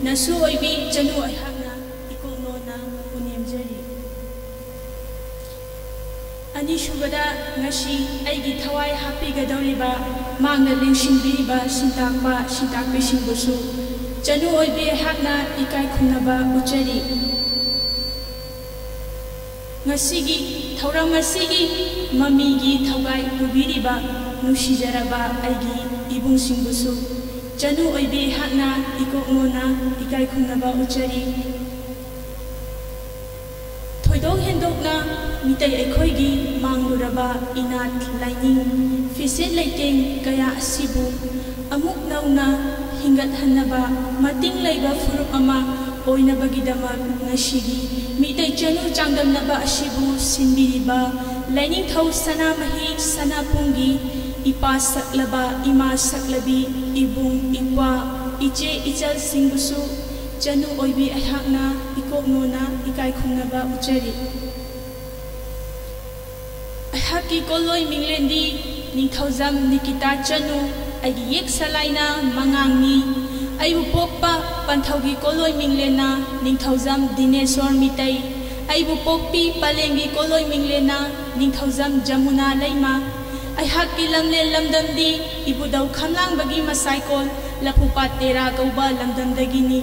ꯅꯁꯨ ꯑꯣꯏꯕꯤ ꯆꯅꯨ ꯑꯩꯍꯥꯛꯅ ꯏꯀꯣꯛꯅꯣꯅ ꯄꯨꯅꯦꯝꯖꯔꯤ꯫ ꯑꯅꯤꯁꯨꯕꯗ, ꯉꯁꯤ ꯑꯩꯒꯤ ꯊꯋꯥꯏ ꯍꯥꯞꯄꯤꯒꯗꯧꯔꯤꯕ, ꯃꯥꯡꯅ ꯂꯦꯡꯁꯤꯟꯕꯤꯔꯤꯕ ꯁꯤꯟꯇꯥꯛꯄ ꯁꯤꯟꯇꯥꯛꯄꯤꯁꯤꯡꯕꯨꯁꯨ ꯆꯅꯨ ꯑꯣꯏꯕꯤ ꯑꯩꯍꯥꯛꯅ ꯏꯀꯥꯏ ꯈꯨꯝꯅꯕ ꯎꯠꯆꯔꯤ꯫ ꯉꯁꯤꯒꯤ ꯊꯧꯔꯝ ꯑꯁꯤꯒꯤ ꯃꯃꯤꯒꯤ ꯊꯧꯒꯥꯏ ꯄꯨꯕꯤꯔꯤꯕ ꯅꯨꯡꯁꯤꯖꯔꯕ ꯑꯩꯒꯤ ꯏꯕꯨꯡꯁꯤꯡꯕꯨꯁꯨ ꯆꯅꯨ ꯑꯣꯏꯕꯤ ꯑꯩꯍꯥꯛꯅ ꯏꯀꯣꯛꯅꯣꯅ ꯏꯀꯥꯏ ꯈꯨꯝꯅꯕ ꯎꯠꯆꯔꯤ꯫ ꯊꯣꯏꯗꯣꯛ ꯍꯦꯟꯗꯣꯛꯅ ꯃꯤꯇꯩ ꯑꯩꯈꯣꯏꯒꯤ ꯃꯥꯡꯂꯨꯔꯕ ꯏꯅꯥꯠ, ꯂꯥꯏꯅꯤꯡ, ꯐꯤꯖꯦꯠ ꯂꯩꯇꯦꯡ ꯀꯌꯥ ꯑꯁꯤꯕꯨ ꯑꯃꯨꯛ ꯅꯧꯅ ꯍꯤꯡꯒꯠꯍꯟꯅꯕ ꯃꯇꯤꯡ ꯂꯩꯕ ꯐꯨꯔꯨꯞ ꯑꯃ ꯑꯣꯏꯅꯕꯒꯤꯗꯃꯛ ꯉꯁꯤꯒꯤ ꯃꯤꯇꯩ ꯆꯅꯨ ꯆꯥꯡꯗꯝꯅꯕ ꯑꯁꯤꯕꯨ ꯁꯤꯟꯕꯤꯔꯤꯕ ꯂꯥꯏꯅꯤꯡꯊꯧ ꯁꯅꯥꯃꯍꯤ ꯁꯅꯥꯄꯨꯡꯒꯤ ꯏꯄꯥ ꯁꯛꯂꯕ, ꯏꯃꯥ ꯁꯛꯂꯕꯤ, ꯏꯕꯨꯡ, ꯏꯄ꯭ꯋꯥ, ꯏꯆꯦ, ꯏꯆꯜꯁꯤꯡꯕꯨꯁꯨ ꯆꯅꯨ ꯑꯣꯏꯕꯤ ꯑꯩꯍꯥꯛꯅ ꯏꯀꯣꯛꯅꯣꯅ ꯏꯀꯥꯏ ꯈꯨꯝꯅꯕ ꯎꯠꯆꯔꯤ꯫ ꯑꯩꯍꯥꯛꯀꯤ ꯀꯣꯂꯣꯏ ꯃꯤꯡꯂꯦꯟꯗꯤ ꯅꯤꯡꯊꯧꯖꯝ ꯅꯤꯀꯤꯇꯥ ꯆꯅꯨ, ꯑꯩꯒꯤ ꯌꯦꯛ ꯁꯂꯥꯏꯅ ꯃꯉꯥꯡꯅꯤ꯫ ꯑꯩꯕꯨ ꯄꯣꯛꯄ ꯄꯟꯊꯧꯒꯤ ꯀꯣꯂꯣꯏ ꯃꯤꯡꯂꯦꯟꯅ ꯅꯤꯡꯊꯧꯖꯝ ꯗꯤꯅꯦꯁꯣꯔ ꯃꯤꯇꯩ, ꯑꯩꯕꯨ ꯄꯣꯛꯄꯤ ꯄꯂꯦꯝꯒꯤ ꯀꯣꯂꯣꯏ ꯃꯤꯡꯂꯦꯟꯅ ꯅꯤꯡꯊꯧꯖꯝ ꯖꯃꯨꯅꯥ ꯂꯩꯃ꯫ ꯑꯩꯍꯥꯛꯀꯤ ꯂꯝꯂꯦꯟ ꯂꯝꯗꯝꯗꯤ ꯏꯕꯨꯙꯧ ꯈꯝꯂꯥꯡꯕꯒꯤ ꯃꯁꯥꯏꯀꯣꯜ ꯂꯐꯨꯄꯥꯠ ꯇꯦꯔꯥ ꯀꯧꯕ ꯂꯝꯗꯝꯗꯒꯤꯅꯤ꯫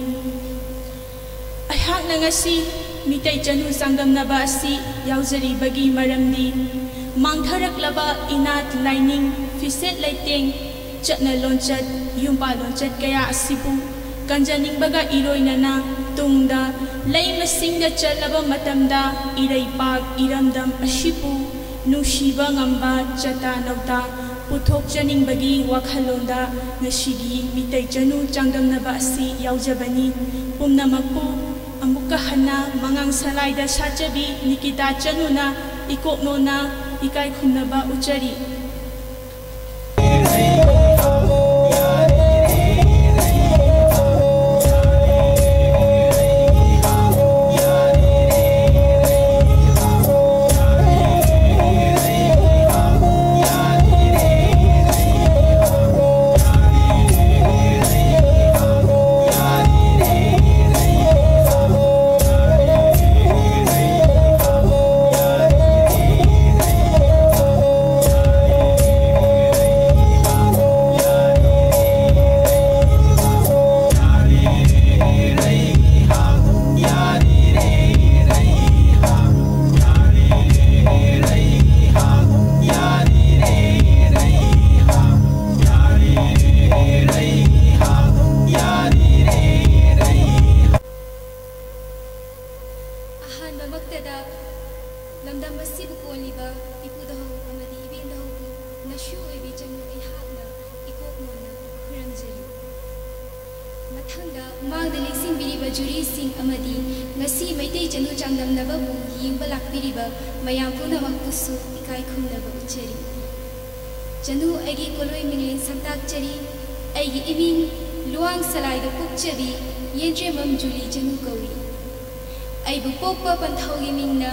ꯑꯩꯍꯥꯛꯅ ꯉꯁꯤ ꯃꯤꯇꯩ ꯆꯅꯨ ꯆꯥꯡꯗꯝꯅꯕ ꯑꯁꯤ ꯌꯥꯎꯖꯔꯤꯕꯒꯤ ꯃꯔꯝꯗꯤ, ꯃꯥꯡꯊꯔꯛꯂꯕ ꯏꯅꯥꯠ ꯂꯥꯏꯅꯤꯡ, ꯐꯤꯁꯦꯠ ꯂꯩꯇꯦꯡ, ꯆꯠꯅ ꯂꯣꯟꯆꯠ, ꯌꯨꯝꯄꯥ ꯂꯣꯟꯆꯠ ꯀꯌꯥ ꯑꯁꯤꯕꯨ ꯀꯟꯖꯅꯤꯡꯕꯒ ꯏꯔꯣꯏꯅꯅ ꯇꯨꯡꯗ ꯂꯩꯃꯁꯤꯡꯗ ꯆꯠꯂꯕ ꯃꯇꯝꯗ ꯏꯔꯩꯄꯥꯛ ꯏꯔꯝꯗꯝ ꯑꯁꯤꯕꯨ ꯅꯨꯡꯁꯤꯕ ꯉꯝꯕ ꯆꯇꯥ ꯅꯧꯇꯥ ꯄꯨꯊꯣꯛꯆꯅꯤꯡꯕꯒꯤ ꯋꯥꯈꯜꯂꯣꯟꯗ ꯉꯁꯤꯒꯤ ꯃꯤꯇꯩ ꯆꯅꯨ ꯆꯥꯡꯗꯝꯅꯕ ꯑꯁꯤ ꯌꯥꯎꯖꯕꯅꯤ꯫ ꯄꯨꯝꯅꯃꯛꯄꯨ ꯑꯃꯨꯛꯀ ꯍꯟꯅ ꯃꯉꯥꯡ ꯁꯂꯥꯏꯗ ꯁꯥꯠꯆꯕꯤ ꯅꯤꯀꯤꯇꯥ ꯆꯅꯨꯅ ꯏꯀꯣꯛꯅꯣꯅ ꯏꯀꯥꯏ ꯈꯨꯝꯅꯕ ꯎꯠꯆꯔꯤ꯫ ꯖꯨꯔꯤꯁꯤꯡ ꯑꯃꯗꯤ ꯉꯁꯤ ꯃꯩꯇꯩ ꯆꯅꯨ ꯆꯥꯡꯗꯝꯅꯕꯕꯨ ꯌꯦꯡꯕ ꯂꯥꯛꯄꯤꯔꯤꯕ ꯃꯌꯥꯝ ꯄꯨꯝꯅꯃꯛꯄꯨꯁꯨ ꯏꯀꯥꯏ ꯈꯨꯝꯅꯕ ꯎꯠꯆꯔꯤ꯫ ꯆꯅꯨ ꯑꯩꯒꯤ ꯀꯣꯂꯣꯏ ꯃꯤꯡꯂꯦꯟ ꯁꯛꯇꯥꯛꯆꯔꯤ꯫ ꯑꯩꯒꯤ ꯏꯃꯤꯡ ꯂꯨꯋꯥꯡ ꯁꯂꯥꯏꯗ ꯄꯣꯛꯆꯕꯤ ꯌꯦꯟꯗ꯭ꯔꯦꯝꯕꯝ ꯖꯨꯂꯤ ꯆꯅꯨ ꯀꯧꯏ꯫ ꯑꯩꯕꯨ ꯄꯣꯛꯄ ꯄꯟꯊꯧꯒꯤ ꯃꯤꯡꯅ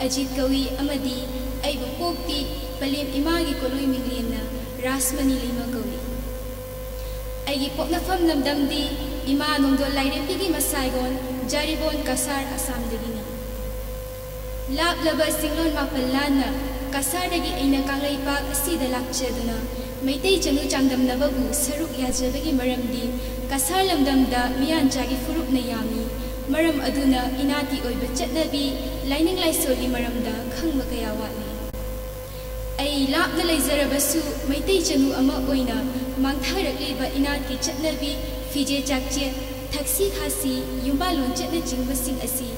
ꯑꯖꯤꯠ ꯀꯧꯏ ꯑꯃꯗꯤ ꯑꯩꯕꯨ ꯄꯣꯛꯄꯤ ꯄꯂꯦꯝ ꯏꯃꯥꯒꯤ ꯀꯣꯂꯣꯏ ꯃꯤꯡꯂꯦꯟꯅ ꯔꯥꯁꯃꯅꯤ ꯂꯩꯃ ꯀꯧꯏ꯫ ꯑꯩꯒꯤ ꯄꯣꯛꯅꯐꯝ ꯂꯝꯗꯝꯗꯤ ꯏꯃꯥ ꯅꯣꯡꯗꯣꯜ ꯂꯥꯏꯔꯦꯝꯕꯤꯒꯤ ꯃꯁꯥꯏꯒꯣꯟ ꯖꯥꯔꯤꯕꯣꯟ ꯀꯁꯥꯔ ꯑꯁꯥꯝꯗꯒꯤꯅꯤ꯫ ꯂꯥꯞꯂꯕ ꯆꯤꯡꯂꯣꯟ ꯃꯥꯄꯜ ꯂꯥꯟꯅ ꯀꯁꯥꯔꯗꯒꯤ ꯑꯩꯅ ꯀꯪꯂꯩꯄꯥꯛ ꯑꯁꯤꯗ ꯂꯥꯛꯆꯗꯨꯅ ꯃꯩꯇꯩ ꯆꯅꯨ ꯆꯥꯡꯗꯝꯅꯕꯕꯨ ꯁꯔꯨꯛ ꯌꯥꯖꯕꯒꯤ ꯃꯔꯝꯗꯤ ꯀꯁꯥꯔ ꯂꯝꯗꯝꯗ ꯃꯤꯌꯥꯟꯆꯥꯒꯤ ꯐꯨꯔꯨꯞꯅ ꯌꯥꯝꯃꯤ꯫ ꯃꯔꯝ ꯑꯗꯨꯅ ꯏꯅꯥꯠꯀꯤ ꯑꯣꯏꯕ ꯆꯠꯅꯕꯤ, ꯂꯥꯏꯅꯤꯡ ꯂꯥꯏꯁꯣꯜꯒꯤ ꯃꯔꯝꯗ ꯈꯪꯕ ꯀꯌꯥ ꯋꯥꯠꯂꯤ꯫ ꯑꯩ ꯂꯥꯞꯅ ꯂꯩꯖꯔꯕꯁꯨ ꯃꯩꯇꯩ ꯆꯅꯨ ꯑꯃ ꯑꯣꯏꯅ ꯃꯥꯡꯊꯔꯛꯂꯤꯕ ꯏꯅꯥꯠꯀꯤ ꯆꯠꯅꯕꯤ, ꯐꯤꯖꯦ ꯆꯥꯛꯆꯦ, ꯊꯛꯁꯤ ꯈꯥꯁꯤ, ꯌꯨꯝꯕꯥꯜ ꯂꯣꯟꯆꯠꯅꯆꯤꯡꯕꯁꯤꯡ ꯑꯁꯤ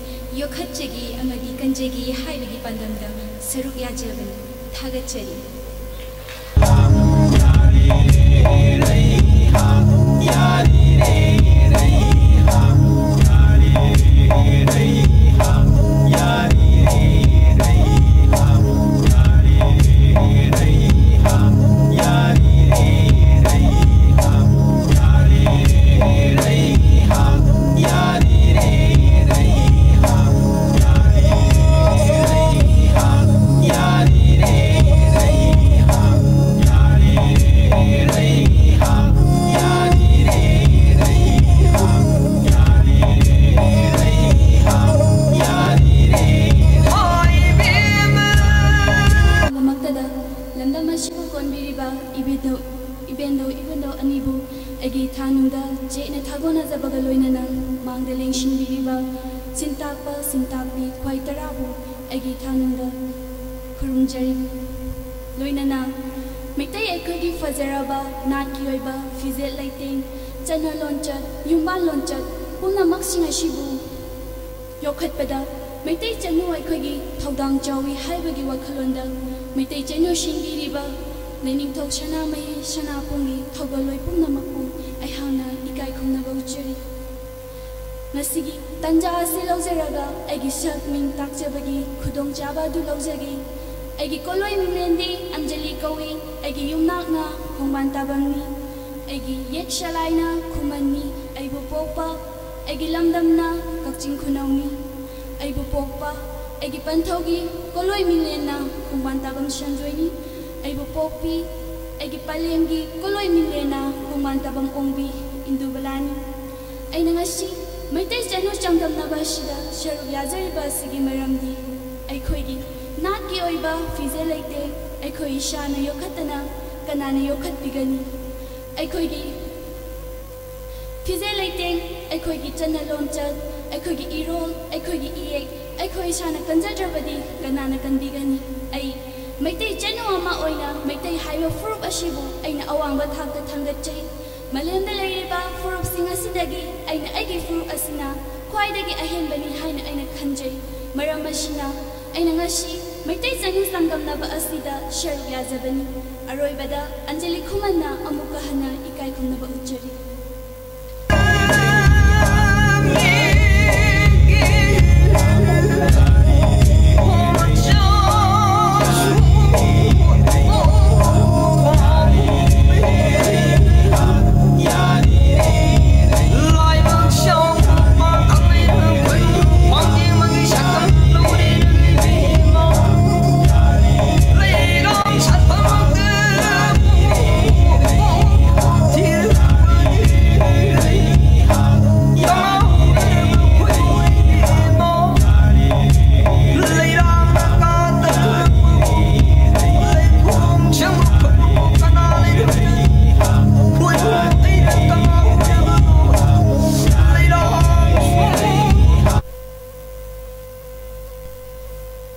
ꯌꯣꯛꯈꯠꯆꯒꯦ ꯑꯃꯗꯤ ꯀꯟꯖꯒꯦ ꯍꯥꯏꯕꯒꯤ ꯄꯥꯟꯗꯝꯗ ꯁꯔꯨꯛ ꯌꯥꯖꯕꯅꯤ꯫ ꯊꯥꯒꯠꯆꯔꯤ꯫ ꯂꯝꯗꯝ ꯑꯁꯤꯕꯨ ꯀꯣꯟꯕꯤꯔꯤꯕ ꯏꯕꯦꯟꯗꯧ, ꯏꯕꯦꯟꯗꯧ ꯏꯕꯨꯡꯗꯧ ꯑꯅꯤꯕꯨ ꯑꯩꯒꯤ ꯏꯊꯥꯅꯨꯡꯗ ꯆꯦꯠꯅ ꯊꯥꯒꯣꯟꯅꯖꯕꯒ ꯂꯣꯏꯅꯅ ꯃꯥꯡꯗ ꯂꯦꯡꯁꯤꯟꯕꯤꯔꯤꯕ ꯆꯤꯟꯇꯥꯛꯄ ꯆꯤꯟꯇꯥꯛꯄꯤ ꯈ꯭ꯋꯥꯏ ꯇꯔꯥꯕꯨ ꯑꯩꯒꯤ ꯏꯊꯥꯅꯨꯡꯗ ꯈꯨꯔꯨꯝꯖꯔꯤ꯫ ꯂꯣꯏꯅꯅ ꯃꯩꯇꯩ ꯑꯩꯈꯣꯏꯒꯤ ꯐꯖꯔꯕ ꯅꯥꯠꯀꯤ ꯑꯣꯏꯕ ꯐꯤꯖꯦꯠ ꯂꯩꯇꯦꯡ, ꯆꯠꯅ ꯂꯣꯟꯆꯠ, ꯌꯨꯝꯕꯥꯜ ꯂꯣꯟꯆꯠ ꯄꯨꯝꯅꯃꯛꯁꯤꯡ ꯑꯁꯤꯕꯨ ꯌꯣꯛꯈꯠꯄꯗ ꯃꯩꯇꯩ ꯆꯅꯨ ꯑꯩꯈꯣꯏꯒꯤ ꯊꯧꯗꯥꯡ ꯆꯥꯎꯏ ꯍꯥꯏꯕꯒꯤ ꯋꯥꯈꯜꯂꯣꯟꯗ ꯃꯩꯇꯩ ꯆꯅꯨ ꯁꯤꯟꯕꯤꯔꯤꯕ ꯂꯥꯏꯅꯤꯡꯊꯧ ꯁꯅꯥꯃꯍꯤ ꯁꯅꯥꯄꯨꯡꯒꯤ ꯊꯧꯒꯜꯂꯣꯏ ꯄꯨꯝꯅꯃꯛꯄꯨ ꯑꯩꯍꯥꯛꯅ ꯏꯀꯥꯏ ꯈꯨꯝꯅꯕ ꯎꯠꯆꯔꯤ꯫ ꯉꯁꯤꯒꯤ ꯇꯥꯟꯖꯥ ꯑꯁꯤ ꯂꯧꯖꯔꯒ ꯑꯩꯒꯤ ꯁꯛ ꯃꯤꯡ ꯇꯥꯛꯆꯕꯒꯤ ꯈꯨꯗꯣꯡꯆꯥꯕ ꯑꯗꯨ ꯂꯧꯖꯒꯦ꯫ ꯑꯩꯒꯤ ꯀꯣꯂꯣꯏ ꯃꯤꯡꯂꯦꯟꯗꯤ ꯑꯟꯖꯂꯤ ꯀꯧꯏ꯫ ꯑꯩꯒꯤ ꯌꯨꯝꯅꯥꯛꯅ ꯈꯣꯡꯕꯥꯟ ꯇꯥꯕꯝꯅꯤ꯫ ꯑꯩꯒꯤ ꯌꯦꯛ ꯁꯂꯥꯏꯅ ꯈꯨꯃꯟꯅꯤ꯫ ꯑꯩꯕꯨ ꯄꯣꯛꯄ ꯑꯩꯒꯤ ꯂꯝꯗꯝꯅ ꯀꯛꯆꯤꯡ ꯈꯨꯅꯧꯅꯤ꯫ ꯑꯩꯕꯨ ꯄꯣꯛꯄ ꯑꯩꯒꯤ ꯄꯟꯊꯧꯒꯤ ꯀꯣꯂꯣꯏ ꯃꯤꯡꯂꯦꯟꯅ ꯈꯣꯡꯕꯥꯟ ꯇꯥꯕꯝ ꯁꯟꯖꯣꯏꯅꯤ꯫ ꯑꯩꯕꯨ ꯄꯣꯛꯄꯤ ꯑꯩꯒꯤ ꯄꯂꯦꯝꯒꯤ ꯀꯣꯂꯣꯏ ꯃꯤꯡꯂꯦꯟꯅ ꯈꯣꯡꯕꯥꯟ ꯇꯥꯕꯝ ꯑꯣꯡꯕꯤ ꯏꯟꯗꯨꯕꯂꯥꯅꯤ꯫ ꯑꯩꯅ ꯉꯁꯤ ꯃꯩꯇꯩ ꯆꯅꯨ ꯆꯥꯡꯗꯝꯅꯕ ꯑꯁꯤꯗ ꯁꯔꯨꯛ ꯌꯥꯖꯔꯤꯕ ꯑꯁꯤꯒꯤ ꯃꯔꯝꯗꯤ ꯑꯩꯈꯣꯏꯒꯤ ꯅꯥꯠꯀꯤ ꯑꯣꯏꯕ ꯐꯤꯖꯦ ꯂꯩꯇꯦꯡ ꯑꯩꯈꯣꯏ ꯏꯁꯥꯅ ꯌꯣꯛꯈꯠꯇꯅ ꯀꯅꯥꯅ ꯌꯣꯛꯈꯠꯄꯤꯒꯅꯤ? ꯑꯩꯈꯣꯏꯒꯤ ꯐꯤꯖꯦ ꯂꯩꯇꯦꯡ, ꯑꯩꯈꯣꯏꯒꯤ ꯆꯠꯅ ꯂꯣꯟꯆꯠ, ꯑꯩꯈꯣꯏꯒꯤ ꯏꯔꯣꯜ, ꯑꯩꯈꯣꯏꯒꯤ ꯏꯌꯦꯛ ꯑꯩꯈꯣꯏ ꯏꯁꯥꯅ ꯀꯟꯖꯗ꯭ꯔꯕꯗꯤ ꯀꯅꯥꯅ ꯀꯟꯕꯤꯒꯅꯤ? ꯑꯩ ꯃꯩꯇꯩ ꯆꯅꯨ ꯑꯃ ꯑꯣꯏꯅ ꯃꯩꯇꯩ ꯍꯥꯏꯕ ꯐꯨꯔꯨꯞ ꯑꯁꯤꯕꯨ ꯑꯩꯅ ꯑꯋꯥꯡꯕ ꯊꯥꯛꯇ ꯊꯥꯡꯒꯠꯆꯩ꯫ ꯃꯥꯂꯦꯝꯗ ꯂꯩꯔꯤꯕ ꯐꯨꯔꯨꯞꯁꯤꯡ ꯑꯁꯤꯗꯒꯤ ꯑꯩꯅ ꯑꯩꯒꯤ ꯐꯨꯔꯨꯞ ꯑꯁꯤꯅ ꯈ꯭ꯋꯥꯏꯗꯒꯤ ꯑꯍꯦꯟꯕꯅꯤ ꯍꯥꯏꯅ ꯑꯩꯅ ꯈꯟꯖꯩ꯫ ꯃꯔꯝ ꯑꯁꯤꯅ ꯑꯩꯅ ꯉꯁꯤ ꯃꯩꯇꯩ ꯆꯅꯨ ꯆꯥꯡꯗꯝꯅꯕ ꯑꯁꯤꯗ ꯁꯔꯨꯛ ꯌꯥꯖꯕꯅꯤ꯫ ꯑꯔꯣꯏꯕꯗ ꯑꯟꯖꯂꯤ ꯈꯨꯃꯟꯅ ꯑꯃꯨꯛꯀ ꯍꯟꯅ ꯏꯀꯥꯏ ꯈꯨꯝꯅꯕ ꯎꯠꯆꯔꯤ꯫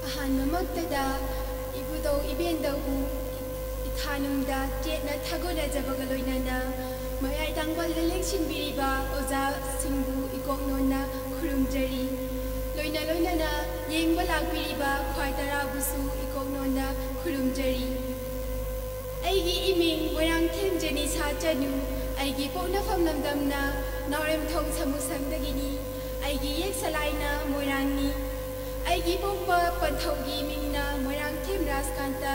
ꯑꯍꯥꯟꯕꯃꯛꯇꯗ ꯏꯕꯨꯙꯧ ꯏꯕꯦꯟꯗꯧꯕꯨ ꯏꯈꯥꯅꯨꯡꯗ ꯆꯦꯠꯅ ꯊꯥꯒꯠꯅꯖꯕꯒ ꯂꯣꯏꯅꯅ ꯃꯌꯥꯏ ꯇꯥꯡꯕꯜꯗ ꯂꯦꯡꯁꯤꯟꯕꯤꯔꯤꯕ ꯑꯣꯖꯥꯁꯤꯡꯕꯨ ꯏꯀꯣꯛ ꯅꯣꯟꯅ ꯈꯨꯔꯨꯝꯖꯔꯤ꯫ ꯂꯣꯏꯅ ꯂꯣꯏꯅꯅ ꯌꯦꯡꯕ ꯂꯥꯛꯄꯤꯔꯤꯕ ꯈ꯭ꯋꯥꯏ ꯇꯔꯥꯕꯨꯁꯨ ꯏꯀꯣꯛ ꯅꯣꯟꯅ ꯈꯨꯔꯨꯝꯖꯔꯤ꯫ ꯑꯩꯒꯤ ꯏꯃꯤꯡ ꯃꯣꯏꯔꯥꯡꯊꯦꯝ ꯖꯦꯅꯤꯁꯥ ꯆꯅꯨ꯫ ꯑꯩꯒꯤ ꯄꯣꯛꯅꯐꯝ ꯂꯝꯗꯝꯅ ꯅꯥꯎꯔꯦꯝꯊꯣꯡ ꯁꯃꯨꯁꯪꯗꯒꯤꯅꯤ꯫ ꯑꯩꯒꯤ ꯌꯦꯛ ꯁꯂꯥꯏꯅ ꯃꯣꯏꯔꯥꯡꯅꯤ꯫ ꯑꯩꯒꯤ ꯄꯣꯛꯄ ꯄꯟꯊꯧꯒꯤ ꯃꯤꯡꯅ ꯃꯣꯏꯔꯥꯡꯊꯦꯝ ꯔꯥꯖꯀꯥꯟꯇ꯫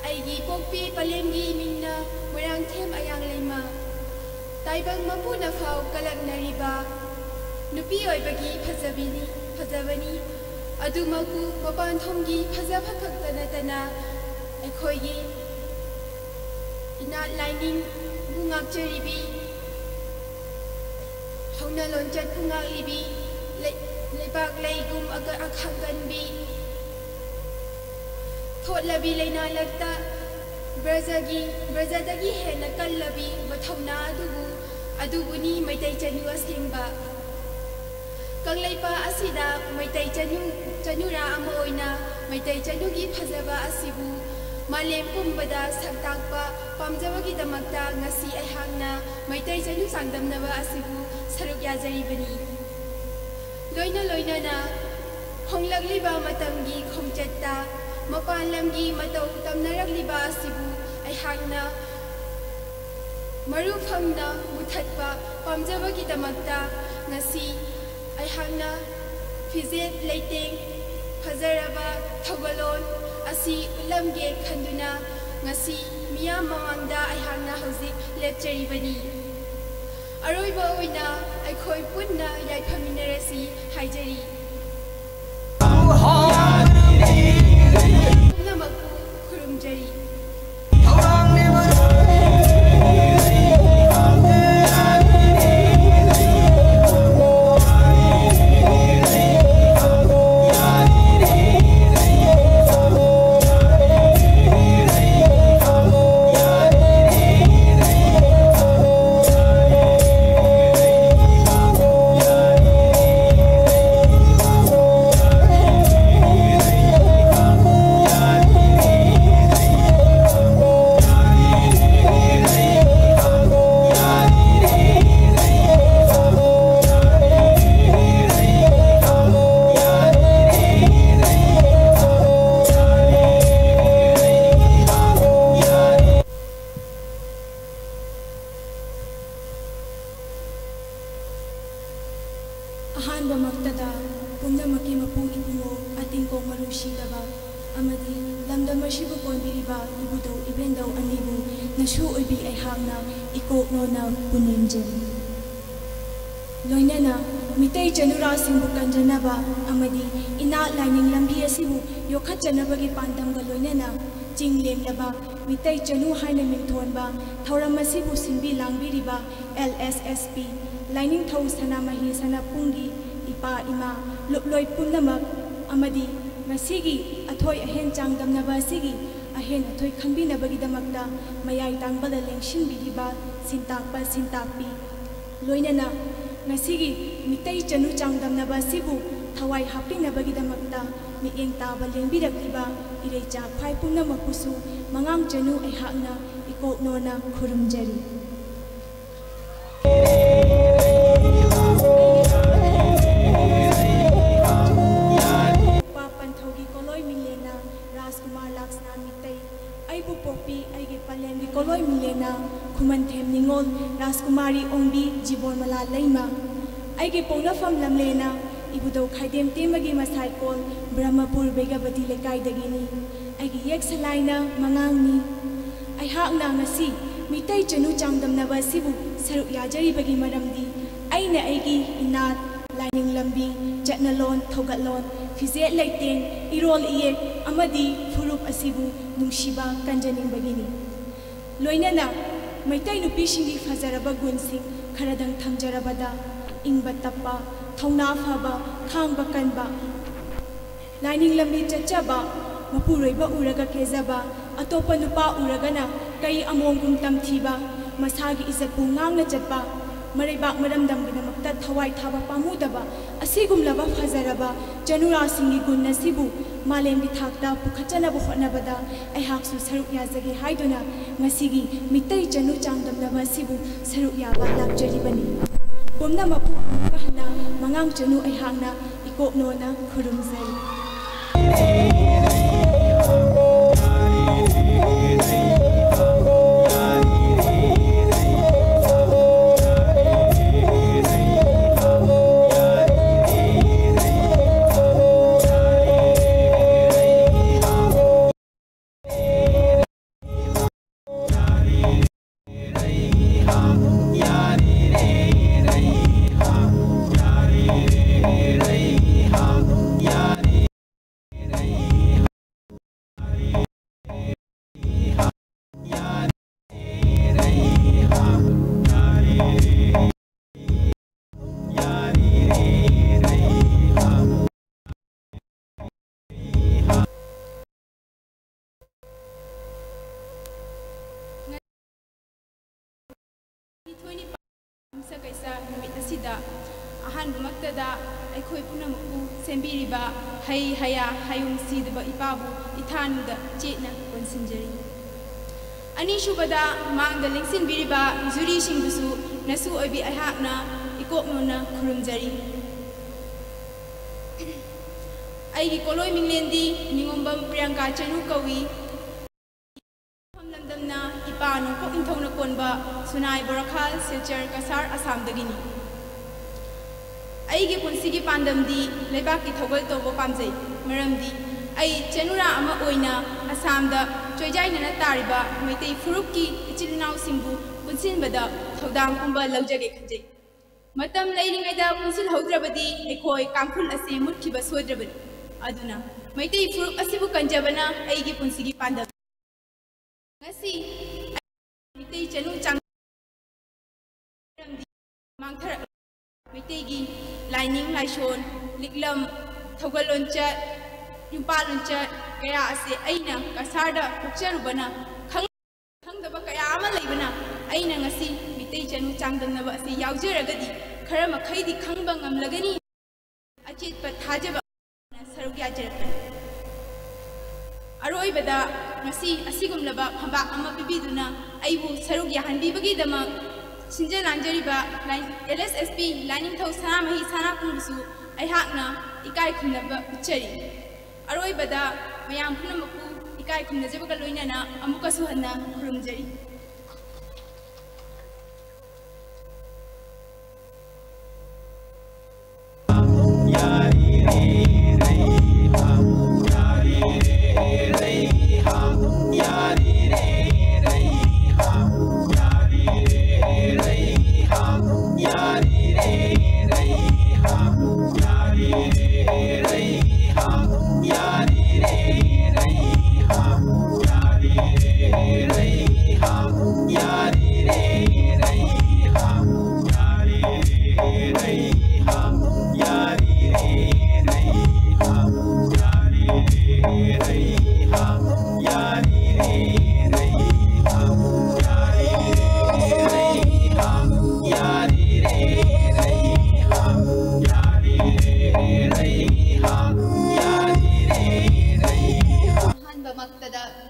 ꯑꯩꯒꯤ ꯄꯣꯛꯄꯤ ꯄꯂꯦꯝꯒꯤ ꯃꯤꯡꯅ ꯃꯣꯏꯔꯥꯡꯊꯦꯝ ꯑꯌꯥꯡꯂꯩꯃ꯫ ꯇꯥꯏꯕꯪ ꯃꯄꯨꯅ ꯐꯥꯎ ꯀꯂꯛꯅꯔꯤꯕ ꯅꯨꯄꯤ ꯑꯣꯏꯕꯒꯤ ꯐꯖꯕꯤꯅꯤ, ꯐꯖꯕꯅꯤ꯫ ꯑꯗꯨꯃꯛꯄꯨ ꯃꯄꯥꯟ ꯊꯣꯡꯒꯤ ꯐꯖꯕ ꯈꯛꯇ ꯅꯠꯇꯅ ꯑꯩꯈꯣꯏꯒꯤ ꯏꯅꯥꯠ ꯂꯥꯏꯅꯤꯡꯕꯨ ꯉꯥꯛꯆꯔꯤꯕꯤ, ꯍꯧꯅ ꯂꯣꯟꯆꯠꯄꯨ ꯉꯥꯛꯂꯤꯕꯤ, ꯂꯩ-, ꯂꯩꯕꯥꯛ ꯂꯩꯒꯨꯝ ꯑꯒ-, ꯑꯈꯥꯡꯀꯟꯕꯤ, ꯊꯣꯠꯂꯕꯤ ꯂꯩꯅꯥꯂꯛꯇ ꯕ꯭ꯔꯖꯒꯤ, ꯕ꯭ꯔꯖꯗꯒꯤ ꯍꯦꯟꯅ ꯀꯜꯂꯕꯤ ꯃꯊꯧꯅꯥ ꯑꯗꯨꯕꯨ, ꯑꯗꯨꯕꯨꯅꯤ ꯃꯩꯇꯩ ꯆꯅꯨ ꯑꯁꯦꯡꯕ꯫ ꯀꯪꯂꯩꯄꯥꯛ ꯑꯁꯤꯗ ꯃꯩꯇꯩ ꯆꯅꯨ, ꯆꯅꯨꯔꯥ ꯑꯃ ꯑꯣꯏꯅ ꯃꯩꯇꯩ ꯆꯅꯨꯒꯤ ꯐꯖꯕ ꯑꯁꯤꯕꯨ ꯃꯥꯂꯦꯝ ꯄꯨꯝꯕꯗ ꯁꯛ ꯇꯥꯛꯄ ꯄꯥꯝꯖꯕꯒꯤꯗꯃꯛꯇ ꯉꯁꯤ ꯑꯩꯍꯥꯛꯅ ꯃꯩꯇꯩ ꯆꯅꯨ ꯆꯥꯡꯗꯝꯅꯕ ꯑꯁꯤꯕꯨ ꯁꯔꯨꯛ ꯌꯥꯖꯔꯤꯕꯅꯤ꯫ ꯂꯣꯏꯅ ꯂꯣꯏꯅꯅ ꯍꯣꯡꯂꯛꯂꯤꯕ ꯃꯇꯝꯒꯤ ꯈꯣꯡꯆꯠꯇ ꯃꯄꯥꯟ ꯂꯝꯒꯤ ꯃꯇꯧ ꯇꯝꯅꯔꯛꯂꯤꯕ ꯑꯁꯤꯕꯨ ꯑꯩꯍꯥꯛꯅ ꯃꯔꯨ ꯐꯪꯅ ꯃꯨꯊꯠꯄ ꯄꯥꯝꯖꯕꯒꯤꯗꯃꯛꯇ ꯉꯁꯤ ꯑꯩꯍꯥꯛꯅ ꯐꯤꯖꯦꯠ ꯂꯩꯇꯦꯡ ꯐꯖꯔꯕ ꯊꯧꯒꯜꯂꯣꯟ ꯑꯁꯤ ꯎꯠꯂꯝꯒꯦ ꯈꯟꯗꯨꯅ ꯉꯁꯤ ꯃꯤꯌꯥꯝ ꯃꯃꯥꯡꯗ ꯑꯩꯍꯥꯛꯅ ꯍꯧꯖꯤꯛ ꯂꯦꯞꯆꯔꯤꯕꯅꯤ꯫ ꯑꯔꯣꯏꯕ ꯑꯣꯏꯅ ꯑꯩꯈꯣꯏ ꯄꯨꯟꯅ ꯌꯥꯏꯐꯃꯤꯟꯅꯔꯁꯤ ꯍꯥꯏꯖꯔꯤ꯫ ꯄꯨꯝꯅꯃꯛꯄꯨ ꯈꯨꯔꯨꯝꯖꯔꯤ꯫ ꯀꯣꯟꯕꯤꯔꯤꯕ ꯏꯕꯨꯙꯧ ꯏꯕꯦꯟꯙꯧ ꯑꯅꯤꯕꯨ ꯅꯁꯨ ꯑꯣꯏꯕꯤ ꯑꯩꯍꯥꯛꯅ ꯏꯀꯣꯛꯅꯣꯅ ꯄꯨꯅꯦꯝꯖꯔꯤ꯫ ꯂꯣꯏꯅꯅ ꯃꯤꯇꯩ ꯆꯅꯨꯔꯥꯁꯤꯡꯕꯨ ꯀꯟꯖꯅꯕ ꯑꯃꯗꯤ ꯏꯅꯥꯠ ꯂꯥꯏꯅꯤꯡ ꯂꯝꯕꯤ ꯑꯁꯤꯕꯨ ꯌꯣꯛꯈꯠꯆꯅꯕꯒꯤ ꯄꯥꯟꯗꯝꯒ ꯂꯣꯏꯅꯅ ꯆꯤꯡ ꯂꯦꯝꯂꯕ ꯃꯤꯇꯩ ꯆꯅꯨ ꯍꯥꯏꯅ ꯃꯤꯡꯊꯣꯟꯕ ꯊꯧꯔꯝ ꯑꯁꯤꯕꯨ ꯁꯤꯟꯕꯤ ꯂꯥꯡꯕꯤꯔꯤꯕ L S S P ꯂꯥꯏꯅꯤꯡꯊꯧ ꯁꯅꯥꯃꯍꯤ ꯁꯅꯥꯄꯨꯡꯒꯤ ꯏꯄꯥ ꯏꯃꯥ ꯂꯨꯞꯂꯣꯏ ꯄꯨꯝꯅꯃꯛ ꯑꯃꯗꯤ ꯉꯁꯤꯒꯤ ꯑꯊꯣꯏ ꯑꯍꯦꯟ ꯆꯥꯡꯗꯝꯅꯕ ꯑꯁꯤꯒꯤ ꯑꯍꯦꯟ ꯑꯊꯣꯏ ꯈꯟꯕꯤꯅꯕꯒꯤꯗꯃꯛꯇ ꯃꯌꯥꯏ ꯇꯥꯡꯕꯗ ꯂꯦꯡꯁꯤꯟꯕꯤꯔꯤꯕ ꯁꯤꯟꯇꯥꯛꯄ ꯁꯤꯟꯇꯥꯛꯄꯤ, ꯂꯣꯏꯅꯅ ꯉꯁꯤꯒꯤ ꯃꯤꯇꯩ ꯆꯅꯨ ꯆꯥꯡꯗꯝꯅꯕ ꯑꯁꯤꯕꯨ ꯊꯋꯥꯏ ꯍꯥꯞꯄꯤꯅꯕꯒꯤꯗꯃꯛꯇ ꯃꯤꯠꯌꯦꯡ ꯇꯥꯕ ꯂꯦꯡꯕꯤꯔꯛꯂꯤꯕ ꯏꯔꯩꯆꯥ ꯈ꯭ꯋꯥꯏ ꯄꯨꯝꯅꯃꯛꯄꯨꯁꯨ ꯃꯉꯥꯡ ꯆꯅꯨ ꯑꯩꯍꯥꯛꯅ ꯏꯀꯣꯛꯅꯣꯅ ꯈꯨꯔꯨꯝꯖꯔꯤ꯫ ꯄꯥ ꯄꯟꯊꯧꯒꯤ ꯀꯣꯂꯣꯏ ꯃꯤꯡꯂꯦꯟꯅ ꯔꯥꯖꯀꯨꯃꯥꯔ ꯂꯥꯛꯁꯅꯥ ꯃꯤꯇꯩ꯫ ꯑꯩꯕꯨ ꯄꯣꯛꯄꯤ ꯑꯩꯒꯤ ꯄꯂꯦꯝꯒꯤ ꯀꯣꯂꯣꯏ ꯃꯤꯡꯂꯦꯟꯅ ꯈꯨꯃꯟꯊꯦꯝ ꯅꯤꯉꯣꯜ ꯔꯥꯖꯀꯨꯃꯥꯔꯤ ꯑꯣꯡꯕꯤ ꯖꯤꯕꯣꯟꯃꯂꯥ ꯂꯩꯃ꯫ ꯑꯩꯒꯤ ꯄꯣꯛꯅꯐꯝ ꯂꯝꯂꯦꯟꯅ ꯏꯕꯨꯙꯧ ꯈꯥꯏꯗꯦꯝ ꯇꯦꯝꯕꯒꯤ ꯃꯁꯥꯏꯀꯣꯜ ꯕ꯭ꯔꯍꯃꯄꯨꯔ ꯕꯦꯒꯕꯇꯤ ꯂꯩꯀꯥꯏꯗꯒꯤꯅꯤ꯫ ꯑꯩꯒꯤ ꯌꯦꯛ ꯁꯂꯥꯏꯅ ꯃꯉꯥꯡꯅꯤ꯫ ꯑꯩꯍꯥꯛꯅ ꯉꯁꯤ ꯃꯤꯇꯩ ꯆꯅꯨ ꯆꯥꯡꯗꯝꯅꯕ ꯑꯁꯤꯕꯨ ꯁꯔꯨꯛ ꯌꯥꯖꯔꯤꯕꯒꯤ ꯃꯔꯝꯗꯤ ꯑꯩꯅ ꯑꯩꯒꯤ ꯏꯅꯥꯠ, ꯂꯥꯏꯅꯤꯡ ꯂꯝꯕꯤ, ꯆꯠꯅꯂꯣꯟ, ꯊꯧꯒꯠꯂꯣꯟ, ꯐꯤꯖꯦꯠ ꯂꯩꯇꯦꯡ, ꯏꯔꯣꯜ ꯏꯌꯦꯛ ꯑꯃꯗꯤ ꯐꯨꯔꯨꯞ ꯑꯁꯤꯕꯨ ꯅꯨꯡꯁꯤꯕ ꯀꯟꯖꯅꯤꯡꯕꯒꯤꯅꯤ꯫ ꯂꯣꯏꯅꯅ ꯃꯩꯇꯩ ꯅꯨꯄꯤꯁꯤꯡꯒꯤ ꯐꯖꯔꯕ ꯒꯨꯟꯁꯤꯡ ꯈꯔꯗꯪ ꯊꯝꯖꯔꯕꯗ, ꯏꯪꯕ ꯇꯞꯄ, ꯊꯧꯅꯥ ꯐꯕ, ꯈꯥꯡꯕ ꯀꯟꯕ, ꯂꯥꯏꯅꯤꯡ ꯂꯝꯕꯤ ꯆꯠꯆꯕ, ꯃꯄꯨꯔꯣꯏꯕ ꯎꯔꯒ ꯀꯦꯖꯕ, ꯑꯇꯣꯞꯄ ꯅꯨꯄꯥ ꯎꯔꯒꯅ ꯀꯩ ꯑꯃꯣꯝꯒꯨꯝ ꯇꯝꯊꯤꯕ, ꯃꯁꯥꯒꯤ ꯏꯖꯠꯄꯨ ꯉꯥꯛꯅ ꯆꯠꯄ, ꯃꯔꯩꯕꯥꯛ ꯃꯔꯝꯗꯝꯒꯤꯗꯃꯛꯇ ꯊꯋꯥꯏ ꯊꯥꯕ ꯄꯥꯝꯃꯨꯗꯕ, ꯑꯁꯤꯒꯨꯝꯂꯕ ꯐꯖꯔꯕ ꯆꯅꯨꯔꯥꯁꯤꯡꯒꯤ ꯒꯨꯟ ꯑꯁꯤꯕꯨ ꯃꯥꯂꯦꯝꯒꯤ ꯊꯥꯛꯇ ꯄꯨꯈꯠꯆꯅꯕ ꯍꯣꯠꯅꯕꯗ ꯑꯩꯍꯥꯛꯁꯨ ꯁꯔꯨꯛ ꯌꯥꯖꯒꯦ ꯍꯥꯏꯗꯨꯅ ꯉꯁꯤꯒꯤ ꯃꯤꯇꯩ ꯆꯅꯨ ꯆꯥꯡꯗꯝꯅꯕ ꯑꯁꯤꯕꯨ ꯁꯔꯨꯛ ꯌꯥꯕ ꯂꯥꯛꯆꯔꯤꯕꯅꯤ꯫ ꯄꯨꯝꯅꯃꯛꯄꯨ ꯑꯃꯨꯛꯀ ꯍꯟꯅ ꯃꯉꯥꯡ ꯆꯅꯨ ꯑꯩꯍꯥꯛꯅ ꯏꯀꯣꯛꯅꯣꯅ ꯈꯨꯔꯨꯝꯖꯔꯤ꯫ ꯀꯩꯁꯥ ꯅꯨꯃꯤꯠ ꯑꯁꯤꯗ ꯑꯍꯥꯟꯕꯃꯛꯇꯗ ꯑꯩꯈꯣꯏ ꯄꯨꯝꯅꯃꯛꯄꯨ ꯁꯦꯝꯕꯤꯔꯤꯕ ꯍꯩ ꯍꯌꯥ ꯍꯌꯨꯝ ꯁꯤꯗꯕ ꯏꯄꯥꯕꯨ ꯏꯊꯥꯅꯨꯗ ꯆꯦꯠꯅ ꯀꯣꯟꯁꯤꯟꯖꯔꯤ꯫ ꯑꯅꯤꯁꯨꯕꯗ ꯃꯥꯡꯗ ꯂꯦꯡꯁꯤꯟꯕꯤꯔꯤꯕ ꯖꯨꯔꯤꯁꯤꯡꯕꯨꯁꯨ ꯅꯁꯨ ꯑꯣꯏꯕꯤ ꯑꯩꯍꯥꯛꯅ ꯏꯀꯣꯛꯅꯣꯅ ꯈꯨꯔꯨꯝꯖꯔꯤ꯫ ꯑꯩꯒꯤ ꯀꯣꯂꯣꯏ ꯃꯤꯡꯂꯦꯟꯗꯤ ꯅꯤꯉꯣꯝꯕꯝ ꯄ꯭ꯔꯤꯌꯥꯡꯀꯥ ꯆꯅꯨ ꯀꯧꯏ꯫ ꯃꯐꯝ ꯂꯝꯗꯝꯅ ꯏꯄꯥ ꯅꯣꯡꯄꯣꯛ ꯅꯤꯡꯊꯧꯅ ꯀꯣꯟꯕ ꯁꯨꯅꯥꯏ ꯕꯣꯔꯥꯈꯥꯜ ꯁꯤꯜꯆꯔ ꯀꯁꯥꯔ ꯑꯁꯥꯝꯗꯒꯤꯅꯤ꯫ ꯑꯩꯒꯤ ꯄꯨꯟꯁꯤꯒꯤ ꯄꯥꯟꯗꯝꯗꯤ ꯂꯩꯕꯥꯛꯀꯤ ꯊꯧꯒꯜ ꯇꯧꯕ ꯄꯥꯝꯖꯩ꯫ ꯃꯔꯝꯗꯤ ꯑꯩ ꯆꯅꯨꯔꯥ ꯑꯃ ꯑꯣꯏꯅ ꯑꯁꯥꯝꯗ ꯆꯣꯏꯖꯥꯏꯅꯅ ꯇꯥꯔꯤꯕ ꯃꯩꯇꯩ ꯐꯨꯔꯨꯞꯀꯤ ꯏꯆꯤꯜ ꯏꯅꯥꯎꯁꯤꯡꯕꯨ ꯄꯨꯟꯁꯤꯟꯕꯗ ꯊꯧꯗꯥꯡ ꯄꯨꯝꯕ ꯂꯧꯖꯒꯦ ꯈꯟꯖꯩ꯫ ꯃꯇꯝ ꯂꯩꯔꯤꯉꯩꯗ ꯄꯨꯟꯁꯤꯜꯍꯧꯗ꯭ꯔꯕꯗꯤ ꯑꯩꯈꯣꯏ ꯀꯥꯡꯈꯨꯜ ꯑꯁꯤ ꯃꯨꯠꯈꯤꯕ ꯁꯣꯏꯗ꯭ꯔꯕꯅꯤ꯫ ꯑꯗꯨꯅ ꯃꯩꯇꯩ ꯐꯨꯔꯨꯞ ꯑꯁꯤꯕꯨ ꯀꯟꯖꯕꯅ ꯑꯩꯒꯤ ꯄꯨꯟꯁꯤꯒꯤ ꯄꯥꯟꯗꯝ꯫ ꯉꯁꯤ ꯃꯩꯇꯩ ꯆꯅꯨ ꯆꯥꯡ ꯃꯥꯡꯊꯔꯛ ꯃꯩꯇꯩꯒꯤ ꯂꯥꯏꯅꯤꯡ ꯂꯥꯏꯁꯣꯟ, ꯂꯤꯛꯂꯝ, ꯊꯧꯒꯜ ꯂꯣꯟꯆꯠ, ꯌꯨꯝꯄꯥ ꯂꯣꯟꯆꯠ ꯀꯌꯥ ꯑꯁꯤ ꯑꯩꯅ ꯀꯁꯥꯔꯗ ꯄꯣꯛꯆꯔꯨꯕꯅ ꯈꯪ-, ꯈꯪꯗꯕ ꯀꯌꯥ ꯑꯃ ꯂꯩꯕꯅ ꯑꯩꯅ ꯉꯁꯤ ꯃꯩꯇꯩ ꯆꯅꯨ ꯆꯥꯡꯗꯝꯅꯕ ꯑꯁꯤ ꯌꯥꯎꯖꯔꯒꯗꯤ ꯈꯔ ꯃꯈꯩꯗꯤ ꯈꯪꯕ ꯉꯝꯂꯒꯅꯤ꯫ ꯑꯆꯦꯠꯄ ꯊꯥꯖꯕ ꯁꯔꯨꯛ ꯌꯥꯖꯔꯛꯄꯅꯤ꯫ ꯑꯔꯣꯏꯕꯗ ꯉꯁꯤ ꯑꯁꯤꯒꯨꯝꯂꯕ ꯐꯝꯕꯥꯛ ꯑꯃ ꯄꯤꯕꯤꯗꯨꯅ ꯑꯩꯕꯨ ꯁꯔꯨꯛ ꯌꯥꯍꯟꯕꯤꯕꯒꯤꯗꯃꯛ ꯁꯤꯟꯖ ꯂꯥꯡꯖꯔꯤꯕ ꯂꯥꯏ-, LSSP ꯂꯥꯏꯅꯤꯡꯊꯧ ꯁꯅꯥꯃꯍꯤ ꯁꯅꯥꯀꯨꯡꯕꯨꯁꯨ ꯑꯩꯍꯥꯛꯅ ꯏꯀꯥꯏ ꯈꯨꯝꯅꯕ ꯎꯠꯆꯔꯤ꯫ ꯑꯔꯣꯏꯕꯗ ꯃꯌꯥꯝ ꯄꯨꯝꯅꯃꯛꯄꯨ ꯏꯀꯥꯏ ꯈꯨꯝꯅꯖꯕꯒ ꯂꯣꯏꯅꯅ ꯑꯃꯨꯛꯀꯁꯨ ꯍꯟꯅ ꯈꯨꯔꯨꯝꯖꯔꯤ꯫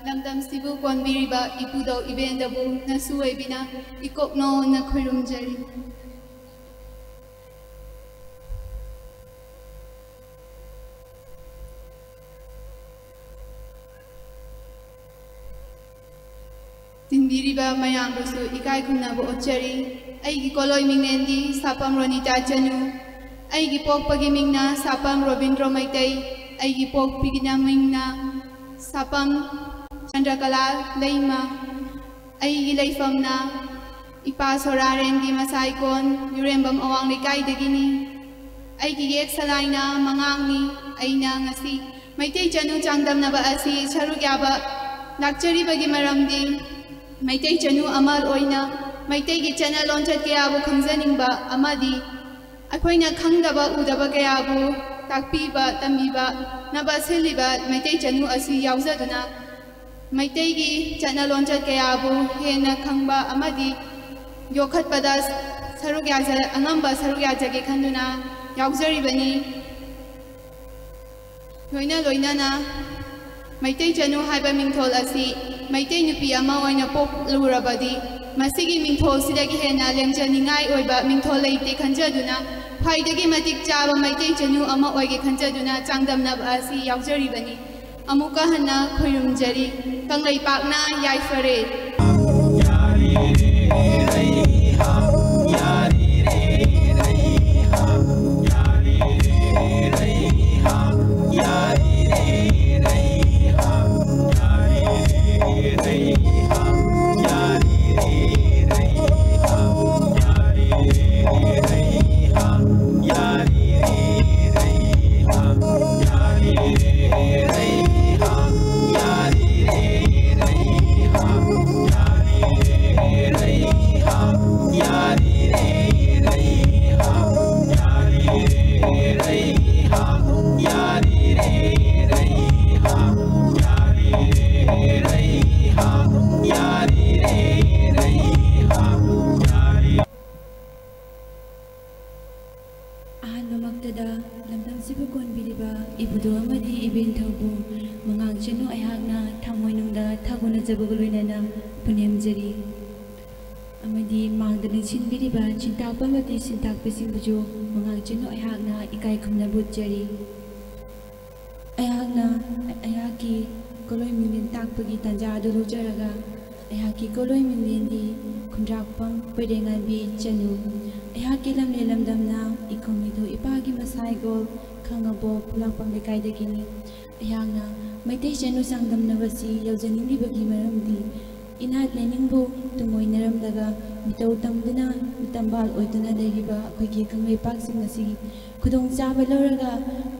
ꯂꯝꯗꯝꯁꯤꯕꯨ ꯀꯣꯟꯕꯤꯔꯤꯕ ꯏꯄꯨꯗꯧ ꯏꯕꯦꯟꯗꯕꯨ ꯅꯁꯨ ꯑꯣꯏꯕꯤꯅ ꯏꯀꯣꯛꯅꯣꯅ ꯈꯨꯔꯨꯝꯖꯔꯤ꯫ ꯇꯤꯟꯕꯤꯔꯤꯕ ꯃꯌꯥꯝꯕꯨꯁꯨ ꯏꯀꯥꯏ ꯈꯨꯝꯅꯕ ꯎꯠꯆꯔꯤ꯫ ꯑꯩꯒꯤ ꯀꯣꯂꯣꯏ ꯃꯤꯡꯂꯦꯟꯗꯤ ꯁꯥꯄꯝ ꯔꯣꯅꯤꯇꯥ ꯆꯅꯨ꯫ ꯑꯩꯒꯤ ꯄꯣꯛꯄꯒꯤ ꯃꯤꯡꯅ ꯁꯥꯄꯝ ꯔꯣꯕꯤꯟꯗ꯭ꯔꯣ ꯃꯩꯇꯩ꯫ ꯑꯩꯒꯤ ꯄꯣꯛꯄꯤꯒꯤꯅ ꯃꯤꯡꯅ ꯁꯥꯄꯝ ꯆꯟꯗ꯭ꯔꯀꯂꯥ ꯂꯩꯃ꯫ ꯑꯩꯒꯤ ꯂꯩꯐꯝꯅ ꯏꯄꯥ ꯁꯣꯔꯥꯔꯦꯟꯒꯤ ꯃꯁꯥꯏꯀꯣꯟ ꯌꯨꯔꯦꯝꯕꯝ ꯑꯋꯥꯡ ꯂꯩꯀꯥꯏꯗꯒꯤꯅꯤ꯫ ꯑꯩꯒꯤ ꯌꯦꯛ ꯁꯂꯥꯏꯅ ꯃꯉꯥꯡꯅꯤ꯫ ꯑꯩꯅ ꯉꯁꯤ ꯃꯩꯇꯩ ꯆꯅꯨ ꯆꯥꯡꯗꯝꯅꯕ ꯑꯁꯤ ꯁꯔꯨꯛ ꯌꯥꯕ ꯂꯥꯛꯆꯔꯤꯕꯒꯤ ꯃꯔꯝꯗꯤ, ꯃꯩꯇꯩ ꯆꯅꯨ ꯑꯃ ꯑꯣꯏꯅ ꯃꯩꯇꯩꯒꯤ ꯆꯠꯅ ꯂꯣꯟꯆꯠ ꯀꯌꯥꯕꯨ ꯈꯪꯖꯅꯤꯡꯕ ꯑꯃꯗꯤ ꯑꯩꯈꯣꯏꯅ ꯈꯪꯗꯕ ꯎꯗꯕ ꯀꯌꯥꯕꯨ ꯇꯥꯛꯄꯤꯕ ꯇꯝꯕꯤꯕ ꯅꯕ ꯁꯤꯜꯂꯤꯕ ꯃꯩꯇꯩ ꯆꯅꯨ ꯑꯁꯤ ꯌꯥꯎꯖꯗꯨꯅ, ꯃꯩꯇꯩꯒꯤ ꯆꯠꯅ ꯂꯣꯟꯆꯠ ꯀꯌꯥꯕꯨ ꯍꯦꯟꯅ ꯈꯪꯕ ꯑꯃꯗꯤ ꯌꯣꯛꯈꯠꯄꯗ ꯁꯔꯨꯛ ꯌꯥꯖ-, ꯑꯉꯝꯕ ꯁꯔꯨꯛ ꯌꯥꯖꯒꯦ ꯈꯟꯗꯨꯅ ꯌꯥꯎꯖꯔꯤꯕꯅꯤ꯫ ꯂꯣꯏꯅ ꯂꯣꯏꯅꯅ ꯃꯩꯇꯩ ꯆꯅꯨ ꯍꯥꯏꯕ ꯃꯤꯡꯊꯣꯜ ꯑꯁꯤ ꯃꯩꯇꯩ ꯅꯨꯄꯤ ꯑꯃ ꯑꯣꯏꯅ ꯄꯣꯛꯂꯨꯔꯕꯗꯤ, ꯃꯁꯤꯒꯤ ꯃꯤꯡꯊꯣꯜꯁꯤꯗꯒꯤ ꯍꯦꯟꯅ ꯂꯦꯝꯖꯅꯤꯡꯉꯥꯏ ꯑꯣꯏꯕ ꯃꯤꯡꯊꯣꯜ ꯂꯩꯇꯦ ꯈꯟꯖꯗꯨꯅ, ꯈ꯭ꯋꯥꯏꯗꯒꯤ ꯃꯇꯤꯛ ꯆꯥꯕ ꯃꯩꯇꯩ ꯆꯅꯨ ꯑꯃ ꯑꯣꯏꯒꯦ ꯈꯟꯖꯗꯨꯅ ꯆꯥꯡꯗꯝꯅꯕ ꯑꯁꯤ ꯌꯥꯎꯖꯔꯤꯕꯅꯤ꯫ ꯑꯃꯨꯛꯀ ꯍꯟꯅ ꯈꯣꯏꯔꯨꯝꯖꯔꯤ꯫ ꯀꯪꯂꯩꯄꯥꯛꯅ ꯌꯥꯏꯐꯔꯦ꯫ ꯅꯖꯕꯒ ꯂꯣꯏꯅꯅ ꯄꯨꯅꯦꯝꯖꯔꯤ꯫ ꯑꯃꯗꯤ ꯃꯥꯡꯗ ꯂꯦꯡꯁꯤꯟꯕꯤꯔꯤꯕ ꯆꯤꯟꯇꯥꯛꯄ ꯑꯃꯗꯤ ꯁꯤꯟꯇꯥꯛꯄꯤꯁꯤꯡꯕꯨꯁꯨ ꯃꯉꯥꯛ ꯆꯅꯨ ꯑꯩꯍꯥꯛꯅ ꯏꯀꯥꯏ ꯈꯨꯝꯅꯕ ꯎꯠꯆꯔꯤ꯫ ꯑꯩꯍꯥꯛꯅ ꯑꯩꯍꯥꯛꯀꯤ ꯀꯣꯂꯣꯏ ꯃꯤꯡꯂꯦꯟ ꯇꯥꯛꯄꯒꯤ ꯇꯥꯟꯖꯥ ꯑꯗꯨ ꯂꯧꯖꯔꯒ, ꯑꯩꯍꯥꯛꯀꯤ ꯀꯣꯂꯣꯏ ꯃꯤꯡꯂꯦꯟꯗꯤ ꯈꯨꯟꯗ꯭ꯔꯥꯛꯄꯝ ꯄꯩꯔꯦꯉꯥꯟꯕꯤ ꯆꯅꯨ꯫ ꯑꯩꯍꯥꯛꯀꯤ ꯂꯝꯂꯦꯟ ꯂꯝꯗꯝꯅ ꯏꯈꯣꯡ ꯏꯗꯨ ꯏꯄꯥꯒꯤ ꯃꯁꯥꯏꯒꯣꯜ ꯈꯥꯉꯕꯣꯛ ꯈꯨꯂꯥꯛꯄꯝ ꯂꯩꯀꯥꯏꯗꯒꯤꯅꯤ꯫ ꯑꯩꯍꯥꯛꯅ ꯃꯩꯇꯩ ꯆꯅꯨ ꯆꯥꯡꯗꯝꯅꯕꯁꯤ ꯌꯧꯖꯅꯤꯡꯂꯤꯕꯒꯤ ꯃꯔꯝꯗꯤ, ꯏꯅꯥꯠ ꯂꯥꯏꯅꯤꯡꯕꯨ ꯇꯨꯡꯑꯣꯏꯅꯔꯝꯂꯒ ꯃꯤꯇꯧ ꯇꯝꯗꯨꯅ ꯃꯤꯇꯝꯕꯥꯜ ꯑꯣꯏꯗꯨꯅ ꯂꯩꯔꯤꯕ ꯑꯩꯈꯣꯏꯒꯤ ꯀꯪꯂꯩꯄꯥꯛꯁꯤꯡ ꯑꯁꯤꯒꯤ ꯈꯨꯗꯣꯡꯆꯥꯕ ꯂꯧꯔꯒ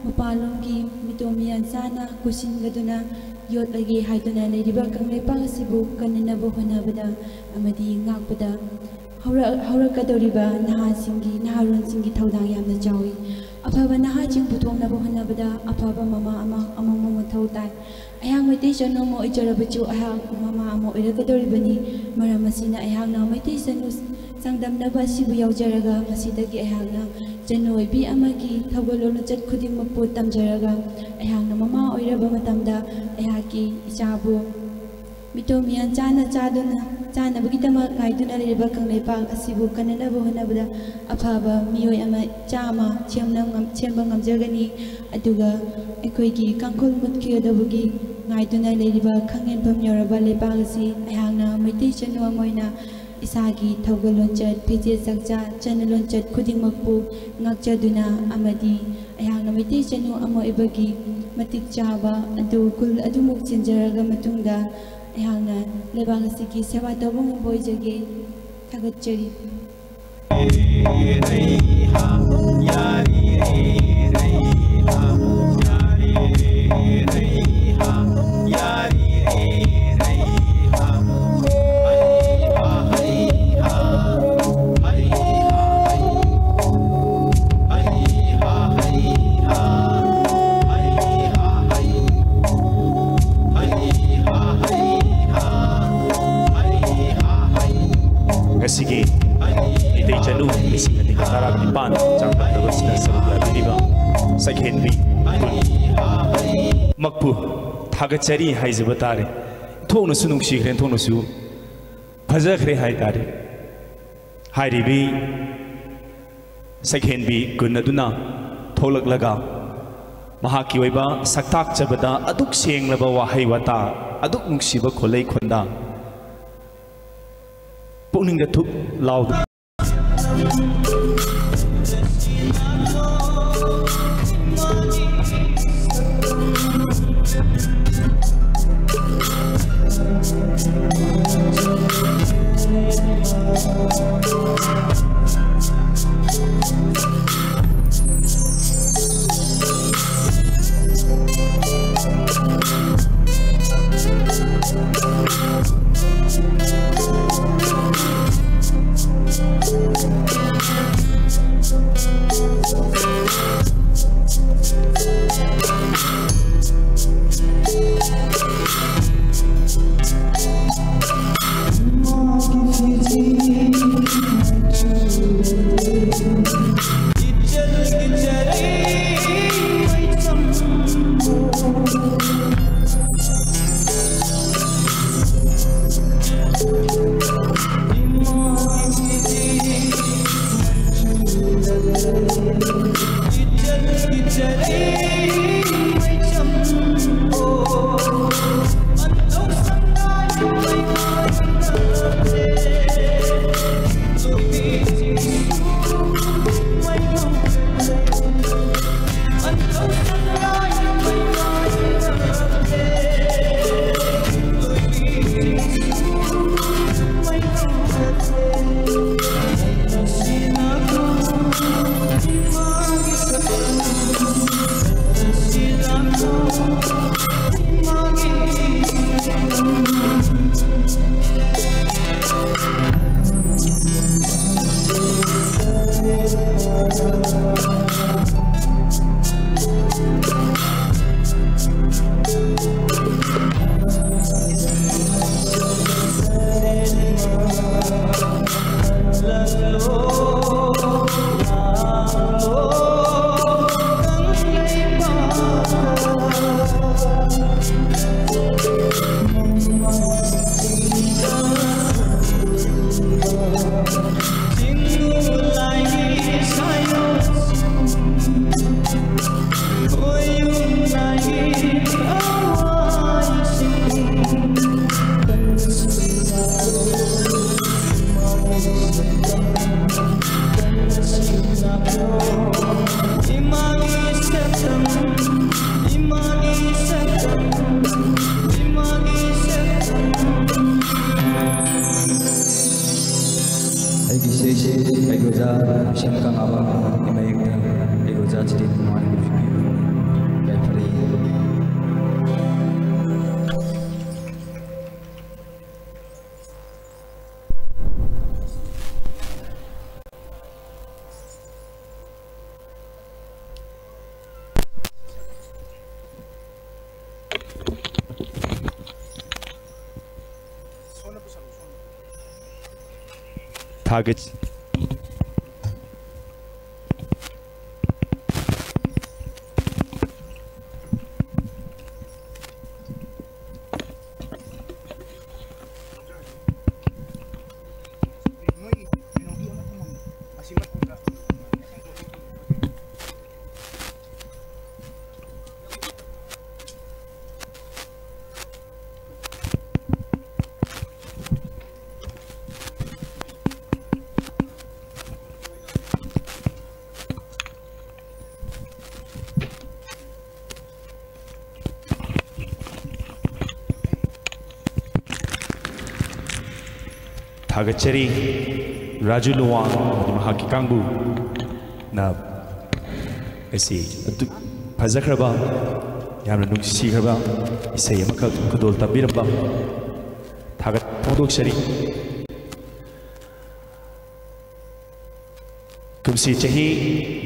ꯃꯄꯥꯟꯂꯣꯝꯒꯤ ꯃꯤꯇꯣꯝ ꯃꯤꯌꯥꯟ ꯆꯥꯅ ꯀꯣꯏꯁꯤꯟꯒꯗꯨꯅ ꯌꯣꯠꯂꯒꯦ ꯍꯥꯏꯗꯨꯅ ꯂꯩꯔꯤꯕ ꯀꯪꯂꯩꯄꯥꯛ ꯑꯁꯤꯕꯨ ꯀꯟꯅꯅꯕ ꯍꯣꯠꯅꯕꯗ ꯑꯃꯗꯤ ꯉꯥꯛꯄꯗ ꯍꯧꯔꯛ-, ꯍꯧꯔꯛꯀꯗꯧꯔꯤꯕ ꯅꯍꯥꯁꯤꯡꯒꯤ, ꯅꯍꯥꯔꯣꯜꯁꯤꯡꯒꯤ ꯊꯧꯗꯥꯡ ꯌꯥꯝꯅ ꯆꯥꯎꯏ꯫ ꯑꯐꯕ ꯅꯍꯥꯁꯤꯡ ꯄꯨꯊꯣꯛꯅꯕ ꯍꯣꯠꯅꯕꯗ ꯑꯐꯕ ꯃꯃꯥ ꯑꯃ ꯑꯃꯃꯛ ꯃꯊꯧ ꯇꯥꯏ꯫ ꯑꯩꯍꯥꯛ ꯃꯩꯇꯩ ꯆꯅꯨ ꯑꯃ ꯑꯣꯏꯖꯔꯕꯁꯨ, ꯑꯩꯍꯥꯛ ꯃꯃꯥ ꯑꯃ ꯑꯣꯏꯔꯛꯀꯗꯧꯔꯤꯕꯅꯤ꯫ ꯃꯔꯝ ꯑꯁꯤꯅ, ꯑꯩꯍꯥꯛꯅ ꯃꯩꯇꯩ ꯆꯅꯨ ꯆꯥꯡꯗꯝꯅꯕ ꯑꯁꯤꯕꯨ ꯌꯥꯎꯖꯔꯒ, ꯃꯁꯤꯗꯒꯤ ꯑꯩꯍꯥꯛꯅ ꯆꯅꯨ ꯑꯣꯏꯕꯤ ꯑꯃꯒꯤ ꯊꯧꯒꯜꯂꯣꯟ ꯂꯤꯆꯠ ꯈꯨꯗꯤꯡꯃꯛꯄꯨ ꯇꯝꯖꯔꯒ, ꯑꯩꯍꯥꯛꯅ ꯃꯃꯥ ꯑꯣꯏꯔꯕ ꯃꯇꯝꯗ ꯑꯩꯍꯥꯛꯀꯤ ꯏꯆꯥꯕꯨ ꯃꯤꯇꯣꯝ ꯃꯤꯌꯥꯟ ꯆꯥꯅ ꯆꯥꯗꯨꯅ, ꯆꯥꯅꯕꯒꯤꯗꯃꯛ ꯉꯥꯏꯗꯨꯅ ꯂꯩꯔꯤꯕ ꯀꯪꯂꯩꯄꯥꯛ ꯑꯁꯤꯕꯨ ꯀꯟꯅꯅꯕ ꯍꯣꯠꯅꯕꯗ ꯑꯐꯕ ꯃꯤꯑꯣꯏ ꯑꯃ ꯆꯥꯝꯃ ꯁꯦꯝꯅ ꯉꯝ-, ꯁꯦꯝꯕ ꯉꯝꯖꯒꯅꯤ꯫ ꯑꯗꯨꯒ ꯑꯩꯈꯣꯏꯒꯤ ꯀꯥꯡꯈꯨꯜ ꯃꯨꯠꯈꯤꯒꯗꯕꯒꯤ ꯉꯥꯏꯗꯨꯅ ꯂꯩꯔꯤꯕ ꯈꯪꯍꯦꯟꯐꯝ ꯌꯧꯔꯕ ꯂꯩꯄꯥꯛ ꯑꯁꯤ ꯑꯩꯍꯥꯛꯅ ꯃꯩꯇꯩ ꯆꯅꯨ ꯑꯃ ꯑꯣꯏꯅ ꯏꯁꯥꯒꯤ ꯊꯧꯒꯜ ꯂꯣꯟꯆꯠ, ꯐꯤꯖꯦꯠ ꯆꯥꯛꯆꯥ, ꯆꯠꯅ ꯂꯣꯟꯆꯠ ꯈꯨꯗꯤꯡꯃꯛꯄꯨ ꯉꯥꯛꯆꯗꯨꯅ ꯑꯃꯗꯤ ꯑꯩꯍꯥꯛꯅ ꯃꯩꯇꯩ ꯆꯅꯨ ꯑꯃ ꯑꯣꯏꯕꯒꯤ ꯃꯇꯤꯛ ꯆꯥꯕ ꯑꯗꯨ ꯈꯨꯜ ꯑꯗꯨꯃꯛ ꯆꯦꯟꯖꯔꯒ ꯃꯇꯨꯡꯗ ꯑꯩꯍꯥꯛꯅ ꯂꯩꯕꯥꯛ ꯑꯁꯤꯒꯤ ꯁꯦꯕꯥ ꯇꯧꯕ ꯉꯝꯕ ꯑꯣꯏꯖꯒꯦ꯫ ꯊꯥꯒꯠꯆꯔꯤ꯫ ꯉꯁꯤꯒꯤ ꯃꯩꯇꯩ ꯆꯅꯨ ꯂꯤꯁꯤꯡ ꯑꯅꯤꯒ ꯇꯔꯥꯅꯤꯄꯥꯟ ꯆꯥꯡꯗꯝꯅꯕꯁꯤꯗ ꯁꯔꯨꯛ ꯌꯥꯕꯤꯔꯤꯕ ꯁꯛꯍꯦꯟꯕꯤ ꯃꯛꯄꯨ ꯊꯥꯒꯠꯆꯔꯤ ꯍꯥꯏꯖꯕ ꯇꯥꯔꯦ꯫ ꯊꯣꯛꯅꯁꯨ ꯅꯨꯡꯁꯤꯈ꯭ꯔꯦ, ꯊꯣꯛꯅꯁꯨ ꯐꯖꯈ꯭ꯔꯦ ꯍꯥꯏꯇꯥꯔꯦ꯫ ꯍꯥꯏꯔꯤꯕꯤ ꯁꯛꯍꯦꯟꯕꯤ ꯀꯨꯟ ꯑꯗꯨꯅ ꯊꯣꯛꯂꯛꯂꯒ ꯃꯍꯥꯛꯀꯤ ꯑꯣꯏꯕ ꯁꯛꯇꯥꯛꯆꯕꯗ ꯑꯗꯨꯛ ꯁꯦꯡꯂꯕ ꯋꯥꯍꯩ ꯋꯥꯇꯥ, ꯑꯗꯨꯛ ꯅꯨꯡꯁꯤꯕ ꯈꯣꯜꯂꯩ ꯈꯣꯟꯗꯥ, ꯄꯨꯛꯅꯤꯡꯗ ꯊꯨꯛ ꯂꯥꯎꯗꯨꯅ꯫ ꯏꯁꯩ ꯀꯪꯂꯥꯕ ꯃꯌꯦꯛꯇ ꯑꯩ ꯑꯣꯖꯥ ꯆꯤꯇꯦꯟ ꯀꯨꯃꯥꯔꯒꯤ ꯄꯤꯕꯤꯕꯅꯤ꯫ ꯌꯥꯏꯐꯔꯦ꯫ ꯊꯥꯒꯠ ꯊꯥꯒꯠꯆꯔꯤ꯫ ꯔꯥꯖꯨ ꯂꯨꯋꯥꯡ ꯑꯃꯗꯤ ꯃꯍꯥꯛꯀꯤ ꯀꯥꯡꯕꯨꯅ ꯑꯁꯤ ꯑꯗꯨ ꯐꯖꯈ꯭ꯔꯕ, ꯌꯥꯝꯅ ꯅꯨꯡꯁꯤꯈ꯭ꯔꯕ ꯏꯁꯩ ꯑꯃꯈꯛ ꯈꯨꯗꯣꯜ ꯇꯝꯕꯤꯔꯝꯕ ꯊꯥꯒꯠ ꯐꯣꯡꯗꯣꯛꯆꯔꯤ꯫ ꯀꯨꯝꯁꯤ ꯆꯍꯤ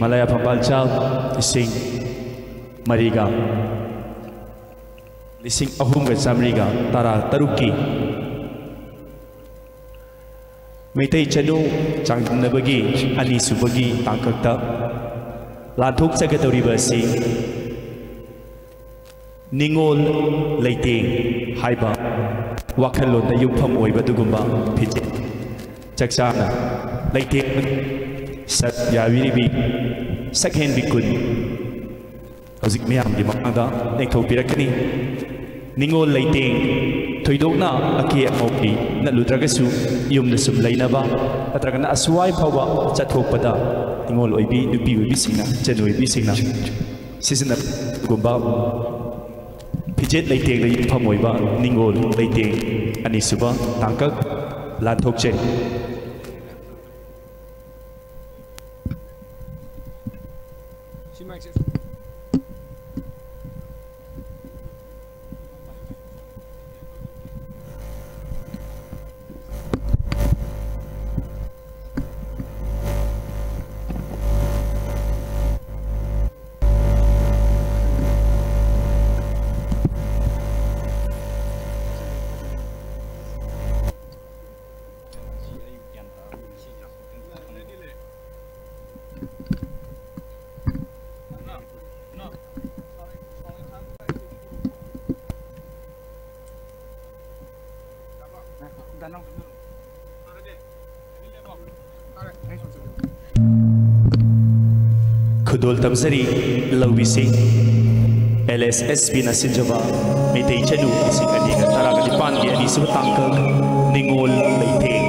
ꯃꯂꯥꯌꯥꯐꯝ ꯕꯥꯜꯆꯥ ꯂꯤꯁꯤꯡ ꯃꯔꯤꯒ, ꯂꯤꯁꯤꯡ ꯑꯍꯨꯝꯒ ꯆꯥꯃꯔꯤꯒ ꯇꯔꯥ ꯇꯔꯨꯛꯀꯤ ꯃꯩꯇꯩ ꯆꯅꯨ ꯆꯥꯡꯗꯝꯅꯕꯒꯤ ꯑꯅꯤꯁꯨꯕꯒꯤ ꯇꯥꯡꯀꯛꯇ ꯂꯥꯟꯊꯣꯛꯆꯒꯗꯧꯔꯤꯕ ꯑꯁꯤ ꯅꯤꯉꯣꯜ ꯂꯩꯇꯦꯡ ꯍꯥꯏꯕ ꯋꯥꯈꯜꯂꯣꯟꯗ ꯌꯨꯝꯐꯝ ꯑꯣꯏꯕ ꯑꯗꯨꯒꯨꯝꯕ ꯐꯤꯖꯦꯠ ꯆꯛꯆꯥꯅ ꯂꯩꯇꯦꯡ ꯁꯛ ꯌꯥꯕꯤꯔꯤꯕꯤ ꯁꯛꯍꯦꯟꯕꯤ ꯀꯨꯟ ꯍꯧꯖꯤꯛ ꯃꯌꯥꯝꯒꯤ ꯃꯃꯥꯡꯗ ꯂꯦꯡꯊꯣꯛꯄꯤꯔꯛꯀꯅꯤ꯫ ꯅꯤꯉꯣꯜ ꯂꯩꯇꯦꯡ ꯊꯣꯏꯗꯣꯛꯅ ꯑꯀꯦ ꯑꯃꯧꯒꯤ ꯅꯠꯂꯨꯗ꯭ꯔꯒꯁꯨ ꯌꯨꯝꯗ ꯁꯨꯝ ꯂꯩꯅꯕ ꯅꯠꯇ꯭ꯔꯒꯅ ꯑꯁꯨꯋꯥꯏ ꯐꯥꯎꯕ ꯆꯠꯊꯣꯛꯄꯗ ꯅꯤꯉꯣꯜ ꯑꯣꯏꯕꯤ, ꯅꯨꯄꯤ ꯑꯣꯏꯕꯤꯁꯤꯡꯅ, ꯏꯆꯟ ꯑꯣꯏꯕꯤꯁꯤꯡꯅ ꯁꯤꯖꯤꯟꯅꯕꯒꯨꯝꯕ ꯐꯤꯖꯦꯠ ꯂꯩꯇꯦꯡꯗ ꯌꯨꯝꯐꯝ ꯑꯣꯏꯕ ꯅꯤꯡꯉꯣꯜ ꯂꯩꯇꯦꯡ ꯑꯅꯤꯁꯨꯕ ꯇꯥꯡꯀꯛ ꯂꯥꯟꯊꯣꯛꯆꯩ꯫ ꯈꯨꯗꯣꯜ ꯇꯝꯖꯔꯤ ꯂꯧꯃꯤꯁꯤꯡ꯫ ꯑꯦꯜ ꯑꯦꯁ ꯑꯦꯁ ꯄꯤꯅ ꯁꯤꯟꯖꯕ ꯃꯩꯇꯩ ꯆꯅꯨ ꯂꯤꯁꯤꯡ ꯑꯅꯤꯒ ꯇꯔꯥꯒ ꯅꯤꯄꯥꯟꯒꯤ ꯑꯅꯤꯁꯨꯕ ꯇꯥꯡꯀꯛ ꯅꯤꯉꯣꯜ ꯂꯩꯇꯦꯡ꯫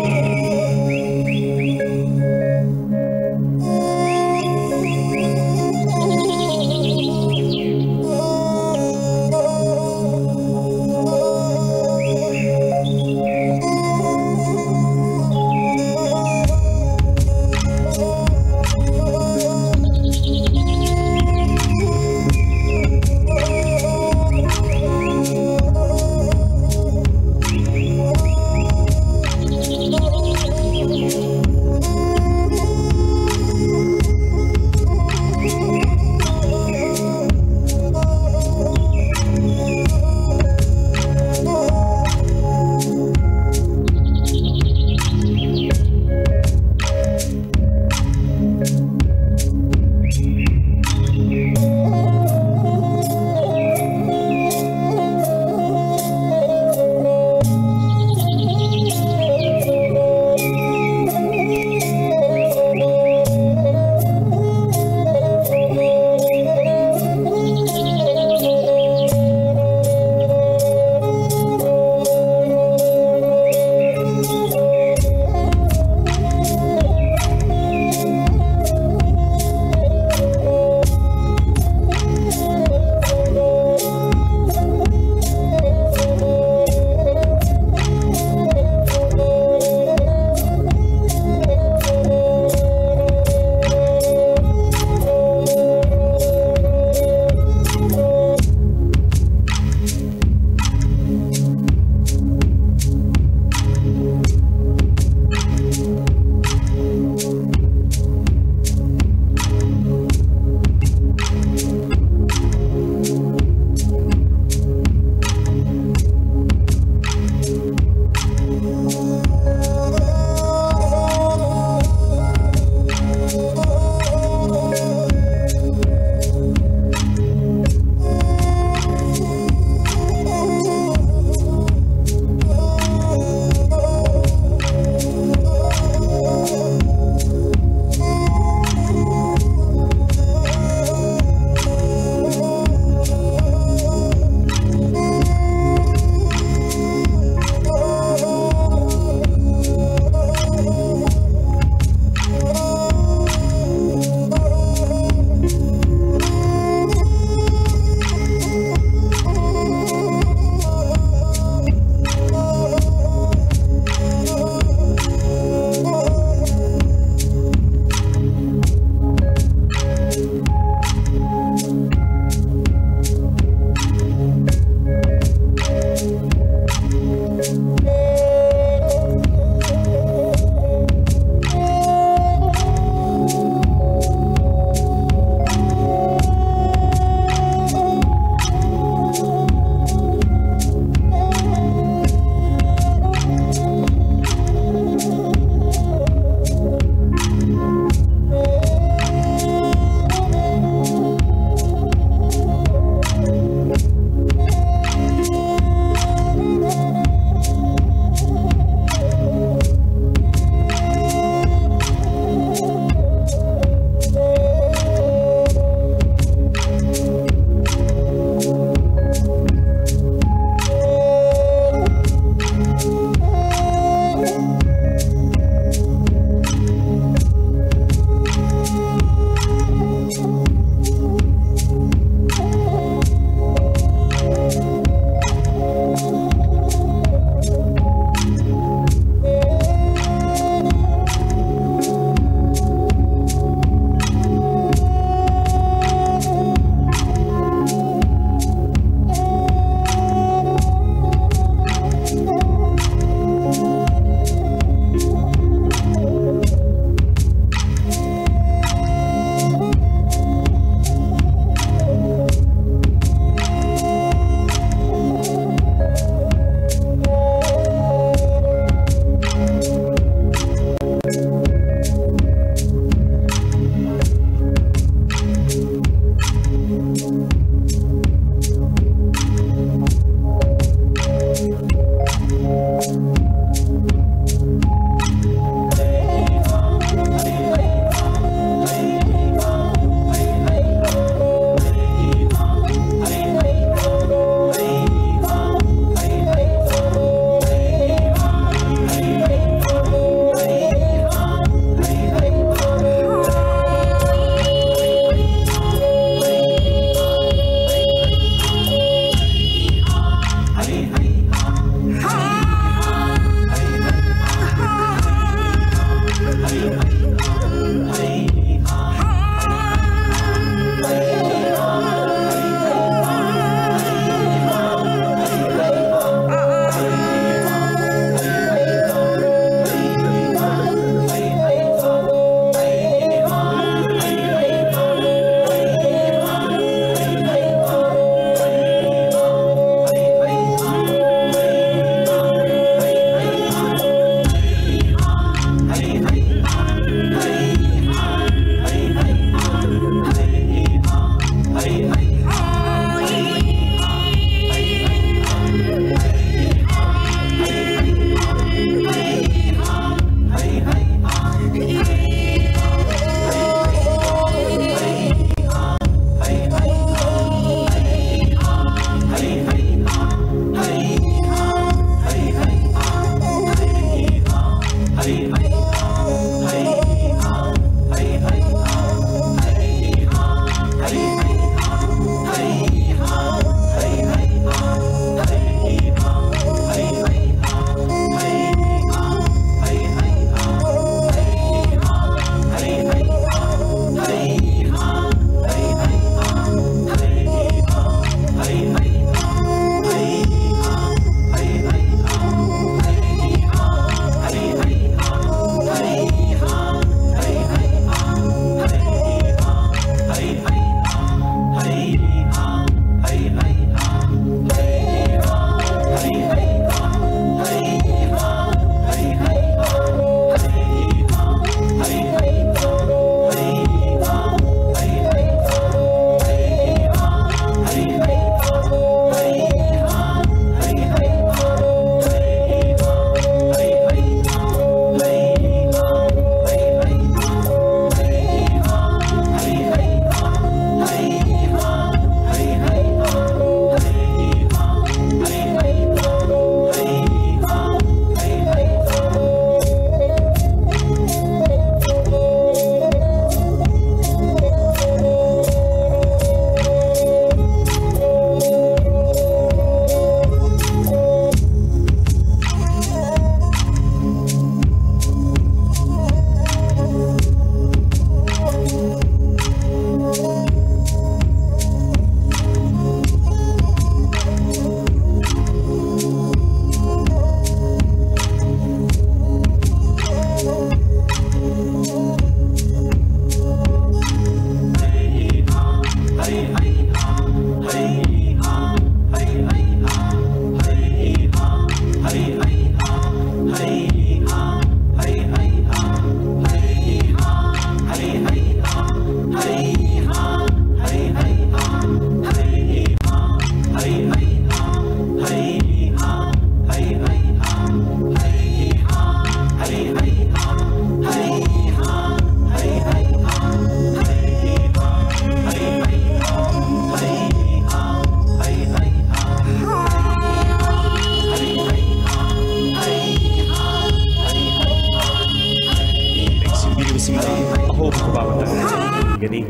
ꯅꯤ꯫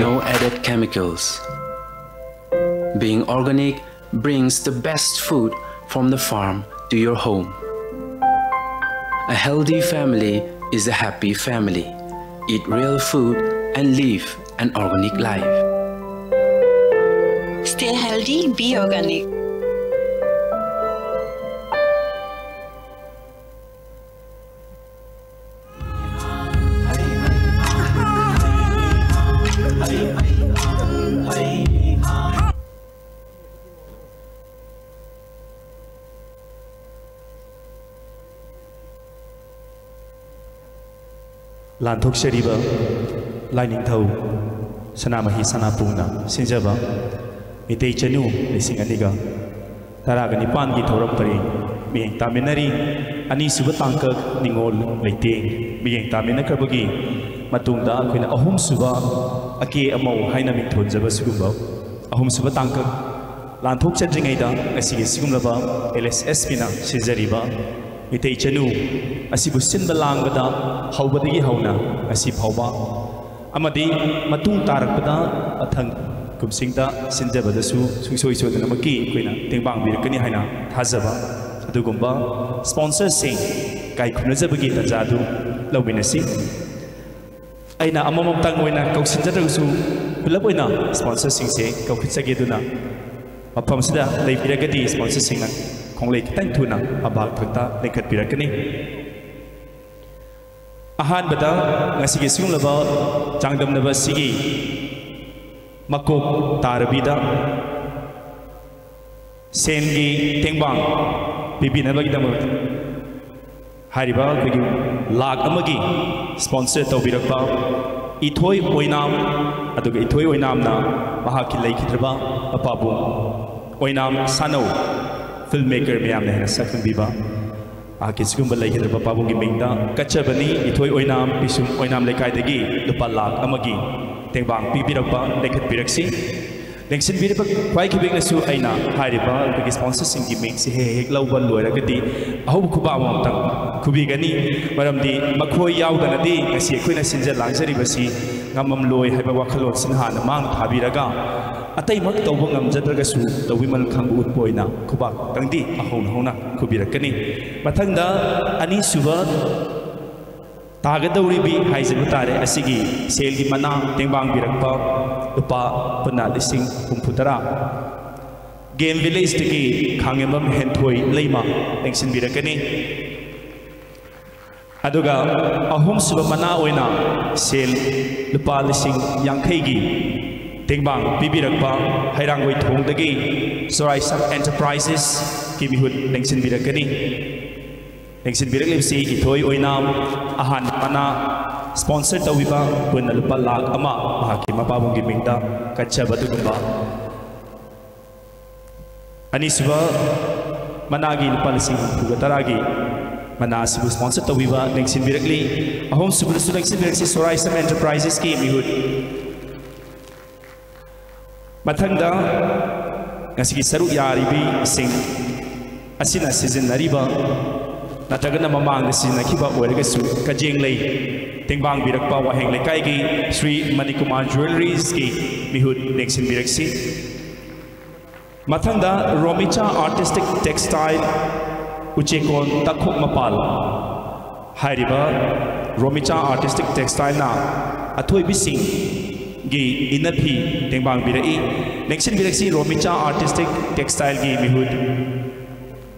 No added chemicals. Being organic brings the best food from the farm to your home. A healthy family is a happy family. Eat real food and live an organic life. Stay healthy, be organic. ꯂꯥꯟꯊꯣꯛꯆꯔꯤꯕ ꯂꯥꯏꯅꯤꯡꯊꯧ ꯁꯅꯥꯃꯍꯤ ꯁꯅꯥꯄꯨꯡꯅ ꯁꯤꯟꯖꯕ ꯃꯤꯇꯩ ꯆꯅꯨ ꯂꯤꯁꯤꯡ ꯑꯅꯤꯒ ꯇꯔꯥꯒ ꯅꯤꯄꯥꯟꯒꯤ ꯊꯧꯔꯝ ꯄꯔꯦꯡ ꯃꯤꯠꯌꯦꯡ ꯇꯥꯃꯤꯟꯅꯔꯤ꯫ ꯑꯅꯤꯁꯨꯕ ꯇꯥꯡꯀꯛ ꯅꯤꯉꯣꯜ ꯂꯩꯇꯦꯡ ꯃꯤꯠꯌꯦꯡ ꯇꯥꯃꯤꯟꯅꯈ꯭ꯔꯕꯒꯤ ꯃꯇꯨꯡꯗ ꯑꯩꯈꯣꯏꯅ ꯑꯍꯨꯝꯁꯨꯕ ꯑꯀꯦ ꯑꯃꯧ ꯍꯥꯏꯅ ꯃꯤꯡꯊꯣꯟꯖꯕ ꯁꯤꯒꯨꯝꯕ ꯑꯍꯨꯝꯁꯨꯕ ꯇꯥꯡꯀꯛ ꯂꯥꯟꯊꯣꯛꯆꯗ꯭ꯔꯤꯉꯩꯗ ꯉꯁꯤꯒꯤ ꯁꯤꯒꯨꯝꯂꯕ ꯑꯦꯜ ꯑꯦꯁ ꯑꯦꯁ ꯄꯤꯅ ꯁꯤꯟꯖꯔꯤꯕ ꯃꯤꯇꯩ ꯆꯅꯨ ꯑꯁꯤꯕꯨ ꯁꯤꯟꯕ ꯂꯥꯡꯕꯗ ꯍꯧꯕꯗꯒꯤ ꯍꯧꯅ ꯉꯁꯤ ꯐꯥꯎꯕ ꯑꯃꯗꯤ ꯃꯇꯨꯡ ꯇꯥꯔꯛꯄꯗ ꯃꯊꯪ ꯀꯨꯝꯁꯤꯡꯗ ꯁꯤꯟꯖꯕꯗꯁꯨ ꯁꯨꯡꯁꯣꯏ ꯁꯣꯏꯗꯅꯃꯛꯀꯤ ꯑꯩꯈꯣꯏꯅ ꯇꯦꯡꯕꯥꯡꯕꯤꯔꯛꯀꯅꯤ ꯍꯥꯏꯅ ꯊꯥꯖꯕ ꯑꯗꯨꯒꯨꯝꯕ ꯁ꯭ꯄꯣꯟꯁꯔꯁꯤꯡ ꯀꯥꯏꯈꯨꯝꯅꯖꯕꯒꯤ ꯇꯥꯟꯖꯥ ꯑꯗꯨ ꯂꯧꯃꯤꯟꯅꯁꯤ꯫ ꯑꯩꯅ ꯑꯃꯃꯝꯇꯪ ꯑꯣꯏꯅ ꯀꯧꯁꯤꯟꯖꯗ꯭ꯔꯒꯁꯨ ꯄꯨꯂꯞ ꯑꯣꯏꯅ ꯁ꯭ꯄꯣꯟꯁꯔꯁꯤꯡꯁꯦ ꯀꯧꯈꯠꯆꯒꯦ꯫ ꯑꯗꯨꯅ ꯃꯐꯝꯁꯤꯗ ꯂꯩꯕꯤꯔꯒꯗꯤ ꯁ꯭ꯄꯣꯟꯁꯔꯁꯤꯡꯅ ꯈꯣꯡꯂꯩ ꯈꯤꯇꯪ ꯊꯨꯅ ꯑꯕꯥꯛ ꯊꯛꯇ ꯂꯦꯡꯈꯠꯄꯤꯔꯛꯀꯅꯤ꯫ ꯑꯍꯥꯟꯕꯗ ꯉꯁꯤꯒꯤ ꯁꯤꯒꯨꯝꯂꯕ ꯆꯥꯡꯗꯝꯅꯕ ꯑꯁꯤꯒꯤ ꯃꯀꯣꯛ ꯇꯥꯔꯕꯤꯗ ꯁꯦꯟꯒꯤ ꯇꯦꯡꯕꯥꯡ ꯄꯤꯕꯤꯅꯕꯒꯤꯗꯃꯛ ꯍꯥꯏꯔꯤꯕ ꯑꯩꯈꯣꯏꯒꯤ ꯂꯥꯛ ꯑꯃꯒꯤ ꯁ꯭ꯄꯣꯟꯁꯔ ꯇꯧꯕꯤꯔꯛꯄ ꯏꯊꯣꯏ ꯑꯣꯏꯅꯥꯝ, ꯑꯗꯨꯒ ꯏꯊꯣꯏ ꯑꯣꯏꯅꯥꯝꯅ ꯃꯍꯥꯛꯀꯤ ꯂꯩꯈꯤꯗ꯭ꯔꯕ ꯃꯄꯥꯕꯨꯡ ꯑꯣꯏꯅꯥꯝ ꯁꯥꯅꯧ, ꯐꯤꯜꯝ ꯃꯦꯀꯔ ꯃꯌꯥꯝꯅ ꯍꯦꯟꯅ ꯁꯛꯈꯪꯕꯤꯕ, ꯃꯍꯥꯛꯀꯤ ꯁꯤꯒꯨꯝꯕ ꯂꯩꯈꯤꯗ꯭ꯔꯕ ꯃꯄꯥꯕꯨꯡꯒꯤ ꯃꯤꯡꯗ ꯀꯠꯆꯕꯅꯤ꯫ ꯏꯊꯣꯏ ꯑꯣꯏꯅꯥꯝ ꯄꯤꯁꯨꯝ ꯑꯣꯏꯅꯥꯝ ꯂꯩꯀꯥꯏꯗꯒꯤ ꯂꯨꯄꯥ ꯂꯥꯈ ꯑꯃꯒꯤ ꯇꯦꯡꯕꯥꯡ ꯄꯤꯕꯤꯔꯛꯄ ꯂꯩꯈꯠꯄꯤꯔꯛꯁꯤ꯫ ꯂꯦꯡꯁꯤꯟꯕꯤꯔꯤꯕ ꯈ꯭ꯋꯥꯏ ꯈꯤꯕꯤꯛꯅꯁꯨ ꯑꯩꯅ ꯍꯥꯏꯔꯤꯕ ꯑꯩꯈꯣꯏꯒꯤ ꯁ꯭ꯄꯣꯟꯁꯔꯁꯤꯡꯒꯤ ꯃꯤꯡꯁꯤ ꯍꯦꯛ ꯍꯦꯛ ꯂꯧꯕ ꯂꯣꯏꯔꯒꯗꯤ ꯑꯍꯧꯕ ꯈꯨꯕꯥꯛ ꯑꯃꯃꯝꯇꯪ ꯈꯨꯕꯤꯒꯅꯤ꯫ ꯃꯔꯝꯗꯤ ꯃꯈꯣꯏ ꯌꯥꯎꯗꯅꯗꯤ ꯉꯁꯤ ꯑꯩꯈꯣꯏꯅ ꯁꯤꯟꯖ ꯂꯥꯡꯖꯔꯤꯕꯁꯤ ꯉꯝꯃꯝꯂꯣꯏ ꯍꯥꯏꯕ ꯋꯥꯈꯜꯂꯣꯟꯁꯤꯅ ꯍꯥꯟꯅ ꯃꯥꯡ ꯊꯥꯕꯤꯔꯒ, ꯑꯇꯩꯃꯛ ꯇꯧꯕ ꯉꯝꯖꯗ꯭ꯔꯒꯁꯨ ꯇꯧꯕꯤꯃꯜ ꯈꯪꯕ ꯎꯠꯄ ꯑꯣꯏꯅ ꯈꯨꯕꯥꯛꯇꯪꯗꯤ ꯑꯍꯧꯅ ꯍꯧꯅ ꯈꯨꯕꯤꯔꯛꯀꯅꯤ꯫ ꯃꯊꯪꯗ ꯑꯅꯤꯁꯨꯕ ꯇꯥꯒꯗꯧꯔꯤꯕꯤ ꯍꯥꯏꯖꯕ ꯇꯥꯔꯦ, ꯑꯁꯤꯒꯤ ꯁꯦꯜꯒꯤ ꯃꯅꯥ ꯇꯦꯡꯕꯥꯡꯕꯤꯔꯛꯄ ꯂꯨꯄꯥ ꯄꯨꯟꯅ ꯂꯤꯁꯤꯡ ꯍꯨꯝꯐꯨ ꯇꯔꯥ꯫ ꯒꯦꯝ ꯚꯤꯂꯦꯖꯇꯒꯤ ꯈꯥꯉꯦꯝꯕꯝ ꯍꯦꯟꯊꯣꯏ ꯂꯩꯃ ꯂꯦꯡꯁꯤꯟꯕꯤꯔꯛꯀꯅꯤ꯫ ꯑꯗꯨꯒ ꯑꯍꯨꯝꯁꯨꯕ ꯃꯅꯥ ꯑꯣꯏꯅ ꯁꯦꯜ ꯂꯨꯄꯥ ꯂꯤꯁꯤꯡ ꯌꯥꯡꯈꯩꯒꯤ ꯇꯦꯡꯕꯥꯡ ꯄꯤꯕꯤꯔꯛꯄ ꯍꯩꯔꯥꯡꯒꯣꯏ ꯊꯣꯡꯗꯒꯤ ꯁꯣꯔꯥꯏꯁꯝ ꯑꯦꯟꯇꯔꯄ꯭ꯔꯥꯏꯖꯦꯁꯀꯤ ꯃꯤꯍꯨꯠ ꯂꯦꯡꯁꯤꯟꯕꯤꯔꯛꯀꯅꯤ꯫ ꯂꯦꯡꯁꯤꯟꯕꯤꯔꯛꯂꯤꯕꯁꯤ ꯏꯊꯣꯏ ꯑꯣꯏꯅꯥꯝ꯫ ꯑꯍꯥꯟꯕ ꯃꯅꯥ ꯁ꯭ꯄꯣꯟꯁꯔ ꯇꯧꯕꯤꯕ ꯄꯨꯟꯅ ꯂꯨꯄꯥ ꯂꯥꯈ ꯑꯃ ꯃꯍꯥꯛꯀꯤ ꯃꯄꯥꯕꯨꯡꯒꯤ ꯃꯤꯡꯗ ꯀꯠꯆꯕ ꯑꯗꯨꯒꯨꯝꯕ꯫ ꯑꯅꯤꯁꯨꯕ ꯃꯅꯥꯒꯤ ꯂꯨꯄꯥ ꯂꯤꯁꯤꯡ ꯍꯨꯝꯐꯨꯒ ꯇꯔꯥꯒꯤ ꯃꯅꯥ ꯑꯁꯤꯕꯨ ꯁ꯭ꯄꯣꯟꯁꯔ ꯇꯧꯕꯤꯕ ꯂꯦꯡꯁꯤꯟꯕꯤꯔꯛꯂꯤ꯫ ꯑꯍꯨꯝꯁꯨꯕꯗꯁꯨ ꯂꯦꯡꯁꯤꯟꯕꯤꯔꯛꯁꯤ ꯁꯣꯔꯥꯏꯁꯝ ꯑꯦꯟꯇꯔꯄ꯭ꯔꯥꯏꯖꯦꯁꯀꯤ ꯃꯤꯍꯨꯠ꯫ ꯃꯊꯪꯗ ꯉꯁꯤꯒꯤ ꯁꯔꯨꯛ ꯌꯥꯔꯤꯕꯤꯁꯤꯡ ꯑꯁꯤꯅ ꯁꯤꯖꯤꯟꯅꯔꯤꯕ ꯅꯠꯇ꯭ꯔꯒꯅ ꯃꯃꯥꯡꯗ ꯁꯤꯖꯤꯟꯅꯈꯤꯕ ꯑꯣꯏꯔꯒꯁꯨ ꯀꯖꯦꯡꯂꯩ ꯇꯦꯡꯕꯥꯡꯕꯤꯔꯛꯄ ꯋꯥꯍꯦꯡ ꯂꯩꯀꯥꯏꯒꯤ ꯁ꯭ꯔꯤ ꯃꯅꯤꯀꯨꯃꯥꯔ ꯖ꯭ꯋꯦꯂꯔꯤꯁꯀꯤ ꯃꯤꯍꯨꯠ ꯂꯦꯡꯁꯤꯟꯕꯤꯔꯛꯁꯤ꯫ ꯃꯊꯪꯗ ꯔꯣꯃꯤꯆꯥ ꯑꯥꯔꯇꯤꯁꯇꯤꯛ ꯇꯦꯛꯁꯇꯥꯏꯜ, ꯎꯆꯦꯀꯣꯟ ꯇꯈꯣꯛ ꯃꯄꯥꯜ꯫ ꯍꯥꯏꯔꯤꯕ ꯔꯣꯃꯤꯆꯥ ꯑꯥꯔꯇꯤꯁꯇꯤꯛ ꯇꯦꯛꯁꯇꯥꯏꯜꯅ ꯑꯊꯣꯏꯕꯤꯁꯤꯡꯒꯤ ꯏꯟꯅꯐꯤ ꯇꯦꯡꯕꯥꯡꯕꯤꯔꯛꯏ꯫ ꯂꯦꯡꯁꯤꯟꯕꯤꯔꯛꯁꯤ ꯔꯣꯃꯤꯆꯥ ꯑꯥꯔꯇꯤꯁꯇꯤꯛ ꯇꯦꯛꯁꯇꯥꯏꯜꯒꯤ ꯃꯤꯍꯨꯠ꯫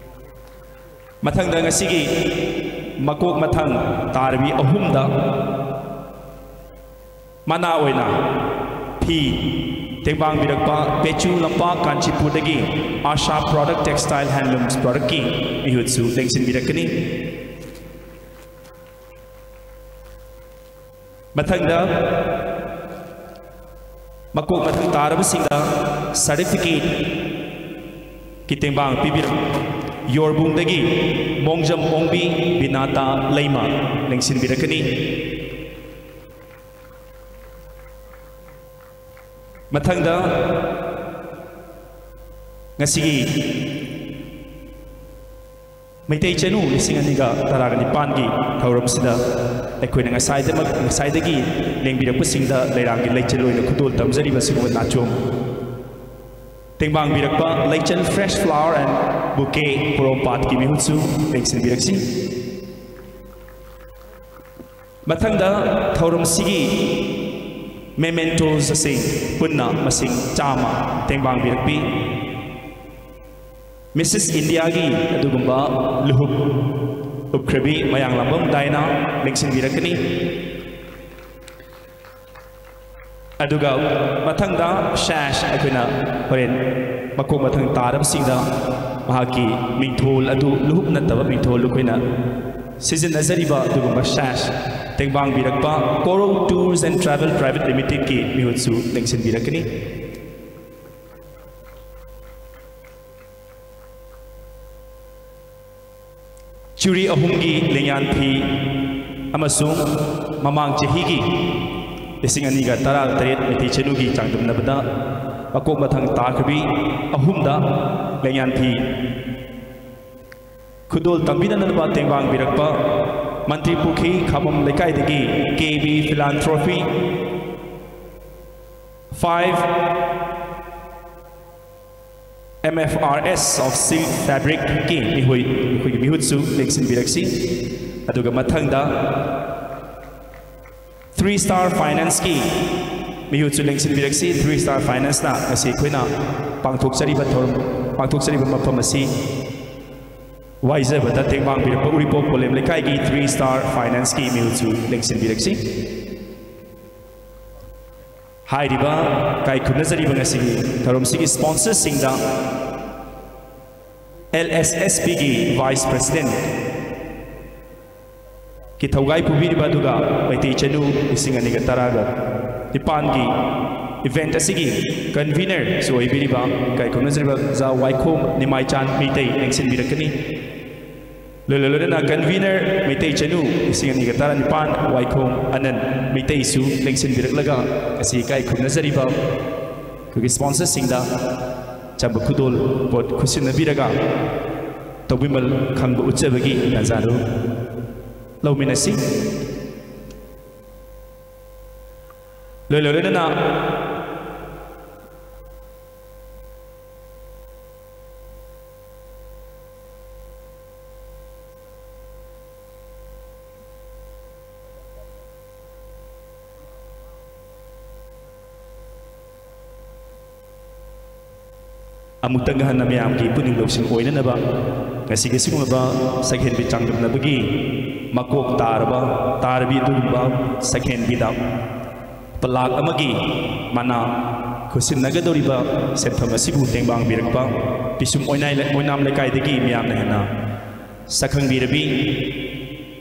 ꯃꯊꯪꯗ ꯉꯁꯤꯒꯤ ꯃꯀꯣꯛ ꯃꯊꯪ ꯇꯥꯔꯕꯤ ꯑꯍꯨꯝꯗ ꯃꯅꯥ ꯑꯣꯏꯅ ꯐꯤ ꯇꯦꯡꯕꯥꯡꯕꯤꯔꯛꯄ ꯄꯦꯆꯨ ꯂꯝꯄꯥꯛ ꯀꯥꯟꯆꯤꯄꯨꯔꯗꯒꯤ ꯑꯥꯁꯥ ꯄ꯭ꯔꯣꯗꯛ ꯇꯦꯛꯁꯇꯥꯏꯜ ꯍꯦꯟꯂꯨꯝꯁ ꯄ꯭ꯔꯣꯗꯛꯀꯤ ꯃꯤꯍꯨꯠꯁꯨ ꯂꯦꯡꯁꯤꯟꯕꯤꯔꯛꯀꯅꯤ꯫ ꯃꯊꯪꯗ ꯃꯀꯣꯛ ꯃꯊꯪ ꯇꯥꯔꯕꯁꯤꯡꯗ certificate ꯀꯤ ꯇꯦꯡꯕꯥꯡ ꯄꯤꯕꯤꯔꯛ ꯌꯣꯔꯕꯨꯡꯗꯒꯤ ꯃꯣꯡꯖꯝ ꯑꯣꯡꯕꯤ ꯕꯤꯅꯥꯇꯥ ꯂꯩꯃ ꯂꯦꯡꯁꯤꯟꯕꯤꯔꯛꯀꯅꯤ꯫ ꯃꯊꯪꯗ ꯉꯁꯤꯒꯤ ꯃꯩꯇꯩ ꯆꯅꯨ ꯂꯤꯁꯤꯡ ꯑꯅꯤꯒ ꯇꯔꯥꯒ ꯅꯤꯄꯥꯟꯒꯤ ꯊꯧꯔꯝꯁꯤꯗ ꯑꯩꯈꯣꯏꯅ ꯉꯁꯥꯏꯗꯃꯛ, ꯉꯁꯥꯏꯗꯒꯤ ꯂꯦꯡꯕꯤꯔꯛꯄꯁꯤꯡꯗ ꯂꯩꯔꯥꯡꯒꯤ ꯂꯩꯆꯜ ꯑꯣꯏꯅ ꯈꯨꯗꯣꯜ ꯇꯝꯖꯔꯤꯕ ꯑꯁꯤꯒꯨꯝꯕ ꯅꯥꯆꯣꯝ ꯇꯦꯡꯕꯥꯡꯕꯤꯔꯛꯄ ꯂꯩꯆꯜ Fresh Flower and Bouquet ꯄꯣꯔꯣꯝꯄꯥꯠꯀꯤ ꯃꯤꯍꯨꯠꯁꯨ ꯂꯦꯡꯁꯤꯟꯕꯤꯔꯛꯁꯤ꯫ ꯃꯊꯪꯗ ꯊꯧꯔꯝꯁꯤꯒꯤ mementos ꯑꯁꯤ ꯄꯨꯟꯅ ꯃꯁꯤꯡ ꯆꯥꯝꯃ ꯇꯦꯡꯕꯥꯡꯕꯤꯔꯛꯄꯤ꯫ ꯃꯤꯁꯤꯁ ꯏꯟꯗꯤꯌꯥꯒꯤ ꯑꯗꯨꯒꯨꯝꯕ ꯂꯨꯍꯨꯞ ꯎꯞꯈ꯭ꯔꯕꯤ ꯃꯌꯥꯡꯂꯥꯡꯕꯝ ꯗꯥꯏꯅꯥ ꯂꯦꯡꯁꯤꯟꯕꯤꯔꯛꯀꯅꯤ꯫ ꯑꯗꯨꯒ ꯃꯊꯪꯗ sash ꯑꯩꯈꯣꯏꯅ ꯍꯣꯔꯦꯟ ꯃꯀꯣꯛ ꯃꯊꯪ ꯇꯥꯔꯕꯁꯤꯡꯗ ꯃꯍꯥꯛꯀꯤ ꯃꯤꯡꯊꯣꯜ ꯑꯗꯨ ꯂꯨꯍꯨꯞ ꯅꯠꯇꯕ ꯃꯤꯡꯊꯣꯜ ꯑꯩꯈꯣꯏꯅ ꯁꯤꯖꯤꯟꯅꯖꯔꯤꯕ ꯑꯗꯨꯒꯨꯝꯕ sash ꯇꯦꯡꯕꯥꯡꯕꯤꯔꯛꯄ Koro Tours and Travel Private Limited ꯀꯤ ꯃꯤꯍꯨꯠꯁꯨ ꯂꯦꯡꯁꯤꯟꯕꯤꯔꯛꯀꯅꯤ꯫ ꯆꯨꯔꯤ ꯑꯍꯨꯝꯒꯤ ꯂꯦꯡꯌꯥꯟ ꯐꯤ ꯑꯃꯁꯨꯡ ꯃꯃꯥꯡ ꯆꯍꯤꯒꯤ ꯂꯤꯁꯤꯡ ꯑꯅꯤꯒ ꯇꯔꯥ ꯇꯔꯦꯠ ꯃꯩꯇꯩ ꯆꯅꯨꯒꯤ ꯆꯥꯡꯗꯝꯅꯕꯗ ꯃꯀꯣꯛ ꯃꯊꯪ ꯇꯥꯈ꯭ꯔꯕꯤ ꯑꯍꯨꯝꯗ ꯂꯦꯡꯌꯥꯟ ꯐꯤ ꯈꯨꯗꯣꯜ ꯇꯝꯕꯤꯅꯅꯕ ꯇꯦꯡꯕꯥꯡꯕꯤꯔꯛꯄ ꯃꯟꯇ꯭ꯔꯤ ꯄꯨꯈ꯭ꯔꯤ ꯈꯥꯕꯝ ꯂꯩꯀꯥꯏꯗꯒꯤ K B Philanthropy, five M F R S of Silk Fabric ꯀꯤ ꯃꯤꯍꯨꯠ, ꯑꯩꯈꯣꯏꯒꯤ ꯃꯤꯍꯨꯠꯁꯨ ꯂꯦꯡꯁꯤꯟꯕꯤꯔꯛꯁꯤ꯫ ꯑꯗꯨꯒ ꯃꯊꯪꯗ Three Star Finance ꯀꯤ ꯃꯤꯍꯨꯠꯁꯨ ꯂꯦꯡꯁꯤꯟꯕꯤꯔꯛꯁꯤ꯫ Three Star Finance ꯅ ꯉꯁꯤ ꯑꯩꯈꯣꯏꯅ ꯄꯥꯡꯊꯣꯛꯆꯔꯤꯕ ꯊꯧꯔꯝ, ꯄꯥꯡꯊꯣꯛꯆꯔꯤꯕ ꯃꯐꯝ ꯑꯁꯤ ꯋꯥꯏꯖꯕꯗ ꯇꯦꯡꯕꯥꯡꯕꯤꯔꯛꯄ ꯎꯔꯤꯄꯣꯛ ꯄꯣꯂꯦꯝ ꯂꯩꯀꯥꯏꯒꯤ Three Star Finance ꯀꯤ ꯃꯤꯍꯨꯠꯁꯨ ꯂꯦꯡꯁꯤꯟꯕꯤꯔꯛꯁꯤ꯫ ꯍꯥꯏꯔꯤꯕ ꯏꯀꯥꯏ ꯈꯨꯝꯅꯖꯔꯤꯕ ꯉꯁꯤꯒꯤ ꯊꯧꯔꯝꯁꯤꯒꯤ sponsor ꯁꯤꯡꯗ L S S P ꯒꯤ Vice President ꯀꯤ ꯊꯧꯒꯥꯏ ꯄꯨꯕꯤꯔꯤꯕ, ꯑꯗꯨꯒ ꯃꯩꯇꯩ ꯆꯅꯨ ꯂꯤꯁꯤꯡ ꯑꯅꯤꯒ ꯇꯔꯥꯒ ꯅꯤꯄꯥꯟꯒꯤ event ꯑꯁꯤꯒꯤ convener ꯁꯨ ꯑꯣꯏꯕꯤꯔꯤꯕ ꯏꯀꯥꯏ ꯈꯨꯝꯅꯖꯔꯤꯕ ꯑꯣꯖꯥ ꯋꯥꯏꯈꯣꯝ ꯅꯤꯃꯥꯏꯆꯥꯟ ꯃꯩꯇꯩ ꯂꯦꯡꯁꯤꯟꯕꯤꯔꯛꯀꯅꯤ꯫ ꯂꯣꯏꯅ ꯂꯣꯏꯅꯅ convener ꯃꯩꯇꯩ ꯆꯅꯨ ꯂꯤꯁꯤꯡ ꯑꯅꯤꯒ ꯇꯔꯥꯅꯤꯄꯥꯟ ꯋꯥꯏꯈꯣꯝ ꯑꯅꯟ ꯃꯩꯇꯩꯁꯨ ꯂꯦꯡꯁꯤꯟꯕꯤꯔꯛꯂꯒ ꯉꯁꯤ ꯏꯀꯥꯏ ꯈꯨꯝꯅꯖꯔꯤꯕ ꯑꯩꯈꯣꯏꯒꯤ sponsor ꯁꯤꯡꯗ ꯆꯝꯕ ꯈꯨꯗꯣꯜ ꯄꯣꯠ ꯈꯨꯠꯁꯤꯟꯅꯕꯤꯔꯒ ꯇꯧꯕꯤꯃꯜ ꯈꯪꯕ ꯎꯠꯆꯕꯒꯤ ꯇꯥꯟꯖꯥꯗꯨ ꯂꯧꯃꯤꯟꯅꯁꯤ꯫ ꯂꯣꯏꯅ ꯂꯣꯏꯅꯅ ꯑꯃꯨꯛꯇꯪꯒ ꯍꯟꯅ ꯃꯌꯥꯝꯒꯤ ꯄꯨꯛꯅꯤꯡ ꯂꯧꯁꯤꯡ ꯑꯣꯏꯅꯅꯕ ꯉꯁꯤꯒꯤ ꯑꯁꯤꯒꯨꯝꯂꯕ ꯁꯛꯍꯦꯟꯕꯤ ꯆꯥꯡꯗꯝꯅꯕꯒꯤ ꯃꯀꯣꯛ ꯇꯥꯔꯕ, ꯇꯥꯔꯕꯤ ꯑꯗꯨꯒꯨꯝꯕ ꯁꯛꯍꯦꯟꯕꯤꯗ ꯂꯨꯄꯥ ꯂꯥꯈ ꯑꯃꯒꯤ ꯃꯅꯥ ꯈꯨꯠꯁꯤꯟꯅꯒꯗꯧꯔꯤꯕ ꯁꯦꯟꯐꯝ ꯑꯁꯤꯕꯨ ꯇꯦꯡꯕꯥꯡꯕꯤꯔꯛꯄ ꯄꯤꯁꯨꯝ ꯑꯣꯏꯅꯥꯏ-, ꯑꯣꯏꯅꯥꯝ ꯂꯩꯀꯥꯏꯗꯒꯤ ꯃꯤꯌꯥꯝꯅ ꯍꯦꯟꯅ ꯁꯛꯈꯪꯕꯤꯔꯕꯤ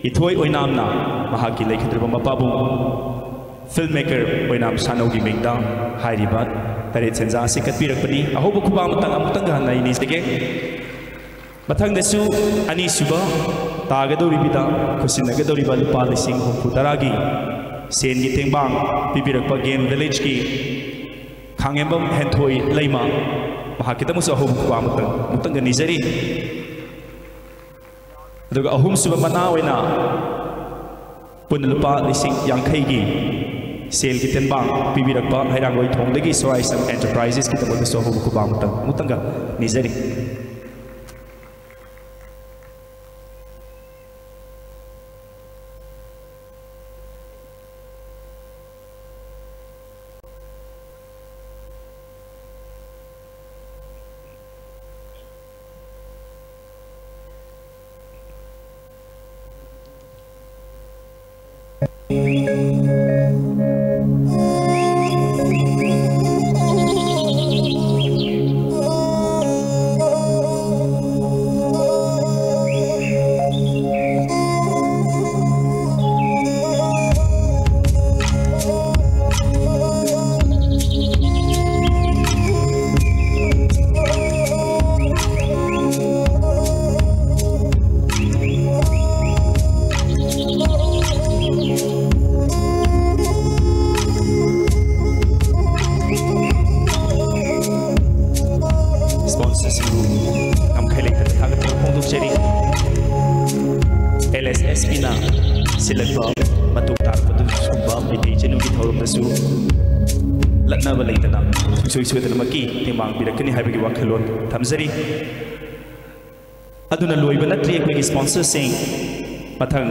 ꯏꯊꯣꯏ ꯑꯣꯏꯅꯥꯝꯅ ꯃꯍꯥꯛꯀꯤ ꯂꯩꯈꯤꯗ꯭ꯔꯕ ꯃꯄꯥꯕꯨꯡ filmmaker ꯑꯣꯏꯅꯥꯝ ꯁꯥꯅꯧꯒꯤ ꯃꯤꯡꯗ ꯍꯥꯏꯔꯤꯕ ꯇꯔꯦꯠ ꯁꯦꯟꯖꯥ ꯑꯁꯤ ꯀꯠꯄꯤꯔꯛꯄꯅꯤ꯫ ꯑꯍꯧꯕ ꯈꯨꯕꯥꯛ ꯑꯃꯇꯪ ꯑꯃꯨꯛꯇꯪꯒ ꯍꯟꯅ ꯑꯩ ꯅꯤꯖꯒꯦ꯫ ꯃꯊꯪꯗꯁꯨ ꯑꯅꯤꯁꯨꯕ ꯇꯥꯒꯗꯧꯔꯤꯕꯤꯗ ꯈꯨꯠꯁꯤꯟꯅꯒꯗꯧꯔꯤꯕ ꯂꯨꯄꯥ ꯂꯤꯁꯤꯡ ꯍꯨꯝꯐꯨ ꯇꯔꯥꯒꯤ ꯁꯦꯟꯒꯤ ꯇꯦꯡꯕꯥꯡ ꯄꯤꯕꯤꯔꯛꯄ ꯒꯦꯝ ꯚꯤꯂꯦꯖꯀꯤ ꯈꯥꯡꯉꯦꯝꯕꯝ ꯍꯦꯟꯊꯣꯏ ꯂꯩꯃ, ꯃꯍꯥꯛꯀꯤꯗꯃꯛꯁꯨ ꯑꯍꯧꯕ ꯈꯨꯕꯥꯛ ꯑꯃꯇꯪ, ꯑꯃꯨꯛꯇꯪꯒ ꯅꯤꯖꯔꯤ꯫ ꯑꯗꯨꯒ ꯑꯍꯨꯝꯁꯨꯕ ꯃꯅꯥ ꯑꯣꯏꯅ ꯄꯨꯟꯅ ꯂꯨꯄꯥ ꯂꯤꯁꯤꯡ ꯌꯥꯡꯈꯩꯒꯤ ꯁꯦꯜꯒꯤ ꯇꯦꯡꯕꯥꯡ ꯄꯤꯕꯤꯔꯛꯄ ꯍꯩꯔꯥꯡꯒꯣꯏ ꯊꯣꯡꯗꯒꯤ ꯁꯣꯔꯥꯏꯁꯝ Enterprises ꯀꯤꯗꯃꯛꯇꯁꯨ ꯑꯍꯧꯕ ꯈꯨꯕꯥꯛ ꯑꯃꯇꯪ, ꯑꯃꯨꯛꯇꯪꯒ ꯅꯤꯖꯔꯤ꯫ ꯑꯦꯁ ꯄꯤꯅ ꯁꯤꯜꯂꯛꯄ ꯃꯇꯨꯡ ꯇꯥꯔꯛꯄꯗ ꯁꯤꯒꯨꯝꯕ ꯃꯩꯇꯩ ꯆꯤꯅꯨꯒꯤ ꯊꯧꯔꯝꯗꯁꯨ ꯂꯠꯅꯕ ꯂꯩꯇꯅ ꯁꯨꯡꯁꯣꯏ ꯁꯣꯏꯗꯅꯃꯛꯀꯤ ꯇꯦꯡꯕꯥꯡꯕꯤꯔꯛꯀꯅꯤ ꯍꯥꯏꯕꯒꯤ ꯋꯥꯈꯜꯂꯣꯟ ꯊꯝꯖꯔꯤ꯫ ꯑꯗꯨꯅ ꯂꯣꯏꯕ ꯅꯠꯇ꯭ꯔꯤ ꯑꯩꯈꯣꯏꯒꯤ ꯁ꯭ꯄꯣꯟꯁꯔꯁꯤꯡ꯫ ꯃꯊꯪ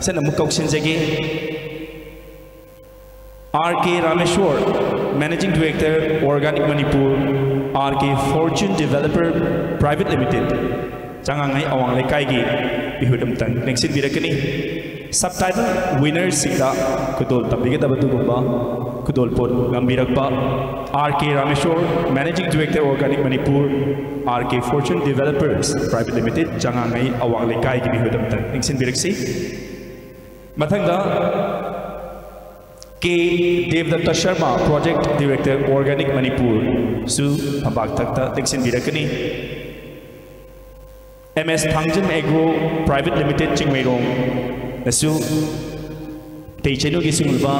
ꯁꯤꯗ ꯑꯃꯨꯛ ꯀꯧꯁꯤꯟꯖꯒꯦ꯫ R K Rameshwor, Managing Director, Organic Manipur, R K Fortune Developer Private Limited, ꯆꯉꯥꯡꯉꯩ ꯑꯋꯥꯡ ꯂꯩꯀꯥꯏꯒꯤ ꯃꯤꯍꯨꯠ ꯑꯃꯇꯪ ꯂꯦꯡꯁꯤꯟꯕꯤꯔꯛꯀꯅꯤ꯫ ꯁꯕ ꯇꯥꯏꯇꯜ ꯋꯤꯅꯔꯁꯤꯡꯗ ꯈꯨꯗꯣꯜ ꯇꯝꯕꯤꯒꯗꯕ ꯑꯗꯨꯒꯨꯝꯕ ꯈꯨꯗꯣꯜꯄꯣꯠ ꯉꯝꯕꯤꯔꯛꯄ R K Rameshwor, Managing Director, Organic Manipur, R K Fortune Developers Private Limited, ꯆꯉꯥꯡꯉꯩ ꯑꯋꯥꯡ ꯂꯩꯀꯥꯏꯒꯤ ꯃꯤꯍꯨꯠ ꯑꯃꯇꯪ ꯂꯦꯡꯁꯤꯟꯕꯤꯔꯛꯁꯤ꯫ ꯃꯊꯪꯗ ꯀꯦ ꯗꯦꯕꯗꯠꯇ Sharma, Project Director, Organic Manipur ꯁꯨ ꯐꯝꯄꯥꯛ ꯊꯛꯇ ꯂꯦꯡꯁꯤꯟꯕꯤꯔꯛꯀꯅꯤ꯫ M S Thangjam agro private limited ꯆꯤꯡꯃꯩꯔꯣꯡꯅꯁꯨ ꯃꯩꯇꯩ ꯆꯤꯅꯨꯒꯤ ꯁꯤꯒꯨꯝꯂꯕ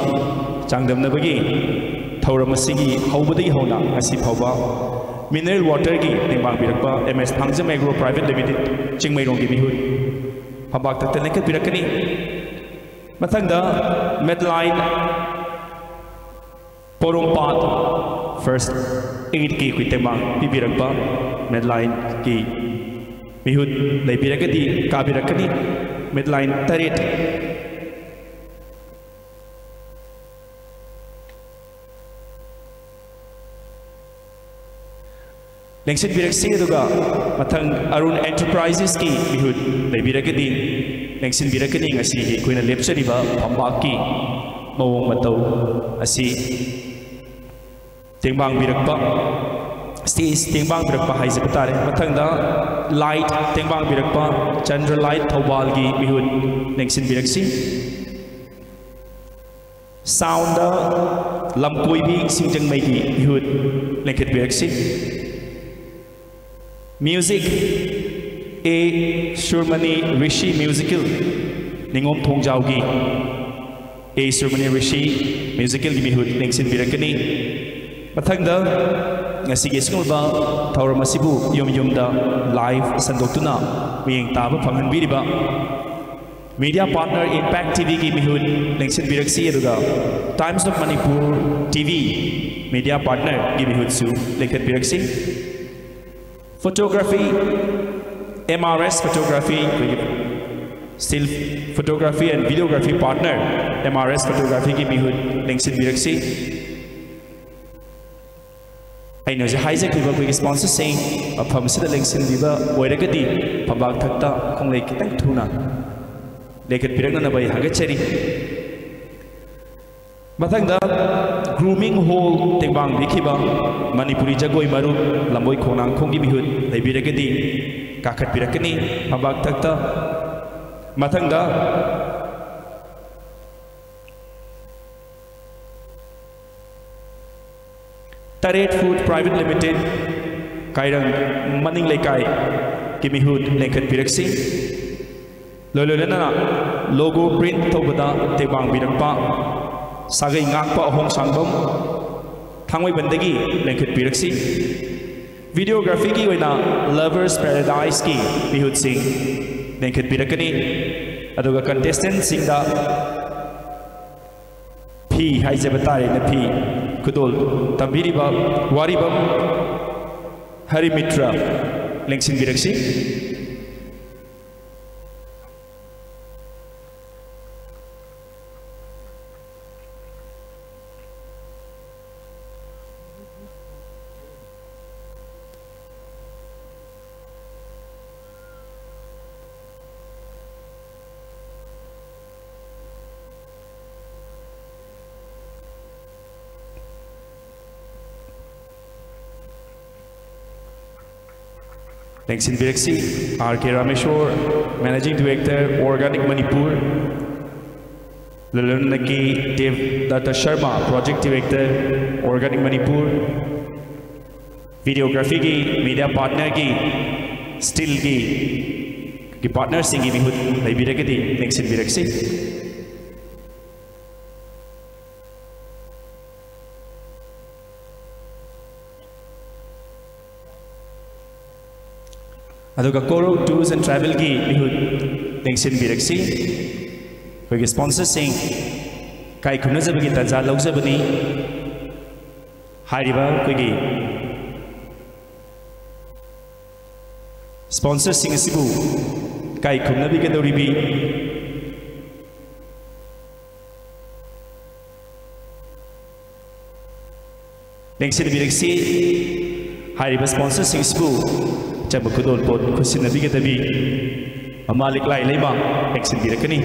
ꯆꯥꯡꯗꯝꯅꯕꯒꯤ ꯊꯧꯔꯝ ꯑꯁꯤꯒꯤ ꯍꯧꯕꯗꯒꯤ ꯍꯧꯅ ꯉꯁꯤ ꯐꯥꯎꯕ ꯃꯤꯅꯔꯦꯜ ꯋꯥꯇꯔꯒꯤ ꯇꯦꯡꯕꯥꯡꯕꯤꯔꯛꯄ M S Thangjam agro private limited ꯆꯤꯡꯃꯩꯔꯣꯡꯒꯤ ꯃꯤꯍꯨꯠ ꯐꯝꯄꯥꯛ ꯊꯛꯇ ꯂꯦꯡꯈꯠꯄꯤꯔꯛꯀꯅꯤ꯫ ꯃꯊꯪꯗ ꯃꯦꯗꯂꯥꯏꯟ ꯄꯣꯔꯣꯝꯄꯥꯠ ꯐꯥꯔꯁ ꯑꯦꯗꯀꯤ ꯑꯩꯈꯣꯏ ꯇꯦꯡꯕꯥꯡ ꯄꯤꯕꯤꯔꯛꯄ ꯃꯦꯗꯂꯥꯏꯟꯒꯤ ꯃꯤꯍꯨꯠ ꯂꯩꯕꯤꯔꯒꯗꯤ ꯀꯥꯕꯤꯔꯛꯀꯅꯤ꯫ ꯃꯦꯗꯂꯥꯏꯟ ꯇꯔꯦꯠ꯫ ꯂꯦꯡꯁꯤꯟꯕꯤꯔꯛꯁꯤ꯫ ꯑꯗꯨꯒ ꯃꯊꯪ ꯑꯔꯨꯟ ꯑꯦꯟꯇꯔꯄ꯭ꯔꯥꯏꯖꯦꯁꯀꯤ ꯃꯤꯍꯨꯠ ꯂꯩꯕꯤꯔꯒꯗꯤ ꯂꯦꯡꯁꯤꯟꯕꯤꯔꯛꯀꯅꯤ꯫ ꯉꯁꯤꯒꯤ ꯑꯩꯈꯣꯏꯅ ꯂꯦꯞꯆꯔꯤꯕ ꯐꯝꯄꯥꯛꯀꯤ ꯃꯑꯣꯡ ꯃꯇꯧ ꯑꯁꯤ ꯇꯦꯡꯕꯥꯡꯕꯤꯔꯛꯄ, ꯁ꯭ꯇꯦꯖ ꯇꯦꯡꯕꯥꯡꯕꯤꯔꯛꯄ ꯍꯥꯏꯖꯕ ꯇꯥꯔꯦ꯫ ꯃꯊꯪꯗ ꯂꯥꯏꯠ ꯇꯦꯡꯕꯥꯡꯕꯤꯔꯛꯄ ꯆꯟꯗ꯭ꯔ ꯂꯥꯏꯠ ꯊꯧꯕꯥꯜꯒꯤ ꯃꯤꯍꯨꯠ ꯂꯦꯡꯁꯤꯟꯕꯤꯔꯛꯁꯤ꯫ ꯁꯥꯎꯟꯗ ꯂꯝꯀꯣꯏꯕꯤ ꯁꯤꯡꯖꯪꯃꯩꯒꯤ ꯃꯤꯍꯨꯠ ꯂꯦꯡꯈꯠꯄꯤꯔꯛꯁꯤ꯫ ꯃ꯭ꯌꯨꯖꯤꯛ, ꯑꯦ ꯁꯨꯔꯃꯅꯤ ꯔꯤꯁꯤ ꯃ꯭ꯌꯨꯖꯤꯀꯦꯜ, ꯅꯤꯉꯣꯝ ꯊꯣꯡꯖꯥꯎꯒꯤ ꯑꯦ ꯁꯨꯔꯃꯅꯤ ꯔꯤꯁꯤ ꯃ꯭ꯌꯨꯖꯤꯀꯦꯜꯒꯤ ꯃꯤꯍꯨꯠ ꯂꯦꯡꯁꯤꯟꯕꯤꯔꯛꯀꯅꯤ꯫ ꯃꯊꯪꯗ ꯉꯁꯤꯒꯤ ꯑꯁꯤꯒꯨꯝꯂꯕ ꯊꯧꯔꯝ ꯑꯁꯤꯕꯨ ꯌꯨꯝ ꯌꯨꯝꯗ ꯂꯥꯏꯚ ꯁꯟꯗꯣꯛꯇꯨꯅ ꯃꯤꯠꯌꯦꯡ ꯇꯥꯕ ꯐꯪꯍꯟꯕꯤꯔꯤꯕ Media partner Impact T V ꯒꯤ ꯃꯤꯍꯨꯠ ꯂꯦꯡꯁꯤꯟꯕꯤꯔꯛꯁꯤ, ꯑꯗꯨꯒ Times of Manipur T V media partner ꯒꯤ ꯃꯤꯍꯨꯠꯁꯨ ꯂꯦꯡꯈꯠꯄꯤꯔꯛꯁꯤ꯫ Photography, M R S Photography, ꯑꯩꯈꯣꯏꯒꯤ still photography and videography partner M R S Photography ꯒꯤ ꯃꯤꯍꯨꯠ ꯂꯦꯡꯁꯤꯟꯕꯤꯔꯛꯁꯤ꯫ ꯑꯩꯅ ꯍꯧꯖꯤꯛ ꯍꯥꯏꯖꯈꯤꯕ ꯑꯩꯈꯣꯏꯒꯤ sponsor ꯁꯤꯡ ꯃꯐꯝꯁꯤꯗ ꯂꯦꯡꯁꯤꯟꯕꯤꯕ ꯑꯣꯏꯔꯒꯗꯤ ꯐꯝꯕꯥꯛ ꯊꯛꯇ ꯈꯣꯡꯂꯩ ꯈꯤꯇꯪ ꯊꯨꯅ ꯂꯦꯡꯈꯠꯄꯤꯔꯛꯅꯅꯕ ꯑꯩ ꯍꯥꯏꯒꯠꯆꯔꯤ꯫ ꯃꯊꯪꯗ grooming hall ꯇꯦꯡꯕꯥꯡꯕꯤꯈꯤꯕ ꯃꯅꯤꯄꯨꯔꯤ ꯖꯒꯣꯏ ꯃꯔꯨꯞ ꯂꯝꯕꯣꯏ ꯈꯣꯡꯅꯥꯡꯈꯣꯡꯒꯤ ꯃꯤꯍꯨꯠ ꯂꯩꯕꯤꯔꯒꯗꯤ ꯀꯥꯈꯠꯄꯤꯔꯛꯀꯅꯤ ꯐꯝꯕꯥꯛ ꯊꯛꯇ꯫ ꯃꯊꯪꯗ Taret Food Private Limited, ꯀꯥꯏꯔꯪ ꯃꯅꯤꯡ ꯂꯩꯀꯥꯏꯒꯤ ꯃꯤꯍꯨꯠ ꯂꯦꯡꯈꯠꯄꯤꯔꯛꯁꯤ꯫ ꯂꯣꯏꯂꯣꯏꯅꯅ logo print ꯇꯧꯕꯗ ꯇꯦꯡꯕꯥꯡꯕꯤꯔꯛꯄ ꯁꯥꯒꯩ ꯉꯥꯛꯄ ꯑꯍꯣꯡ ꯁꯥꯡꯕꯝ ꯊꯥꯡꯃꯩꯕꯟꯗꯒꯤ ꯂꯦꯡꯈꯠꯄꯤꯔꯛꯁꯤ꯫ Videography ꯒꯤ ꯑꯣꯏꯅ Lovers Paradise ꯀꯤ ꯃꯤꯍꯨꯠꯁꯤꯡ ꯂꯦꯡꯈꯠꯄꯤꯔꯛꯀꯅꯤ꯫ ꯑꯗꯨꯒ contestant ꯁꯤꯡꯗ ꯐꯤ ꯍꯥꯏꯖꯕ ꯇꯥꯔꯦꯅꯦ, ꯐꯤ ꯈꯨꯗꯣꯜ ꯇꯝꯕꯤꯔꯤꯕ ꯋꯥꯔꯤꯕꯝ ꯍꯔꯤꯃꯤꯇ꯭ꯔ ꯂꯦꯡꯁꯤꯟꯕꯤꯔꯛꯁꯤ꯫ ꯂꯦꯡꯁꯤꯟꯕꯤꯔꯛꯁꯤ꯫ R K Rameshwar, Managing Director, Organic Manipur, ꯂꯂꯣꯟꯅꯀꯤ Dev Datta Sharma, Project Director, Organic Manipur, videography ꯒꯤ media partner ꯒꯤ still ꯒꯤ ꯒꯤ partner ꯁꯤꯡꯒꯤ ꯃꯤꯍꯨꯠ ꯂꯩꯕꯤꯔꯒꯗꯤ ꯂꯦꯡꯁꯤꯟꯕꯤꯔꯛꯁꯤ꯫ ꯑꯗꯨꯒ Koro Tours and Travel ꯒꯤ ꯃꯤꯍꯨꯠ ꯂꯦꯡꯁꯤꯟꯕꯤꯔꯛꯁꯤ꯫ ꯑꯩꯈꯣꯏꯒꯤ ꯁ꯭ꯄꯣꯟꯁꯔꯁꯤꯡ ꯏꯀꯥꯏ ꯈꯨꯝꯅꯖꯕꯒꯤ ꯇꯥꯟꯖꯥ ꯂꯧꯖꯕꯅꯤ꯫ ꯍꯥꯏꯔꯤꯕ ꯑꯩꯈꯣꯏꯒꯤ ꯁ꯭ꯄꯣꯟꯁꯔꯁꯤꯡ ꯑꯁꯤꯕꯨ ꯏꯀꯥꯏ ꯈꯨꯝꯅꯕꯤꯒꯗꯧꯔꯤꯕꯤ꯫ ꯂꯦꯡꯁꯤꯟꯕꯤꯔꯛꯁꯤ꯫ ꯍꯥꯏꯔꯤꯕ ꯁ꯭ꯄꯣꯟꯁꯔꯁꯤꯡꯁꯤꯕꯨ ꯑꯆꯝꯕ ꯈꯨꯗꯣꯜꯄꯣꯠ ꯈꯨꯠꯁꯤꯟꯅꯕꯤꯒꯗꯕꯤ ꯃꯃꯥ ꯂꯤꯛꯂꯥꯏ ꯂꯩꯃ ꯂꯦꯡꯁꯤꯟꯕꯤꯔꯛꯀꯅꯤ꯫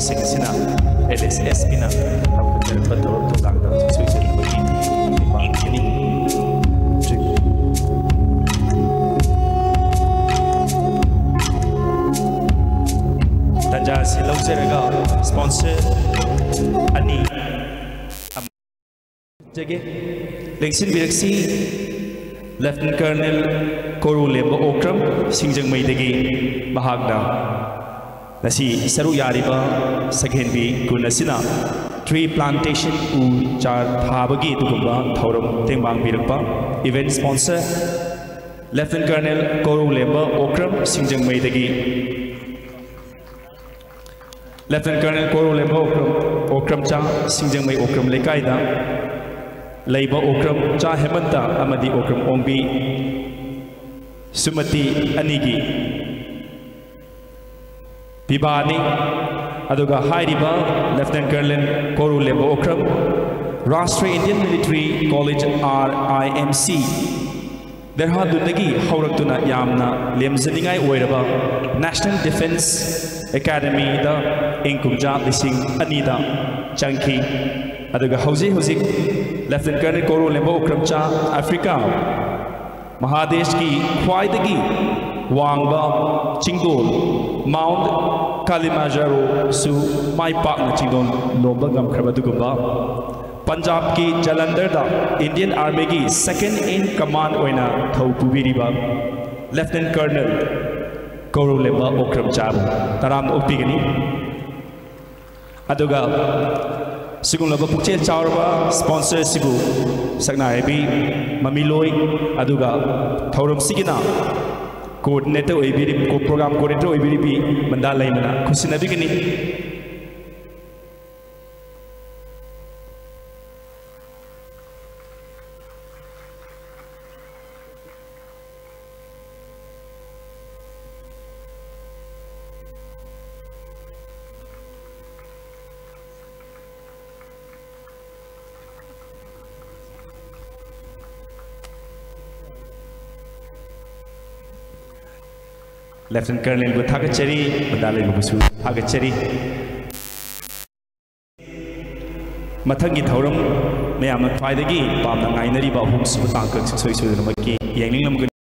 ꯁꯤꯡ ꯑꯁꯤꯅ ꯑꯦꯜ ꯑꯦꯁ ꯑꯦꯁ ꯄꯤꯅ ꯂꯧꯈꯠꯆꯔꯛꯄ ꯊꯧꯔꯝ ꯊꯧꯗꯥꯡꯗ ꯍꯧꯖꯤꯛ ꯁꯣꯏꯖꯔꯛꯄꯒꯤ ꯅꯤꯡꯕ ꯄꯤꯔꯤ꯫ ꯇꯥꯟꯖꯥ ꯑꯁꯤ ꯂꯧꯖꯔꯒ sponsor ꯑꯅꯤ ꯖꯒꯦ ꯂꯦꯡꯁꯤꯟꯕꯤꯔꯛꯁꯤ꯫ Lieutenant Colonel ꯀꯣꯔꯨ ꯂꯦꯝꯕ ꯑꯣꯀ꯭ꯔꯝ, ꯁꯤꯡꯖꯃꯩꯗꯒꯤ꯫ ꯃꯍꯥꯛꯅ ꯉꯁꯤ ꯁꯔꯨꯛ ꯌꯥꯔꯤꯕ ꯁꯛꯍꯦꯟꯕꯤ ꯀꯨꯟ ꯑꯁꯤꯅ tree plantation, ꯎ ꯆꯥꯔ ꯊꯥꯕꯒꯤ ꯑꯗꯨꯒꯨꯝꯕ ꯊꯧꯔꯝ ꯇꯦꯡꯕꯥꯡꯕꯤꯔꯛꯄ꯫ Event sponsor Lieutenant Colonel ꯀꯣꯔꯨ ꯂꯦꯝꯕ ꯑꯣꯀ꯭ꯔꯝ, ꯁꯤꯡꯖꯃꯩꯗꯒꯤ꯫ Lieutenant Colonel ꯀꯣꯔꯨ ꯂꯦꯝꯕ ꯑꯣꯀ꯭ꯔꯝ, ꯑꯣꯀ꯭ꯔꯝꯆꯥ, ꯁꯤꯡꯖꯃꯩ ꯑꯣꯀ꯭ꯔꯝ ꯂꯩꯀꯥꯏꯗ ꯂꯩꯕ ꯑꯣꯀ꯭ꯔꯝꯆꯥ ꯍꯦꯃꯟꯇ ꯑꯃꯗꯤ ꯑꯣꯀ꯭ꯔꯝ ꯑꯣꯡꯕꯤ ꯁꯨꯃꯇꯤ ꯑꯅꯤꯒꯤ ꯄꯤꯕꯥꯅꯤ꯫ ꯑꯗꯨꯒ ꯍꯥꯏꯔꯤꯕ Lieutenant Colonel ꯀꯣꯔꯨ ꯂꯦꯝꯕ Okram, Rashtriya Indian Military College, R I M C, ꯗꯦꯍꯔꯥꯗꯨꯟꯗꯒꯤ ꯍꯧꯔꯛꯇꯨꯅ ꯌꯥꯝꯅ ꯂꯦꯝꯖꯅꯤꯡꯉꯥꯏ ꯑꯣꯏꯔꯕ National Defence Academyꯗ ꯏꯪ ꯀꯨꯝꯖꯥ ꯂꯤꯁꯤꯡ ꯑꯅꯤꯗ ꯆꯪꯈꯤ꯫ ꯑꯗꯨꯒ ꯍꯧꯖꯤꯛ ꯍꯧꯖꯤꯛ Lieutenant Colonel ꯀꯣꯔꯨ ꯂꯦꯝꯕ ꯑꯣꯀ꯭ꯔꯝꯆꯥ ꯑꯐ꯭ꯔꯤꯀꯥ ꯃꯍꯥꯗꯦꯁꯀꯤ ꯈ꯭ꯋꯥꯏꯗꯒꯤ ꯋꯥꯡꯕ ꯆꯤꯡꯗꯣꯜ Mount Kilimanjaroꯁꯨ ꯃꯥꯏ ꯄꯥꯛꯅ ꯆꯤꯡꯗꯣꯜ ꯂꯣꯝꯕ ꯉꯝꯈ꯭ꯔꯕ ꯑꯗꯨꯒꯨꯝꯕ ꯄꯟꯖꯥꯕꯀꯤ ꯖꯂꯟꯙꯔꯗ Indian Armyꯒꯤ Second in Command ꯑꯣꯏꯅ ꯊꯧ ꯄꯨꯕꯤꯔꯤꯕ Lieutenant Colonel ꯀꯣꯔꯨ ꯂꯦꯝꯕ ꯑꯣꯀ꯭ꯔꯝꯆꯥꯕꯨ ꯇꯔꯥꯝꯅ ꯑꯣꯛꯄꯤꯒꯅꯤ꯫ ꯑꯗꯨꯒ ꯁꯤꯒꯨꯝꯂꯕ ꯄꯨꯛꯆꯦꯜ ꯆꯥꯎꯔꯕ sponsor ꯑꯁꯤꯕꯨ ꯁꯛꯅꯥꯏꯔꯕꯤ ꯃꯃꯤꯂꯣꯏ ꯑꯗꯨꯒ ꯊꯧꯔꯝꯁꯤꯒꯤꯅ coordinator ꯑꯣꯏꯕꯤꯔꯤ-, program coordinator ꯑꯣꯏꯕꯤꯔꯤꯕꯤ ꯃꯟꯗꯥ ꯂꯩꯃꯅ ꯈꯨꯠꯁꯤꯟꯅꯕꯤꯒꯅꯤ꯫ Lieutenant Colonelꯕꯨ ꯊꯥꯒꯠꯆꯔꯤ, ꯃꯟꯗꯥ ꯂꯩꯃꯕꯨꯁꯨ ꯊꯥꯒꯠꯆꯔꯤ꯫ ꯃꯊꯪꯒꯤ ꯊꯧꯔꯝ ꯃꯌꯥꯝꯅ ꯈ꯭ꯋꯥꯏꯗꯒꯤ ꯄꯥꯝꯅ ꯉꯥꯏꯅꯔꯤꯕ ꯑꯍꯨꯝꯁꯨꯕ ꯇꯥꯡꯀꯛ ꯁꯨꯡꯁꯣꯏ ꯁꯣꯏꯗꯅꯃꯛꯀꯤ ꯌꯦꯡꯅꯤꯡꯂꯝꯒꯅꯤ꯫